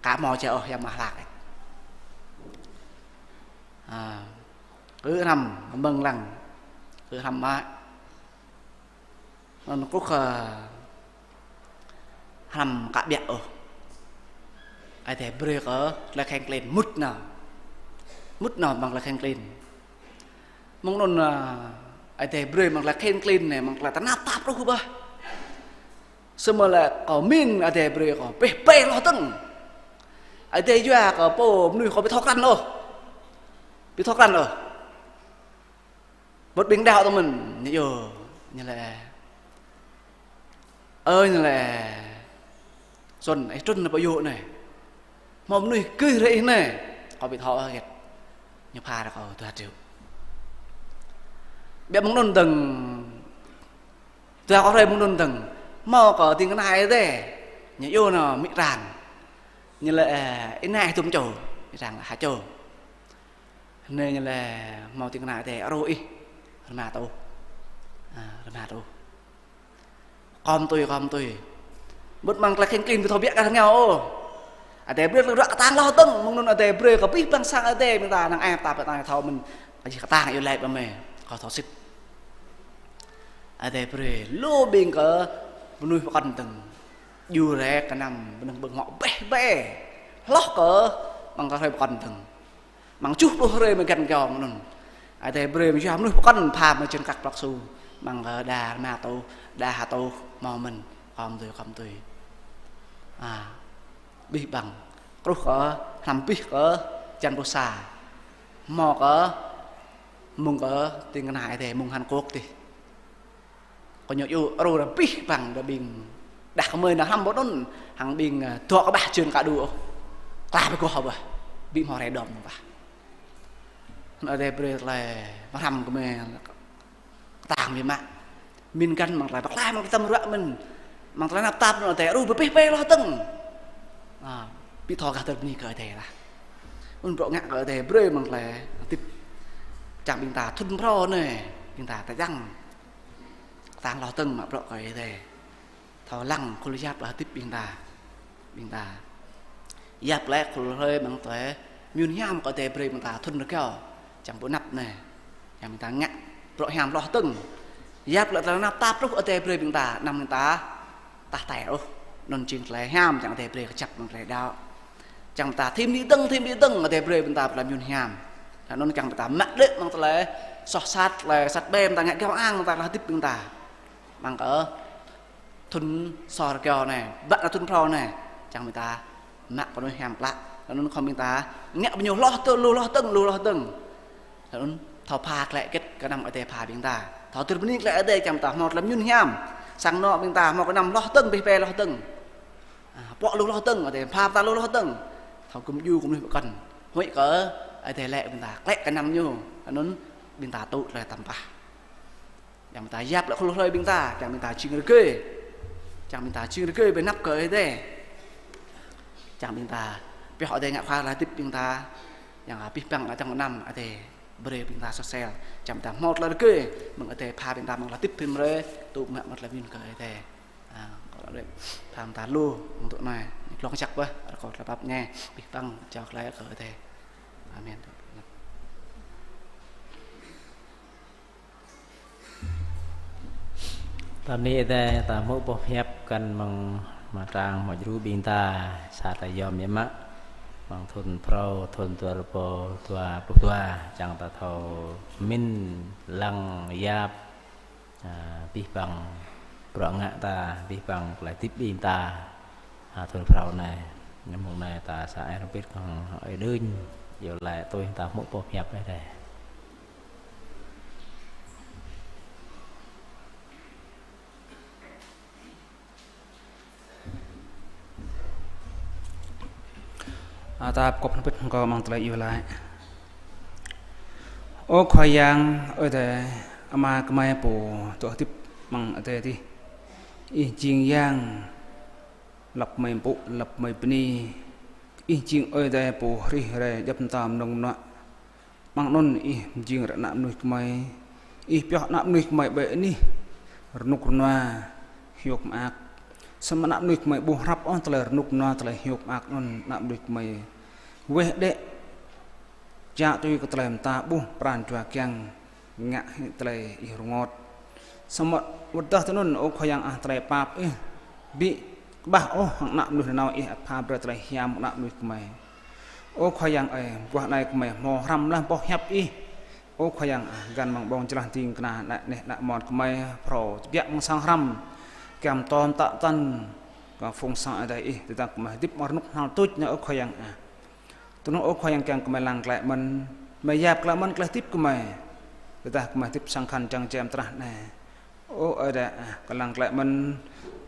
Ka hmâo čơ ôh yang mă hlak. Ha, kơ hrăm mơ̆ng lăng. Kơ hrăm mă. Anŭn kơkuh kơ hrăm ka ƀiă ôh. Ơi Adai brơi kơ tơlơi kheng klin mŭt nao. Mŭt nao ƀăng tơlơi kheng klin. Mơ̆ng anŭn, ơ, Ơi Adai brơi ƀăng tơlơi kheng klin anai, ƀăng tơlơi tơnap tap truh ƀah. Samơ̆ lĕ kâo min Ơi Adai brơi kâo pĕh pĕ hloh dơ̆ng. Ơi Adai yua kơ pô mơnuih kâo ƀu thâo krăn ôh. Ƀu thâo krăn ôh. Ƀuh ƀing đaŏ tơ mơ̆n, ñu yơh, ñu lĕ. Ơ, ñu lĕ. Sôn, ih trŭn nao pơ yŭ anai. Hmâo mơnuih gưt rai ih anai. Kâo ƀu thâo ôh hơget. Ñu pha ră kâo dua triệu. Biă mơ̆ng anŭn dơ̆ng. Dua kâo rai mơ̆ng anŭn dơ̆ng. Hmâo kơ ding kơna Ơi Adai. Ñu yơh nao mĭ tran. Ñu lĕ, ơ, ih nao ih dŭm čô. Ih tran ha čô. Anai ñu lĕ hmâo ding kơna Ơi Adai, ru ih rơma tuh. Ha, rơma tuh. Kâo mơ̆ tui, kâo mơ̆ tui. Mŭt ƀăng tơlơi kheng klin ƀu thâo biă kơ rơngiao ôh. Ơi Adai brơi tơlơi ruă kơtang hloh dơ̆ng, mơ̆ng anŭn Ơi Adai brơi kơ abih bang sang Ơi Adai ƀing ta năng ai ta pơtang thâo mơ̆n. Kơ jih kơtang yơh lĕ ƀă mơ̆, kâo thâo sĭt. Ơi Adai brơi lu ƀing kơ mơnuih pơkŏn dơ̆ng. Djru rai kơnăm bơnơ̆ng bơngŏ bĕ bĕ. Hloh kơ ƀăng kơ hrơi pơkŏn dơ̆ng. Mơ̆ng tơjuh pluh hrơi mơ̆ găn gao mơ̆ng anŭn. Ơi Adai brơi mơ̆ yua mơnuih pơkŏn pha mơ̆ jên kăk prăk su. Mơ̆ng kơ đa rơma tuh, đa ha tuh, hmâo mơ̆n, kâo mơ̆ tui, kâo mơ̆ tui. A, abih bang. Truh kơ, hrăm abih kơ, črăn pluh sa. Hmâo kơ, mơ̆ng kơ, ding kơna Ơi Adai, mơ̆ng Hàn Quốc dih. Kơ ñu yơh ru ră abih bang đa ƀing. Đah kơmơi nao hrăm ƀơi anŭn, hăng ƀing, ơ, dŏ kơƀah jên ka đu ôh. Klah ƀơi goh ƀah. Ƀu hmâo rai đom ƀah. Anŭn Ơi Adai brơi tơlơi mă hrăm kơmơi kơtang biă mă. Min găn mơ̆ng tơlơi pơklaih mơ̆ng tơlơi tăm ruă mơ̆n. Mơ̆ng tơlơi tơnap tap anŭn Ơi Adai ru pơpĕh pĕ hloh dơ̆ng. A, ƀu thâo gah tơlơi bơni kơ Ơi Adai lah. Anŭn bruă ngă kơ Ơi Adai brơi mơ̆ng tơlơi hơdip. Čang ƀing ta thŭn phrâo anai, ƀing ta tơčăng. Kơtang hloh dơ̆ng mă bruă kơ Ơi Adai. Thâo lăng khul yap tơlơi hơdip ƀing ta. Ƀing ta. Yap lĕ khul hrơi ƀăng tơlơi mơyun hiam kơ Ơi Adai brơi ƀing ta thŭn rơgao. Čang ƀu anăp anai. Čang ƀing ta ngă bruă hiam hloh dơ̆ng. Yap lĕ tơlơi tơnap tap truh Ơi Adai brơi ƀing ta, anăm ƀing ta tah tơi ôh. Anŭn jing tơlơi hiam čang Ơi Adai brơi kơjăp ƀăng tơlơi đaŏ. Čang ƀing ta thim đĭ dơ̆ng, thim đĭ dơ̆ng, Ơi Adai brơi ƀing ta tơlơi mơyun hiam. Anŭn čang ƀing ta mă đĕ ƀăng tơlơi soh sat, tơlơi sat ƀai ƀing ta ngă gao ang, ƀăng tơlơi hơdip ƀing ta. Ƀăng kơ thŭn sô rơgao anai, ƀă nao thŭn phrâo anai, čang ƀing ta mă kơnuih hiam klă. Anŭn khŏm ƀing ta ngă bơni hloh dơ̆ng, lu hloh dơ̆ng, lu hloh dơ̆ng. Anŭn thâo pha klĕ hơget kơnăm Ơi Adai pha ƀing ta. Thâo tơlơi bơni klĕ Ơi Adai čang ƀing ta hmâo tơlơi mơyun hiam. Sang anŏ ƀing ta hmâo kơnăm hloh dơ̆ng, pĕh pĕ hloh dơ̆ng. A, pŏk lu hloh dơ̆ng, Ơi Adai pha ƀing ta lu hloh dơ̆ng. Thâo gum djru kơ mơnuih pơkŏn. Huĭ kơ Ơi Adai lĕ ƀing ta klĕ kơnăm ñu. Anŭn ƀing ta tŭ tơlơi tăm pah. Čang ƀing ta yap lĕ khul hrơi ƀing ta, čang ƀing ta jing rơgơi. Čang ƀing ta jing rơgơi ƀơi anăp kơ Ơi Adai. Čang ƀing ta pioh Ơi Adai ngă khua tơlơi hơdip ƀing ta. Yang abih bang lĕ čang anăm Ơi Adai brơi ƀing ta soh sel. Čang ƀing ta hmâo tơlơi rơgơi. Mơ̆ng Ơi Adai pha ƀing ta mơ̆ng tơlơi hơdip phim rơi. Tŭ mă mơ̆t tơlơi mơyun kơ Ơi Adai. A, kơ lĕ pha ƀing ta lu, mơ̆ng tŭ anai. Glông kơjăp ƀơi, rơkâo tơlơi pap ñe. Abih bang jao tơlơi kơ Ơi Adai. Amen. Ta bơni Ơi Adai, ta hmư̆ boh hiăp kăn mơ̆ng mơta mơ̆ djru ƀing ta, sa ta yom yơh mă. Amăng thun phrâo, thun dua rơbâo dua pluh dua, čang ta thâo mĭn lăng yap, a, abih bang bruă ngă ta, abih bang tơlơi hơdip ƀing ta, a, thun phrâo anai. Mông anai ta sa ai rơbit kơ ơi đưm, yua laĭ tui ta hmư̆ boh hiăp anai. A, ta pơkŏp hrŏm hơbĭt hăng kâo amăng tơlơi iâu laĭ. Ơ Khua Yang, Ơi Adai, Ama gơmơi pô dŏ hơdip amăng adai adih. Ih jing Yang, lăp gơmơi pŭ, lăp gơmơi bơni. Ih jing Ơi Adai pô hrih rai djŏp mơta mơnơ̆ng mơnuă. Amăng anŭn Ih mơjing rai ană mơnuih gơmơi. Ih pioh ană mơnuih gơmơi ƀơi anih rơnŭk rơnua hiôk mơak. Samơ̆ ană mơnuih gơmơi ƀu hrăp ôh tơlơi rơnŭk rơnua, tơlơi hiôk mơak anŭn, ană mơnuih gơmơi weh đĕ čă tui kơ tơlơi mơta ƀuh pran jua kiăng ngă hĭ tơlơi Ih rơngot. Samơ̆ wơ̆t tơdah tui anŭn, Ơ Khua Yang ah, tơlơi pap Ih ƀu kơƀah ôh hăng ană mơnuih nanao, Ih ăt pha brơi tơlơi hiam ană mơnuih gơmơi. Ơ Khua Yang ơi, mơguah anai gơmơi hmâo hrăm laih boh hiăp Ih. Ơ Khua Yang ah, găn amăng ƀơ̆ng jơlah ding kơna ană neh ană mon gơmơi phrâo tơbiă amăng sang hrăm, kiăng pơtô pơtă tăn kơ phung sang Ơi Adai Ih, tơdang gơmơi hơdip amăng rơnŭk hnal tuč anai, Ơ Khua Yang ah. Tui anŭn, Ơ Khua Yang, kiăng gơmơi lăng glaĭ mơ̆n, gơmơi yap glaĭ mơ̆n tơlơi hơdip gơmơi. Tơdah gơmơi hơdip sang khăn jăng jĕm tơrah anai, Ơ Ơi Adai ah, kơ lăng glaĭ mơ̆n,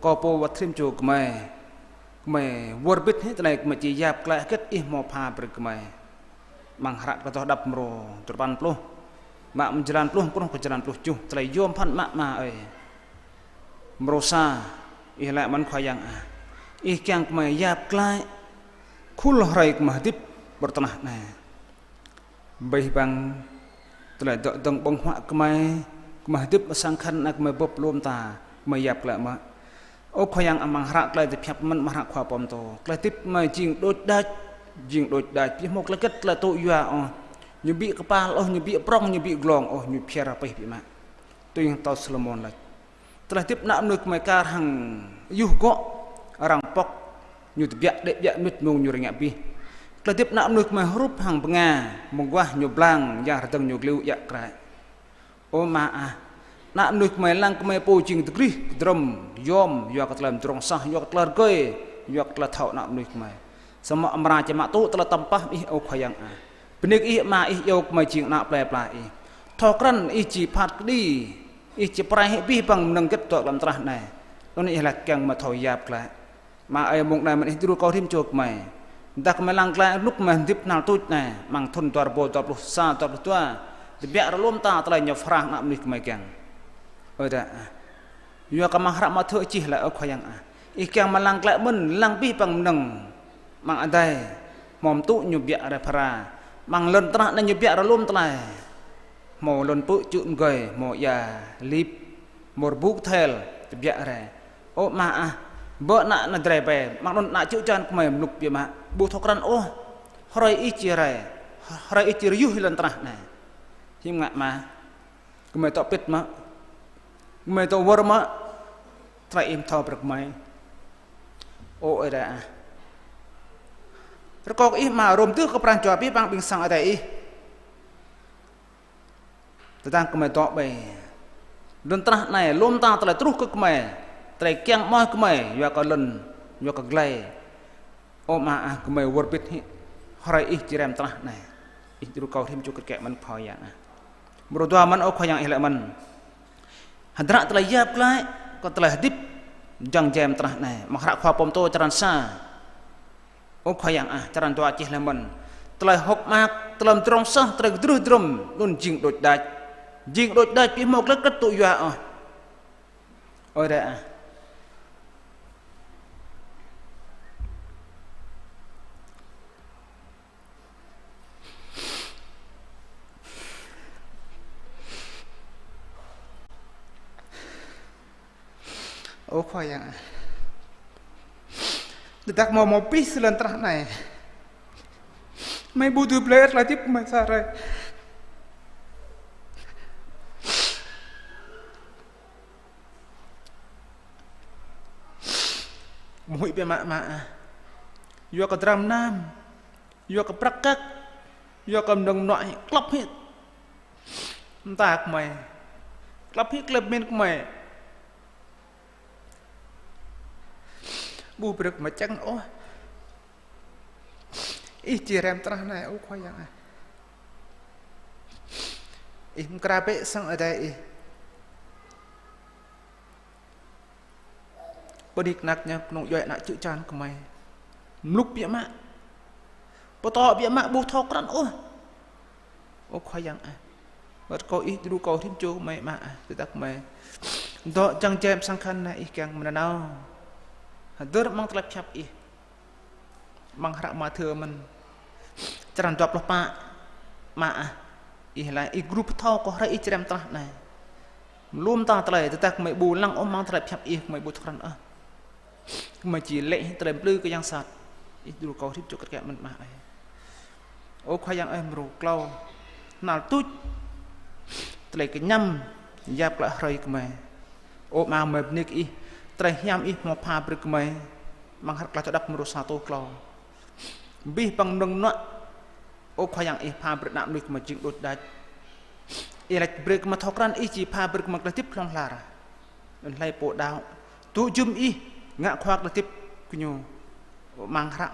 Kâo pô wơ̆t rĭm čô gơmơi. Gơmơi wơr bĭt hĭ tơlơi gơmơi či yap glaĭ hơget Ih hmâo pha brơi gơmơi. Amăng hră Klei Adoh Đăp mrô duapăn pluh, mă mơ̆ng jơlan pluh truh kơ jơlan pluh tơjuh, tơlơi yôm phăn mă Ama ơi. Mrô sa, Ih laĭ mơ̆n Khua Yang ah, Ih kiăng gơmơi yap glaĭ khul hrơi gơmơi hơdip ƀơi tơnah anai. Abih bang tơlơi dŏ dơ̆ng ƀơ̆ng huă gơmơi, gơmơi hơdip ƀơi sang khăn anai gơmơi bưp lŏm ta, gơmơi yap glaĭ mă. Ơ Khua Yang, amăng hră tơlơi tơphiăp mơ̆n, amăng hră Khua Pơtô, tơlơi hơdip gơmơi jing đôč đač, jing đôč đač, ƀu hmâo tơlơi hơget tơlơi tŭ yua ôh, ñu ƀu kơpal ôh, ñu ƀu prŏng, ñu ƀu glông ôh, ñu phiar pih biă mă. Tui hăng pơtao Salômôn laĭ, tơlơi hơdip ană mơnuih gơmơi kar hăng yuh gŏ, arăng pŏk ñu tơbiă đĕ ƀiă mĭt mông ñu rơngiă abih. Tơlơi hơdip ană mơnuih gơmơi hrup hăng bơnga, mơguah ñu blang, yang hơdơ̆ng ñu gliu iă kraĭ. Ơ Ama ah, ană mơnuih gơmơi lăng gơmơi pô jing tơgrih tơdrŏm, yôm, yua kơ tơlơi pơdrŏng sah, yua kơ tơlơi rơgơi, yua kơ tơlơi thâo ană mơnuih gơmơi. Samơ̆ amra či mă tŭ tơlơi tăm pah Ih, Ơ Khua Yang ah. Bơni kơ Ih Ama, Ih iâu gơmơi jing ană plơi pla Ih. Thâo krăn Ih či phat kơđi, Ih či pơrai hĭ abih bang mơnơ̆ng hơget dŏ amăng tơnah anai. Anŭn Ih laĭ kiăng gơmơi thâo yap glaĭ. Ama ơi, mông anai mơ̆n Ih djru kơ rĭm čô gơmơi. Tơdah gơmơi lăng glaĭ rơnŭk gơmơi hơdip hnal tuč anai, amăng thun dua rơbâo dua pluh sa, dua pluh dua, tơbiă rai lŏm ta tơlơi ñu phrâo ană mơnuih gơmơi kiăng. Ơ Adai ah. Yua kơ amăng hră Mathiơ čih laĭ, Ơ Khua Yang ah, Ih kiăng gơmơi lăng glaĭ mơ̆n, lăng abih bang mơnơ̆ng amăng adai hmâo tŭ ñu tơbiă rai phara, amăng lŏn tơnah anai ñu tơbiă rai lŏm tơlơi. Hmâo lŏn pư̆ čư̆ mơgơi, hmâo ia lip, hmâo rơbŭ kơthel tơbiă rai. Ơ Ama ah, ƀơi ană anai drơi ƀai, amăng anŭn ană čư̆ čan gơmơi mlŭk biă mă, ƀu thâo krăn ôh hrơi Ih či rai, hrơi Ih či rơyuh lŏn tơnah anai. Hiư̆m ngă Ama? Gơmơi dŏ pĭt mơ̆? Gơmơi dŏ wơr mơ̆ tơlơi Ih pơtô brơi gơmơi? Ơ Ơi Adai ah, rơkâo kơ Ih Ama rôm tưh kơ pran jua abih bang ƀing sang Ơi Adai Ih. Tơdang gơmơi dŏ ƀơi lŏn tơnah anai, lŏm ta tơlơi truh kơ gơmơi, tơlơi kiăng mơ̆ gơmơi, yua kơ lŏn, yua kơ glai. Ơ Ama ah, gơmơi wơr bĭt hĭ hrơi Ih či rai amăng tơnah anai. Ih djru kơ rĭm čô kơt kĕ mơ̆n Khua Yang ah. Mrô dua mơ̆n, Ơ Khua Yang, Ih laĭ mơ̆n, hơdră tơlơi yap glaĭ kơ tơlơi hơdip jăng jĕm tơnah anai. Amăng hră Khua Pơtô črăn sa, Ơ Khua Yang ah, črăn dua čih laih mơ̆n, tơlơi hơ̆k mơak, tơlơi pơdrŏng sah, tơlơi kơdrưh drŏm, anŭn jing đôč đač. Jing đôč đač, ƀu hmâo tơlơi hơget tŭ yua ôh. Ơ Adai ah. Ơ Khua Yang ah, tơdah hmâo mơ̆ abih lŏn tơnah anai, gơmơi ƀu dưi blơi ôh tơlơi hơdip gơmơi sa hrơi. Ƀu huĭ biă mă Ama ah, yua kơ dram mơnam Yua kơ prăk kăk, yua kơ mơnơ̆ng mơnuă hĭ, klăp hĭ mơta gơmơi, klăp hĭ tơlơi pơmĭn gơmơi. Ƀu brơi gơmơi čang ôh. Ih či rem tơnah anai, ơ Khua Yang ah. Ih mơkra bĕ sang adai ih. Pơđĭ kơnăk ñu kơnung djuai ană čư̆ čan gơmơi. Mlŭk biă mă. Pơtô biă mă, ƀu thâo krăn ôh. Ơ Khua Yang ah. Wơ̆t kâo ih djru kâo rĭm čô gơmơi mă ah, tơdah gơmơi dŏ jăng jai amăng sang khăn anai, ih kiăng mơ̆n nao hơdơr amăng tơlơi pơhiăp ih. Amăng hră Mathiơ mơ̆n, črăn dua pluh pă, mă ah. Ih laĭ, ih gru pơthâo kơ hrơi ih či rem tơnah anai. Mlŭm ta tơlơi, tơdah gơmơi ƀu lăng ôh amăng tơlơi pơhiăp ih, gơmơi ƀu thâo krăn ôh. Gơmơi či lĕ tơlơi plư kơ yang sat. Ih djru kâo rĭm čô kơt kiăng mơ̆n mă ah. Ơ Khua Yang ơi, mrô klâo, hnal tuč tơlơi kơñăm yap klă hrơi gơmơi. Ơ Ama, gơmơi bơni kơ ih, tơlơi hiam ih hmâo pha brơi gơmơi. Amăng hră Tơlơi Đăo mrô sa rơtuh klâo. Abih bang mơnơ̆ng mơnuă, ơ Khua Yang, ih pha brơi ană mơnuih gơmơi jing đôč đač. Ih laĭ brơi gơmơi thâo krăn ih či pha brơi gơmơi tơlơi hơdip hlŏng lar. Anŭn hlơi pô đaŏ, dŏ jum ih, ngă khua tơlơi hơdip kơ ñu. Amăng hră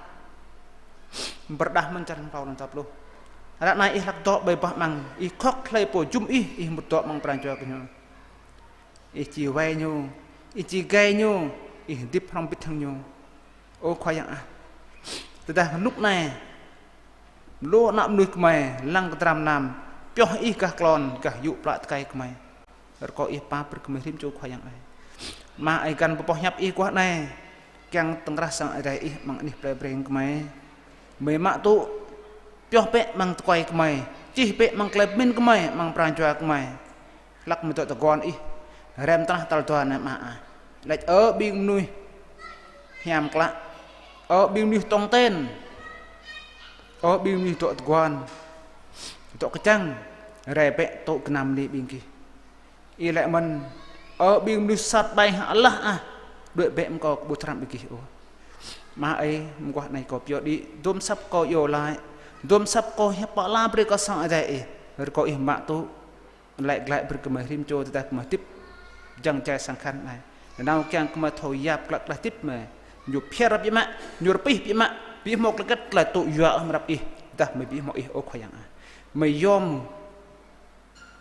Pơrơđah mơ̆n črăn klâo lăn dua pluh. Ră anai ih hlak dŏ ƀơi bah amăng, ih khŏk hlơi pô jum ih, ih mŭt dŏ amăng pran jua kơ ñu. Ih či wai ñu, ih či gai ñu, ih hơdip hrŏm hơbĭt hăng ñu. Ơ Khua Yang ah. Tơdah rơnŭk anai, lu ană mơnuih gơmơi lăng kơ dram gơnam, pioh ih gah klon, gah yŭ plă tơkai gơmơi. Rơkâo ih pap brơi gơmơi rĭm čô Khua Yang ơi. Ama ơi, găn pơhiăp ih guah anai, kiăng tơkrah sang adai ih amăng anih plei Breng gơmơi. Gơmơi mă tŭ, pioh bĕ amăng tơkuai gơmơi, čih bĕ amăng tơlơi pơmĭn gơmơi, amăng pran jua gơmơi. Hlak gơmơi dŏ tơguan ih rem tơnah tal dua anai mơ̆n ah. Laĭ: Ơ ƀing mơnuih hiam klă, ơ ƀing mơnuih tong ten, ơ ƀing mơnuih dŏ tơguan, dŏ kơčăng, rai bĕ tŭ gơnam bơni ƀing gih. Ih laĭ mơ̆n: Ơ ƀing mơnuih sat ƀai hăng alah ah, đuaĭ bĕ mơ̆ng kâo, ƀu thâo krăn ƀing gih ôh. Ama ơi, mơguah anai kâo pioh đĭ, dôm asăp kâo iâu laĭ, dôm asăp kâo hiăp pơala brơi kơ sang adai ih, rơkâo ih mă tŭ. Laĭ glaĭ brơi gơmơi rĭm čô tơdah gơmơi hơdip jăng jai sang khăn anai. Nanao kiăng gơmơi thâo yap klă tơlơi hơdip gơmơi. Ñu phiar biă mă, ñu rơpih biă mă, ƀu hmâo tơlơi hơget tơlơi tŭ yua ôh mơ̆ng ih, tơdah gơmơi ƀu hmâo ih, ơ Khua Yang ah. Gơmơi yom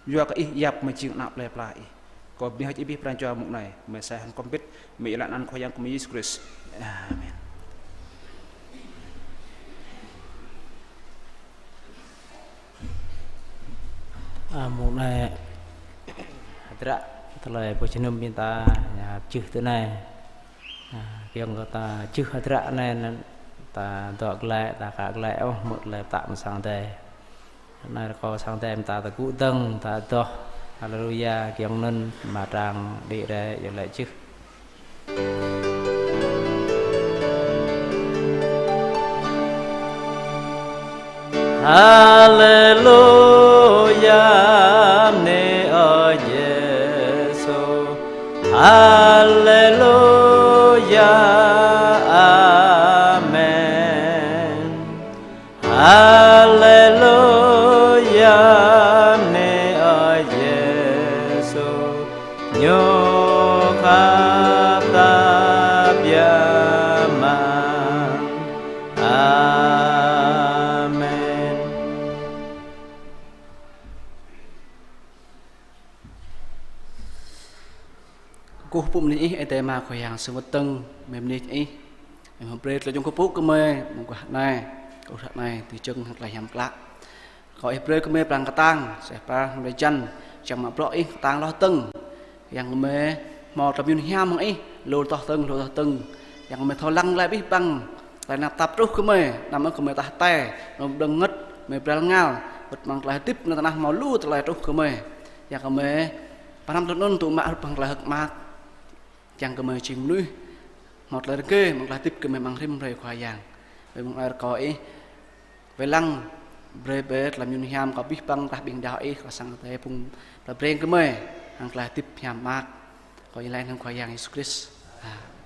yua kơ ih yap gơmơi jing ană plei pla ih. Kâo bơni hơơč ih abih pran jua mông anai, gơmơi sa hăng kơmĭt, gơmơi iâu laĭ anăn Khua Yang gơmơi Yêsu Krist. Amen. A, mông anai hơdră tơlơi pơjơnum ƀing ta, ñu pơjưh tui anai. A, kiăng kơ ta jưh hơdră anai, anŭn ta dŏ glaĭ, ta ka glaĭ ôh, hmư̆ tơlơi pơtă mơ̆ng sang adai. Anai rơkâo sang adai ƀing ta tơgŭ dơ̆ng, ta adoh. Haleluya, kiăng anŭn mơta arăng đĭ rai, yua laĭ jưh. Haleluya, bơni ơ Yêsu. Haleluya, amen. Haleluya, bơni ơ Yêsu, ñu khăp ta biă mă. Amen. Kơkuh pơpŭ bơni ih, Ơi Adai Ama Khua Yang sưng wơ̆t dơ̆ng, gơmơi bơni ih. Ih hmâo brơi tơlơi jơnum kơkuh pơpŭ gơmơi, mơguah anai, kơkuh anai, tui jơ̆ng hăng tơlơi hiam klă. Kâo ih brơi gơmơi pran kơtang, seh pran hăng tơlơi jan, čang mă bruă ih kơtang hloh dơ̆ng. Kiăng gơmơi hmâo tơlơi mơyun hiam hăng ih, lu hloh dơ̆ng, lu hloh dơ̆ng. Kiăng gơmơi thâo lăng glaĭ abih bang tơlơi tơnap tap truh gơmơi, anăm ôh gơmơi tah hơtai, anăm dơ̆ng ngơ̆t, gơmơi bral ngal, wơ̆t amăng tơlơi hơdip anai tơnah hmâo lu tơlơi truh gơmơi. Kiăng gơmơi pơhrăm tơlơi anŭn tŭ mă hrup hăng tơlơi hơ̆k mơak. Kiăng gơmơi jing mơnuih hmâo tơlơi rơgơi amăng tơlơi hơdip gơmơi amăng rĭm hrơi Khua Yang. Ƀơi mông anai rơkâo ih wai lăng brơi bĕ tơlơi mơyun hiam kơ abih bang tơdah ƀing đaŏ ih, kơ sang adai phung plei Breng gơmơi hăng tơlơi hơdip hiam mơak. Kâo iâu laĭ anăn Khua Yang Yêsu Krist. Amen.